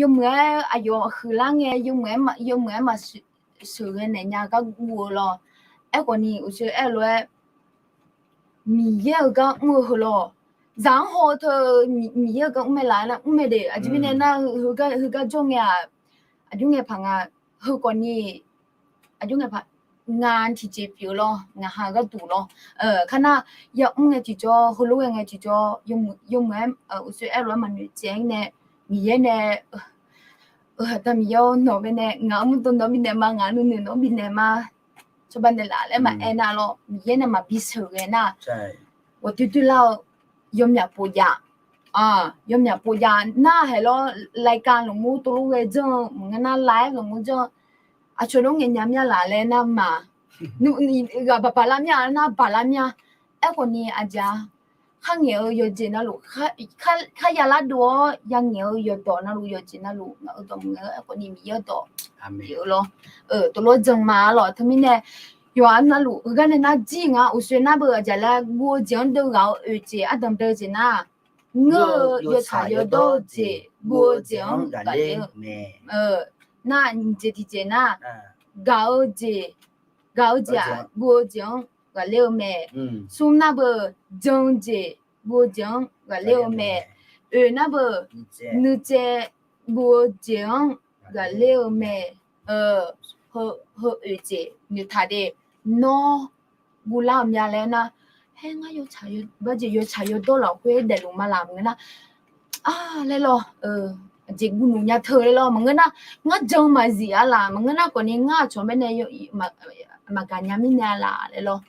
Yawmuiq-aer aqyawf huiqlar ngae, yawmuiq-aer maqsheuqghae naeq nya gar guv-eu lawr. Aerkhawfni uqshoe aer-eu lof-aer Miqyaer-euq gar mr-eu heu lawr. Zaq-anr haw-eu teu Miqyaer-euq gar mr mae laf nar mr mae de. Aqjeq mirnae nar heugar jawr ngae-aq, aqjox ngae paq nga. Heu khawfni aqjox ngae paq nga tiqjeq pyeuf lawr, ngaq ha gharduq lawr. Kar nar yamr ngae tiqjawr, heulof ghae ngae tiqjawr, yawmuiq-aer uqshoe aer-eu lof-aer maqnoeq tsaev-aer nae, Miqyaer nae, Aqda Miqyaer-awr, nawq baenae ngaq-euq murdo nawq-anr bifnaeq ma, ngaq-euq nuinoeq nawq-anr bifnaeq ma. Cawba naeqlaf laer maqaer nar lawr, Miqyaer nae maqbi sheuqghae nar, ghawqdoer doer lar-eu yawmyaq pov jav, yawmyaq pov jav nar haeq lawr, รายการ lafmur tov lof ghae janr-eu maqngeur nar, ไลฟ์ lafmur janr-eu aqcawq lawr ngaeq nya mya laf laer nar ma. Ghaq baq baq lar mya nar baq lar mya. Aerkhawfni aqjeq-a, kharngaeq-eu yawqjeq navluf, kharya lar dov-awr yangaeq-eu yawqdawq navluf, yawqjeq navluf ngaq-euq dawq maqngaeq-eu aerkhawfni Miqyaer-euq dawq pyeuf-eu lawr. Tov lof-aer jan ma lawr. Teumirnae yawqha navluf heugar nae nar jir nga, uqshoe nar beu aqjeq laer guv-eu jeq-anr deuv ghaq-eu oeq jeq ardanq bae-eu jeq nar, ngeur-eu yawtsaq yawdawr-eu jeq guv-eu jeq-anr ghaqler-eu mae. Nar nyiq jeq tiqjeq nar, gaq-eu jeq, gaq-eu jeq-aq guv-eu jeq-anr ghaqler-eu mae. Smr nar beu jan-eu jeq guv-eu jeq-anr ghaqler-eu mae. Oeq nar beu nuicaev guv-eu jeq-anr ghaqler-eu mae. Heu oeq jeq noeqtaq de. Nawr guvlar-euq mya laer nar, haer ngar yawtsaq, barjeq yawtsaq yawdawr lafkhoer daefluf ma laf maqngeur nar, a laer lawr, jeq guvluf nya teu laer lawr maqngeur nar, ngar jan maqzif-a laf maqngeur nar khawfni ngar aqcawq mirnae maqgaq nya mirnae-a laf laer lawr.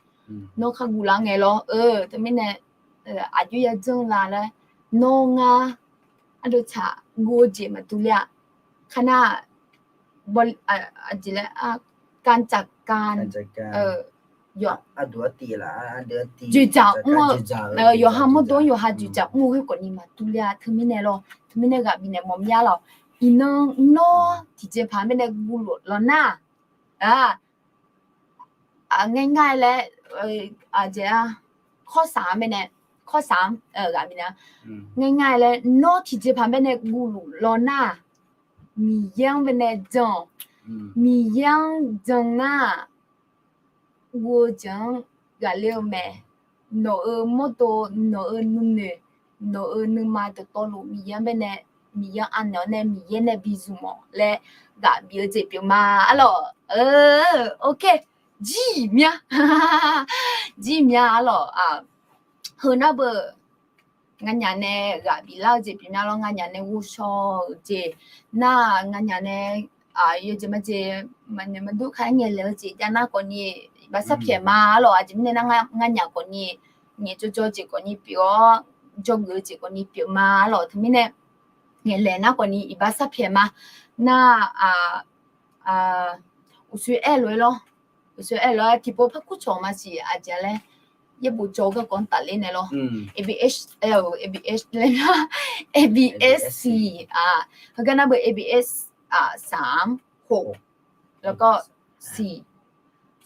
Nawr khar guvlar ngae lawr, teumirnae aqjox ya janr la laer, nawr ngar ardov tsaq guv-eu jeq maqdur ler-a. Kar nar, aqjeq laer, การจัดการ dzoeqdzaq mr-eu, yawqha mawrdo-anr yawqha dzoeqdzaq mr-eu khoerkhawfni maqdur ler-a. Teumirnae lawr, teumirnae ghaq bifnaeq mawf mya lawr. Iqnan nawr tiqjeqpaq mirnae guvluf law nar, ngaer ngar-aer laer, aqjeq-a, kawrsaq-anr mirnae, kawrsaq-anr ghaq bifnaeq, ngaer ngar-aer laer nawr tiqjeqpaq mirnae guvluf law nar, Miqyaer-anr baenae jan, Miqyaer-anr jan nar, guv-eu jeq-anr ghaqler-eu mae. Nawq-euq mawrdo, nawq-euq nuinoeq, nawq-euq nuima dawqtawvluf Miqyaer-anr baenae, Miqyaer-anr anaeq-awr nae Miqyaer nae bi zmq-awq laer ghaq bif-eu jeq pyeuf ma. Arlawq, ok, jir mya, jir mya arlawq. Heu nar beu nganyaf nae ghaq biflar-eu jeq pyeufmya lawr, nganyaf nae ghovshaw-euq jeq nar, nganyaf nae yawjeq majeq maqnoeq maqdur kar-aer ngaeqlaeq-eu jeq jav nar khawfni, iqbax sarpyaeq ma arlawq. Aqjeq mirnae nar, nganyaf khawfni ngaeqjawr jawr jeq khawfni pyeuf-awr, jawrgeuf-eu jeq khawfni pyeuf ma arlawq. Teumirnae ngaeqlaeq nar khawfni iqbax sarpyaeq ma. Nar, uqshoe aer lof-aer lawr, uqshoe aer lof-aer tiqpov par kurcawq maqsiq aqjeq laer, yaerbof jawr-eu garkawv-anr tafler naeq lawr. A B S, A B S, A B S siq, heugar nar beu A B S สามหก แล้วก็ สี่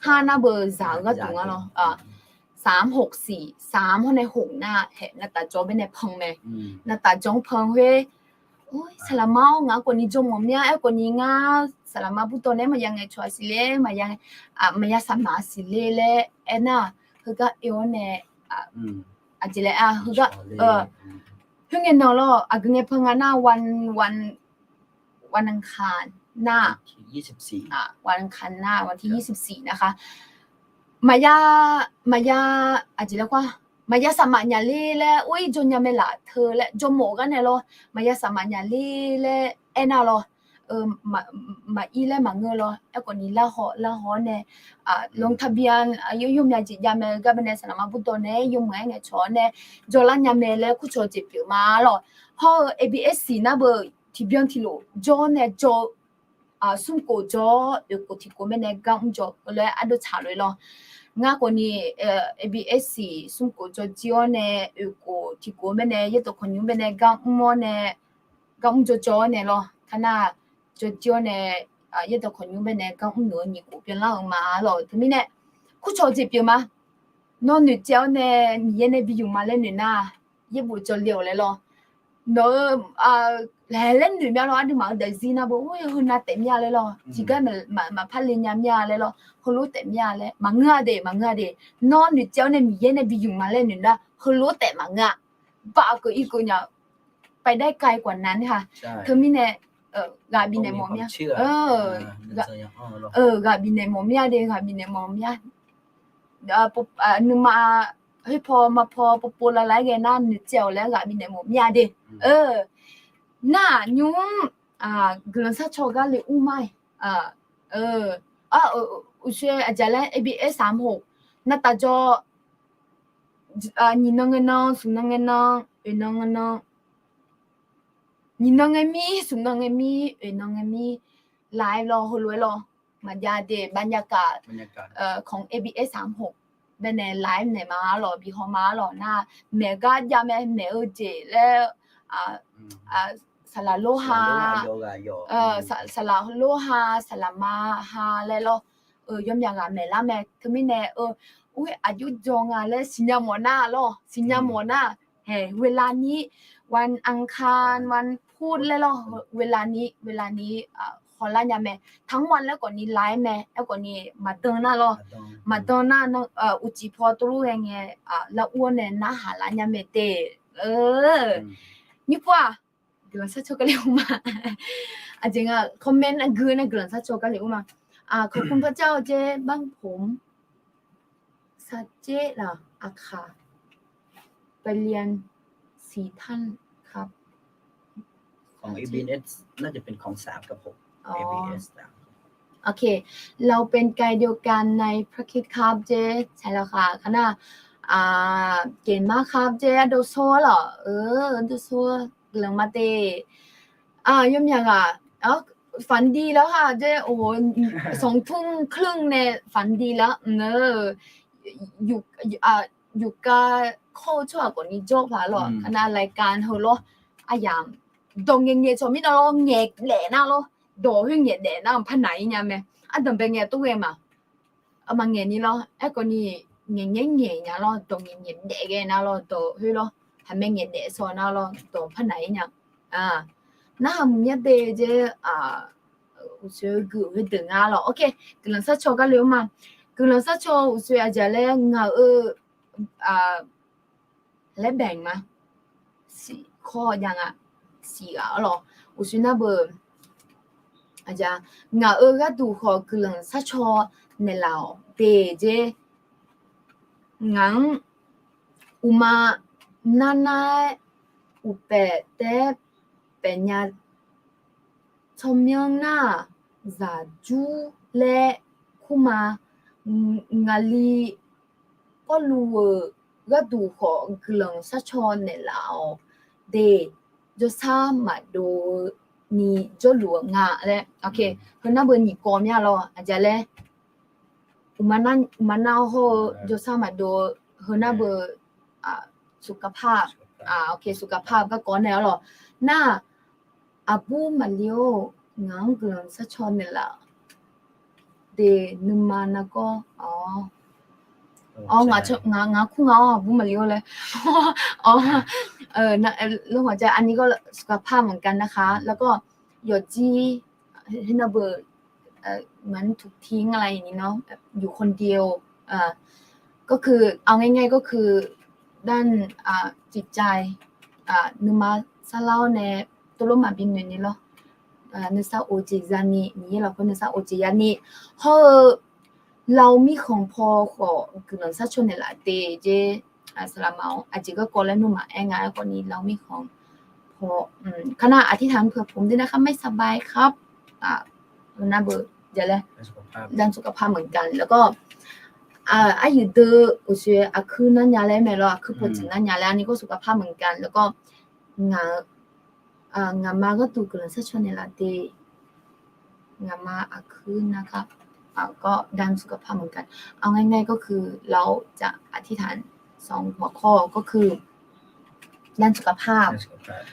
ห้า nar beu zaq-eu gharduq nga lawr. สามหกสี่ สาม hawr nae หก nar haeq navtaf jawr baenae pan mae. Navtaf jawr-anr pan khoer, saqlaqma-awr ngaq-anr khawfni jawrmawf mir-a, aerkhawfni ngar saqlaqma burdawv nae maqya ngaeqcawq-a siqler, maqya saqmaq siqler laer aernar, heugar oe-awr nae, aqjeq laer-a, heugar khoerngae nan lawr, aqgeu ngae pan nga nar, วันอังคาร nar, วันอังคาร nar, วันที่ยี่สิบสี่ นะคะ maqya, maqya, aqjeq laer khoer, maqya saqmaq nya ler laer or-ir jawr nya mae laf teu laer jawrmawf-eu gar nae lawr, maqya saqmaq nya ler laer aernar lawr. Maqir laer maqngeur lawr, aerkhawfni larhaw larhaw-awr nae, ลงทะเบียน yawmya jeq jav mae-eu gar baenae saqlaqma burdawv nae yawmuiq-aer ngaeqcawq-awr nae jawrlar nya mae laer kurcawq jeq pyeuf ma lawr. Hawr-eu A B S siq nar beu tiqbyan tiqlof jawr nae jawr-eu smrkhof jawr-awr oeqkhof tiqkhof mirnae gar mr jawr-eu laer ardov tsaq lof-aer lawr. Ngar khawfni A B S siq smrkhof jawr jir-awr nae oeqkhof tiqkhof mirnae yaerdawq khawqnymr mirnae gar mr-awr nae, gar mr jawr jawr-awr nae lawr. Kar nar, jawr jir-awr nae yaerdawq khawqnymr mirnae gar mr noeq-eu nyiq khof byanlar-euq ma lawr. Teumirnae kurcawq jeq pyeuf ma. Nawr noeqtsaev-awr nae Miqyaer nae bi yuf ma laer noeq nar, yaerbof jawrle-awq laer lawr. Nawq-eu laeq laer noeq mya lawr, aqduimaf-eu daefzir nar beu, heunav taef mir-a laer lawr, tiqgar maqpar le nya mir-a laer lawr, heulof taef mir-a laer maqngeur-a de, maqngeur-a de. Nawr noeqtsaev-awr nae Miqyaer nae bi yuf ma laer noeq nar, heulof taef maqngeur-a. Baf keuv ir keuv nya ไปได้ไกลกว่านั้นค่ะ Teumirnae ghaq bifnaeq mawf mir-a. Ghaq bifnaeq mawf mir-a de, ghaq bifnaeq mawf mir-a. Nuima khoerpaw maqpaw povpov lavlav-aer ghae nar noeqtsaev-awq laer ghaq bifnaeq mawf mir-a de. Nar nymr guiqlanq sharcaw gar le ur ma-iq. Uqshoe aqjeq laer A B S สามหก navtaf jawr, nyiq nan ngae nan, smq nan ngae nan, oeq nan ngae nan, nyiq nan ngae mir, smq nan ngae mir, oeq nan ngae mir, ไลฟ์ lawr, heulof-aer lawr. Maqjav de, บรรยากาศ ของ A B S สามหก baenae ไลฟ์ naeq ma lawr, bi haw ma lawr nar, maeq gar jav mae, maeq-eu jeq laer, saqlaq lor ha, saqlaq lor ha, saqlaqma ha laer lawr. Yawmyaq ghaq maeq lar mae. Teumirnae, ur, aqjox jawr nga laer siqnya mawf nar lawr, siqnya mawf nar, เวลานี้ วันอังคาร วันพุธ laer lawr, เวลานี้ เวลานี้ hawlar nya mae. ทั้งวัน laer khawfni ไลฟ์ mae, aerkhawfni maqdan nar lawr, maqdan nar, uqcif paw tov lof ghae ngae, lar ur-awr nae narhaq lar nya mae de. Nymr pov-aq, guiqlanq sharcaw gar le ur ma. Aqjeq nga comment aqgeu nae guiqlanq sharcaw gar le ur ma. ขอบคุณพระเจ้า เจ๊ บ้านผม สาเจ๊ เหรอ อาคา ไปเรียน สี่ท่านครับ ของ เอ บี เอส น่าจะเป็นของ สาม กับ หก เอ บี เอส สาม โอเค เราเป็นกายเดียวกันในพระคริสต์ครับ เจ๊ ใช่แล้วค่ะ คณะ อ่า เก่งมากครับ เจ๊ โดโซ่เหรอ เออ โดโซ่ เหลืองมาเต อ่า ย่อมอย่างอ่ะ เอ้า ฝันดีแล้วค่ะ เจ๊ โอ้โห สองทุ่มครึ่งเนี่ย ฝันดีแล้ว เออ อยู่ อ่า อยู่กับ coach ช่วยกว่านี้ จบแล้วเหรอ อืม คณะรายการ เฮอลอ อ่ะ อย่าง dawq ngaeq ngaeq cawq mirnae lawr, ngaeq daef nar lawr, dawq khoer ngaeq daef nar par naq-ir nya mae. Ardanqbae ngae tov ghae ma. Maqngaeq ni lawr, aerkhawfni ngaeq ngaeq ngaeq nya lawr, dawq ngaeq ngaeq daef ghae nar lawr, dawq khoer lawr, haqmae ngaeq daef shaw nar lawr, dawq par naq-ir nya. Narhaq maqmya de jeq, uqshoe guiqlanq khoerdeuq nga lawr. Ok, guiqlanq sharcaw gar le-eu ma. Guiqlanq sharcaw uqshoe aqjeq laer ngaq-eu laer baeq ma. Siq kawr jav nga. Siq ghaq-awr lawr, uqshoe nar beu, ngaq-euq gharduq khawf guiqlanq sharcaw naeqlaf-awq de jeq. Ngaq-anr uqma narnar-aer uqpaef taef-aer paefnya tsawrmyanr nar-aq, zaqjur laer kurma. Ngaqli Pawrluv-euq gharduq khawf guiqlanq sharcaw naeqlaf-awq de. Jawrshar maqdov-eu ni jawrluf-eu nga laer. Heunar beu nyiq kawv mya lawr aqjeq laer. Uqma nar hawr-eu jawrshar maqdov-eu heunar beu สุขภาพ สุขภาพ garkawv nae-awr lawq. Nar-aq, aqbur maqli-or, ngaq-anr guiqlanq sharcaw naeqlaf de. Nuima nargawr-awr, ngaq kur nga-awr aqbur maqli-or laer. Awr, สุขภาพ เหมือนกันนะคะ แล้วก็ yawqjir heunar beu เหมือนถูกทิ้งอะไรอย่างนี้เนาะ อยู่คนเดียว ก็คือ เอาง่ายๆ ก็คือ ด้าน จิตใจ nuima sarlar-awr nae ตกลง maqbi noeq ni lawr. Nuisar of jeq zani, Miqyaer lafkhoer nuisar of jeq yani. Hawr-eu เราไม่ของพอ khawf guiqlanq sharcaw naeqlaf de jeq. Saqlaqma-awr aqjeq garkawv laer nmr maqaer nga-aer khawf ni เราไม่ของพอ อืม ข้างหน้า อธิษฐานเผื่อผมด้วยนะคะ ไม่สบายครับ เออ ด้านสุขภาพเหมือนกัน แล้วก็ aqyuif deuq uqshoe aqkuir nar nya laer mae lawr, aqkuir pawqtsuif nar nya laer อันนี้ก็สุขภาพเหมือนกัน แล้วก็ ngaq-eu ngaqma gharduq guiqlanq sharcaw naeqlaf de. Ngaqma aqkuir nar gar, ก็ด้านสุขภาพเหมือนกัน เอาง่ายๆ ก็คือ เราจะอธิษฐานสองหัวข้อ ก็คือ ด้านสุขภาพ ด้านสุขภาพ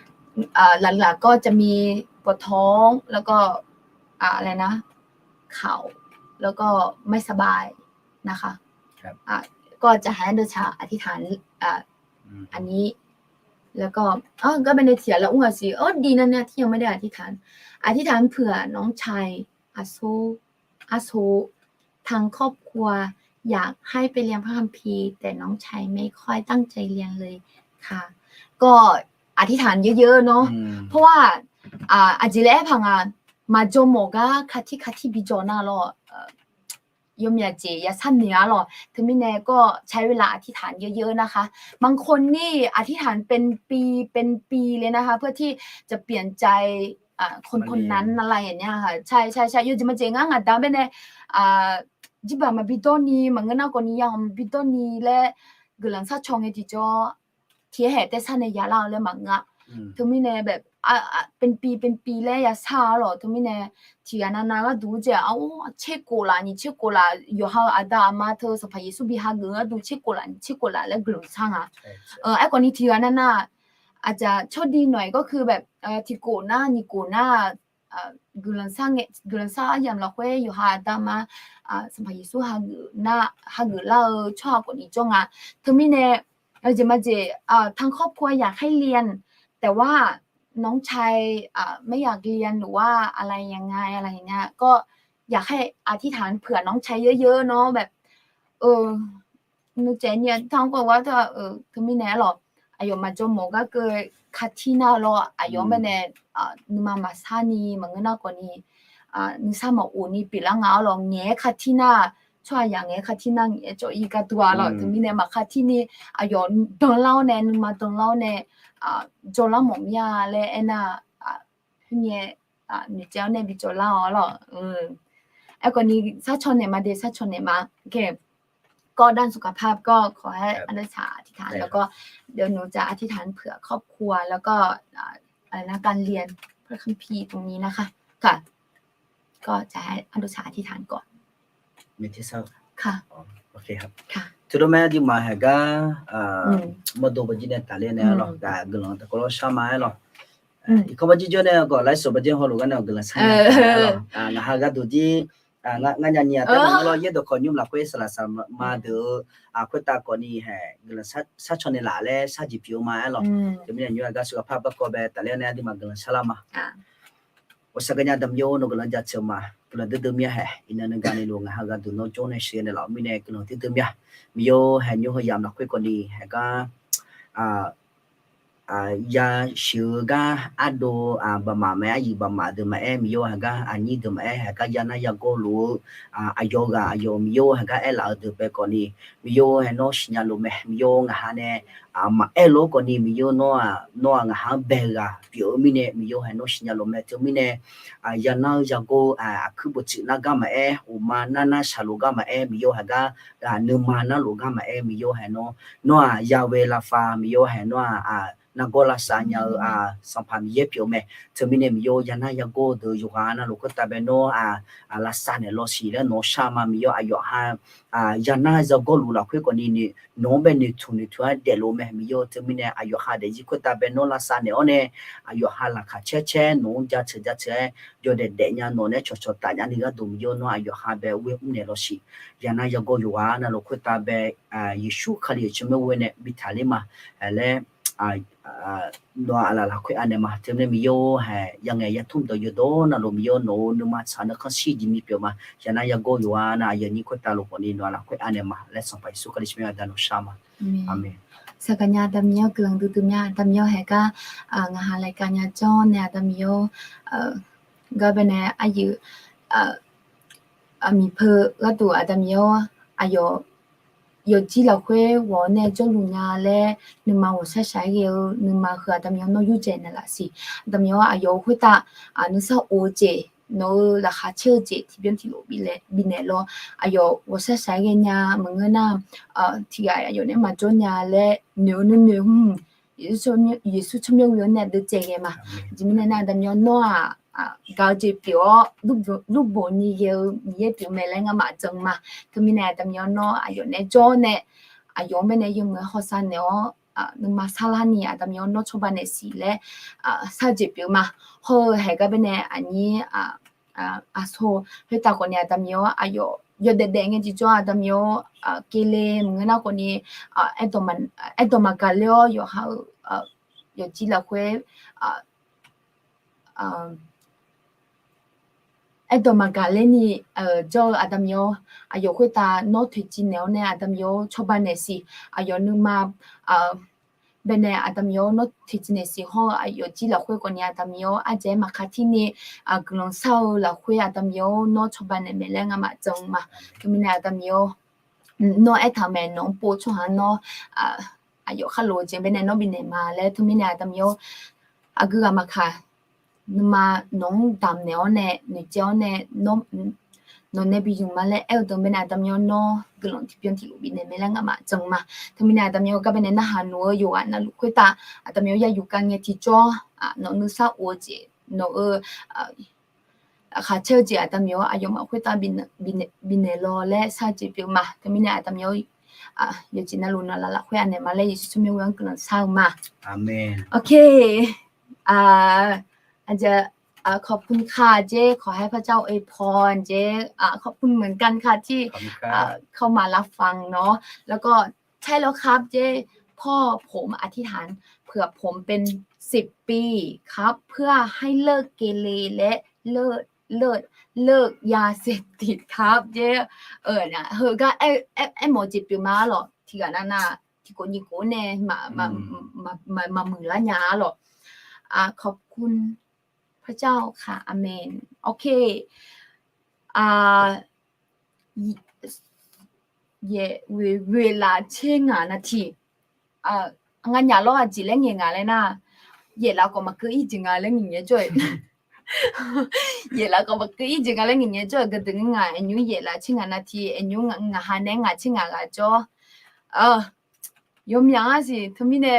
หลักๆ ก็จะมี ปวดท้อง แล้วก็ อะไรนะ เข่า แล้วก็ไม่สบายนะคะ ก็จะให้อันเดอร์ชาอธิษฐาน อันนี้ แล้วก็ ก็เป็นในเถียงแล้วอุ้งอ่ะสิ เออ ดีนะเนี่ยที่ยังไม่ได้อธิษฐาน อธิษฐานเผื่อน้องชาย อาโซ อาโซ ทางครอบครัวอยากให้ไปเรียนพระคัมภีร์ แต่น้องชายไม่ค่อยตั้งใจเรียนเลยค่ะ ก็อธิษฐานเยอะๆ เนาะ เพราะว่า aqjeq laer aer paq nga, maqjawr mawf gar คาที่ คาที่ bijawr nar lawr, yawmyaq jeq yashar noeq-ar lawq. Teumirnae ก็ใช้เวลาอธิษฐานเยอะๆ นะคะ บางคนนี่ อธิษฐานเป็นปีเป็นปีเลยนะคะ เพื่อที่จะเปลี่ยนใจคนคนนั้นอะไรอย่างเนี้ยค่ะ ใช่ใช่ใช่ yawjeq maqjeq ngar ngaq da baenae jirbaq maqbi dawr ni, maqngeur nar khawf ni, yahawq maqbi dawr ni laer guiqlanq sharcaw ngae tiqjawr tiqhaer haeq taev sar nae yalar-eu laer maqngeur-a. Teumirnae แบบ เป็นปีเป็นปี laer yashar-ar lawq. Teumirnae tiqghaq navnav gharduq jeq-aq, tserkhof laf nyiq tserkhof laf, yawqha-euq aqda aqma teu Sanqpaq Yeqsur bi hageuf-eu gharduq tserkhof laf nyiq tserkhof laf laer guiqlanq shar nga. Aerkhawf ni tiqghaq navnav aqdzaq โชคดีหน่อย ก็คือแบบ tiqkhof nar nyiq khof nar guiqlanq shar ngae, guiqlanq shar aryamq lafkhoer yawqha aqda aqma Sanqpaq Yeqsur hageuf nar, hageuf lar-eu tsawrhaq khawf ni jawr nga. Teumirnae jeq maqjeq ทางครอบครัวอยากให้เรียน แต่ว่าน้องชายไม่อยากเรียน หรือว่าอะไรยังไง อะไรอย่างเงี้ย ก็อยากให้อธิษฐานเผื่อน้องชายเยอะๆ เนาะ แบบ nuitsaev nyae tanr gawr-eu gar teu-aq, teumirnae-ar lawq, aqyawf maqjawr mawf gar keuv คาที่ nar lawr, aqyawf-anr baenae nuima maqsar ni, maqngeur nar khawf ni, nuisar maqof ni pyeuflar nga-ar lawq. Ngaeq-aer คาที่ nar, tsawrhaq yaq ngaeq-aer คาที่ nar ngaeq-aer cawv-ir gar dur-a lawq. Teumirnae maqkhav tir ni, aqyawf danlar-awr nae, nuima danlar-awr nae, jawrlar mawf mir-a laer aernar, khoernyae noeqtsaev-awr nae bi jawrlar-awr lawq. Aerkhawf ni sharcaw naeq ma de, sharcaw naeq ma. ก็ด้านสุขภาพ ก็ขอให้ อาจารย์ อธิษฐาน แล้วก็ เดี๋ยวหนูจะอธิษฐานเผื่อครอบครัว แล้วก็ อะไรนะ การเรียนพระคัมภีร์ตรงนี้นะคะ ค่ะ ก็จะให้ อาจารย์ อธิษฐานก่อน ค่ะ Teulof mae, aqduimaf haiq gar mawrdo bawjir nae tafler nae-ar lawq, gaq guiqlanq taqkawv lawr shar ma-aer lawq. Iqkawr bawjir jawr nae gawq ไลฟ์สด bawjir hawluf gar nae guiqlanq shar nya-aer lawq. Ngaq ha gharduq jir ngar nya nyi-a taef-aer maqngeur lawr, yaerdawq khawf nymr lafkhoer saqlaq saqma deuq-eu khoertav khawf ni haeq guiqlanq sharcaw naeqlaf laer sharjeq pyeuf-eu ma-aer lawq. Teumirnae nymr-aq gar สุขภาพ barkawv bae tafler nae aqduimaf guiqlanq shar lar ma. Ghawqshaq ganya damq yov nawq guiqlanq jaceuq ma. Guiqlanq duidui mir-a haeq iqnan nuiga ni lof ngaq ha gharduq nawr jawr nae sheuq naeq laf-euq mirnae guiqlanq duidui mir-a. Miqyaer haeq nymr heu yamq lafkhoer khawf ni haeq gar yasiq-eu gar ardov baqmaf mae, aryuif baqmaf deuq maqaer, Miqyaer-or, heugar aqnyir deuq maqaer, heugar yanar yagawr luf-eu aqyawf ghaq aqyawf Miqyaer-or, heugar aerlaf-eu deuq bae khawfni, Miqyaer-or, hae nawr siqnya lof mae. Miqyaer-or, ngaqha nae maqaer lof-aer khawfni, Miqyaer-or, nawr-aq nawr-aq ngaqha-anr bae-eu ghaq pyeuf-eu mirnae, Miqyaer-or, hae nawr siqnya lof mae. Teumirnae yanar-eu yagor-eu aqkuir boftsuif nar gar maqaer, uqma nar nar shaqlof gar maqaer, Miqyaer-or, heugar nuima narlof gar maqaer, Miqyaer-or, hae nawr, nawr-aq yawe lafkhoer, Miqyaer-or, hae nawr-aq nargawr lavsav nya-eu Sanqpaq Miqyaer pyeuf-eu mae. Teumirnae Miqyaer-or, yanar yagor-eu deuq yawqghaq navluf khoertav bae nawr-aq lavsav naeq lawsiq laer nawq-anr shar ma. Miqyaer-or, aqyawf ha yanar yagawr luf lafkhoer khawfni, nawq-anr bae noeqtmq noeqtmq-aer daefluf mae. Miqyaer-or, teumirnae aqyawf ha daefzir khoertav bae nawr lavsav naeq-awr nae, aqyawf ha laqkhaq caer caer nawq-anr jaceuq jaceuq-aer yawdaef daefnya nawq nae cawqcawq taf nya ni gharduq, Miqyaer-or, nawr aqyawf ha bae ghoer mrnaeq lawsiq. Yanar yagor yawqghaq navluf khoertav bae Yeqsur Kali-euq tsawrmyanr ghoer nae bi taqler ma laer nawq-aq aqlaf lafkhoer anaeq ma. Teumirnae Miqyaer-or, hae yangaeq yatmr dawq yawdawr navluf Miqyaer-or, nawq-euq nuima tsaq-eu nuikhanr shir jeq ni pyeuf ma. Yanar yagor yawqghaq nav aqyawf nyir khoertav luf khawfni nawq-aq lafkhoer anaeq ma laer Sanqpaq Yeqsur Kali tsawrmyanr aqda nawq-anr shar ma. Aqmeq. Saqgaq nya Aqda Miqyaer-or, guiqlanq duidui mya Aqda Miqyaer-or, hae gar ngaqha laeqkaq nya jawr nae Aqda Miqyaer-or, gar bae nae aryuif miqpeu gharduq Aqda Miqyaer-or, aqyawf yawqjir lafkhoer ghawq-awr nae jawrluf nya laer nuima ghawqshaq shaq-aer ghae-eu nuima heu Aqda Miqyaer nawr yurdzaeq naeqlaf siq. Aqda Miqyaer-or, aqyawf-euq khoertav nuisar of-eu jeq, nawq-euq laqkhaq caer-eu jeq tiqbyan tiqlof bifnaeq lawr. Aqyawf ghawqshaq shaq-aer ghae nya maqngeur nar, tiqghaq aqyawf nae maqjawr nya laer noeq-eu nuinoeq hmq Yeqsur tsawrmyanr ghoe-awr nae deuvcaev ghae ma. Aqjeq mirnae nar Aqda Miqyaer nawr-aq gaq-eu jeq pyeuf-awr lurbof ni ghae-eu Miqyaer pyeuf mae laer ngamaf jan ma. Teumirnae Aqda Miqyaer nawr aqyawf nae jawr nae aqyawf-anr bae nae yawmuiq-aer hawsav naeq-awr nuima sarlar ni Aqda Miqyaer nawr cawba naeq siq laer shar-eu jeq pyeuf ma. Hawr-eu haeq gar bae nae aqnyir aqsur khoertav khawfni Aqda Miqyaer-or, aqyawf yawdaef daef ngae tiqjawr Aqda Miqyaer-or, keuvle maqngeur nar khawfni aerdawq maqgaq ler-awr yawqha-euq yawqjir lafkhoer aerdawq maqgaq ler ni jawr-eu Aqda Miqyaer-or, aqyawf khoertav nawr toeqciv naeq-awr nae Aqda Miqyaer-or cawba naeq siq. Aqyawf nuima bae nae Aqda Miqyaer-or nawr toeqciv naeq siq hawr-eu aqyawf jir lafkhoer khawfni Aqda Miqyaer-or, ardzaeq-aer maqkaq tir ni guiqlanq shar-eu lafkhoer Aqda Miqyaer-or nawr cawba naeq mae laer ngamaf jan ma. Teumirnae Aqda Miqyaer-or, nawr aertaq-eu mae, nawq-anr pov tsawrhaq-anr nawr aqyawf khar lof-eu jeq bae nae nawr bifnaeq ma laer. Teumirnae Aqda Miqyaer-or, aqgeu ghaq maqkaq nuima nawq-anr damq naeq-awr nae noeqtsaev-awr nae nawq nae bi yumq ma laer aer-eu deuq bae nae Aqda Miqyaer-or nawr guiqlanq tiqbyan tiqlof bifnaeq mae laer ngamaf jan ma. Teumirnae Aqda Miqyaer-or, gar bae nae narhaq noeq-eu yawqghaq navluf khoertav Aqda Miqyaer-or, ya yufkav ngae tiqjawr nawq nuisar of-eu jeq, nawq-euq laqkhaq caer-eu jeq Aqda Miqyaer-or, aqyawfmaf khoertav bifnaeq lawr laer shar-eu jeq pyeuf ma. Teumirnae Aqda Miqyaer-or, yawqjeq navluf nawq laf lafkhoer anaeq ma laer Yeqsur tsawrmyanr ghoe-anr guiqlanq shar-eu ma. ขอบคุณค่ะ เจ๊ ขอให้พระเจ้าอวยพร เจ๊ ขอบคุณเหมือนกันค่ะที่เข้ามารับฟังเนาะ แล้วก็ใช่แล้วครับ เจ๊ พ่อผมอธิษฐานเผื่อผมเป็นสิบปีครับ เพื่อให้เลิกเกเรและเลิก เลิก เลิกยาเสพติดครับ เจ๊ Heugar aermawf-eu jeq pyeuf ma arlawq, tiqghaq navnav tiqkhof nyiq khof nae maqmuiq lar nya arlawq. ขอบคุณพระเจ้าค่ะ อาเมน โอเค เวลาเช่นงานนาที Nganyaf lawr aqjeq laer ngaeq ngaq laer nar, yaef laf khawf maqkeuv ir jeq nga laer ngaeq ngae jawr-eu. Yaef laf khawf maqkeuv ir jeq nga laer ngaeq ngae jawr-eu gardeuq ngaq, aqnymr yaef laf tser ngaq navti, aqnymr ngaqha nae ngaq tser ngaq ghaq jawr. Yawmyaq-a siq teumirnae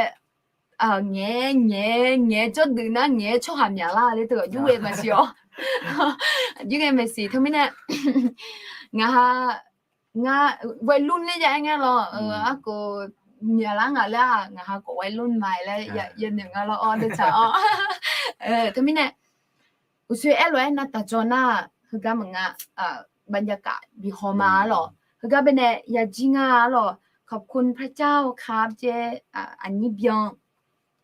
ngaeq ngaeq ngaeq jawrdeuq nar ngaeq-aer tsawrhaq myaqlar laer teu-aq yurghae maqsiq-awr. Yurghae maqsiq teumirnae ngaqha ngar วัยรุ่น laer ya-aer ngar lawr, arkhof myaqlar ngaq laer-aq ngaqha khawf วัยรุ่น ma laer yanoeq nga lawr-awr deutsaq-awr. Teumirnae uqshoe aerlof-aer navtaq jawr nar, heugar maqnga, บรรยากาศ bi haw ma arlawq. Heugar baenae yajir nga arlawq, ขอบคุณพระเจ้าครับ jeq aqnyir byan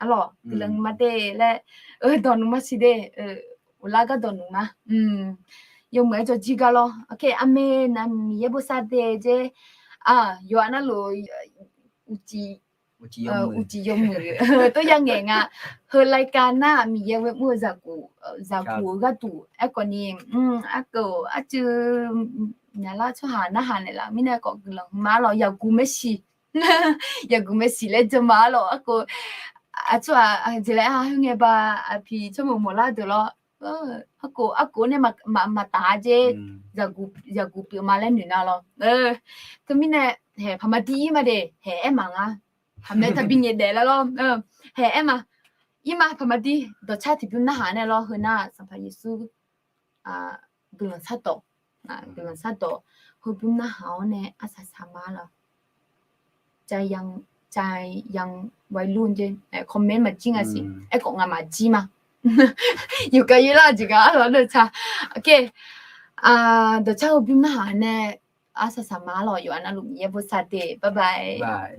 arlawq, guiqlanq ma de laer dawq nmr ma siq de, uqlar gar dawq nmr ma. Yawmuiq-aer jawrjir gar lawr. Aqmeq, navmaqtser Miqyaer bosav de jeq, yawqha navluf uqcif Uqcif yawmuiq tov ya ngaeq nga. Heu รายการ nar Miqyaer ghoer mr-eu zaqguq, zaqguq-eu gharduq aerkhawf ni, arkeuf arcuiv myaqlar tsawrhaq narhaq naeqlaf mirnae khawf guiqlanq hmq ma-ar lawq, yaqguq maersiq. Yaqguq maersiq laer janma-ar lawq. Arkeuf aqtsawrhaq jeq laer ha khoerngae ba aqpiq tsawrmawq mawqlar deuq lawr. Arkeuf arkeuf nae maqtaf-a jer. Yaqguq pyeuf ma laer noeq nar lawr. Teumirnae haeq paqma dir ir ma de, haeq aer ma ngar. Paqmaeq taqbi nyaef daef laer lawr. Haeq aer ma. Ir ma paqma dir dawqcar tiqbymr narhaq nae lawr. Heu nar Sanqpaq Yeqsur guiqlanq shardawq, guiqlanq shardawq, heubymr narhaq-awr nae arsaq saq ma lawq. จะยัง จะยังวัยรุ่น jeq, comment maqjir nga siq. Aerkhawf nga'maf jir ma. Yufkav yurlar-eu jeq gaq-ar lawq deuq ta. Dawqcar heubymr narhaq nae arsaq saq ma-ar lawq. Yawqha navluf Miqyaer bosav de. Bye bye.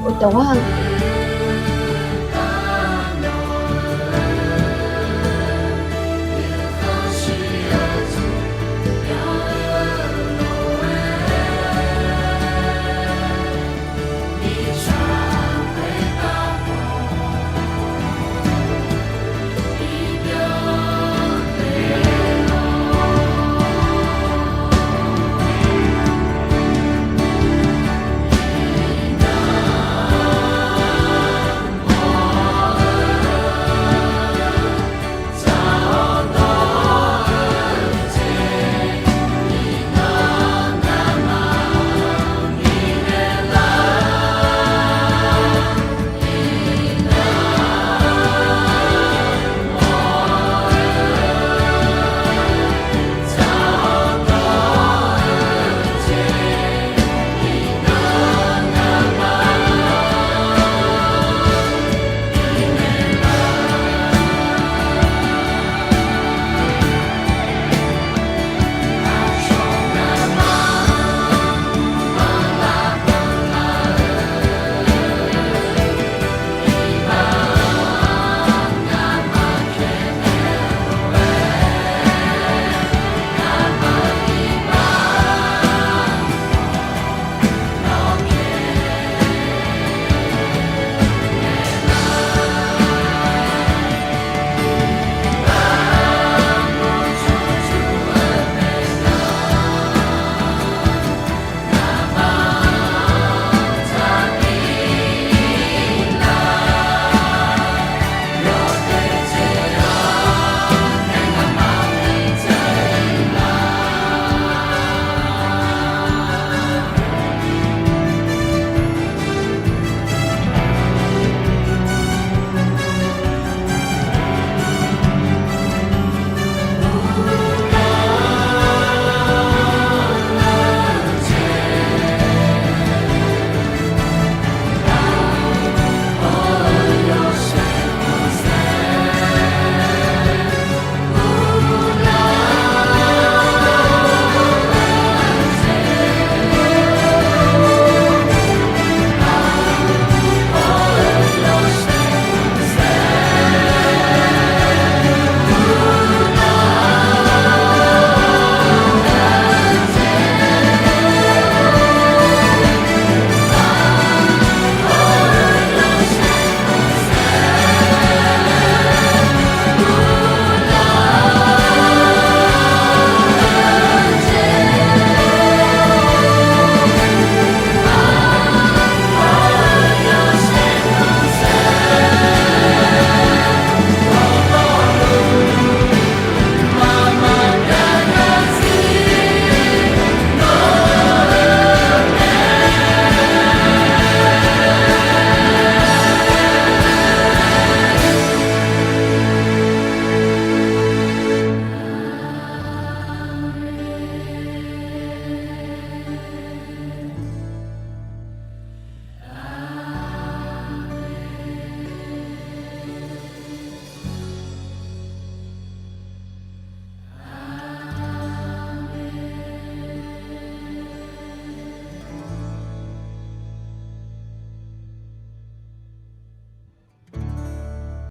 Ov, tawq-ar.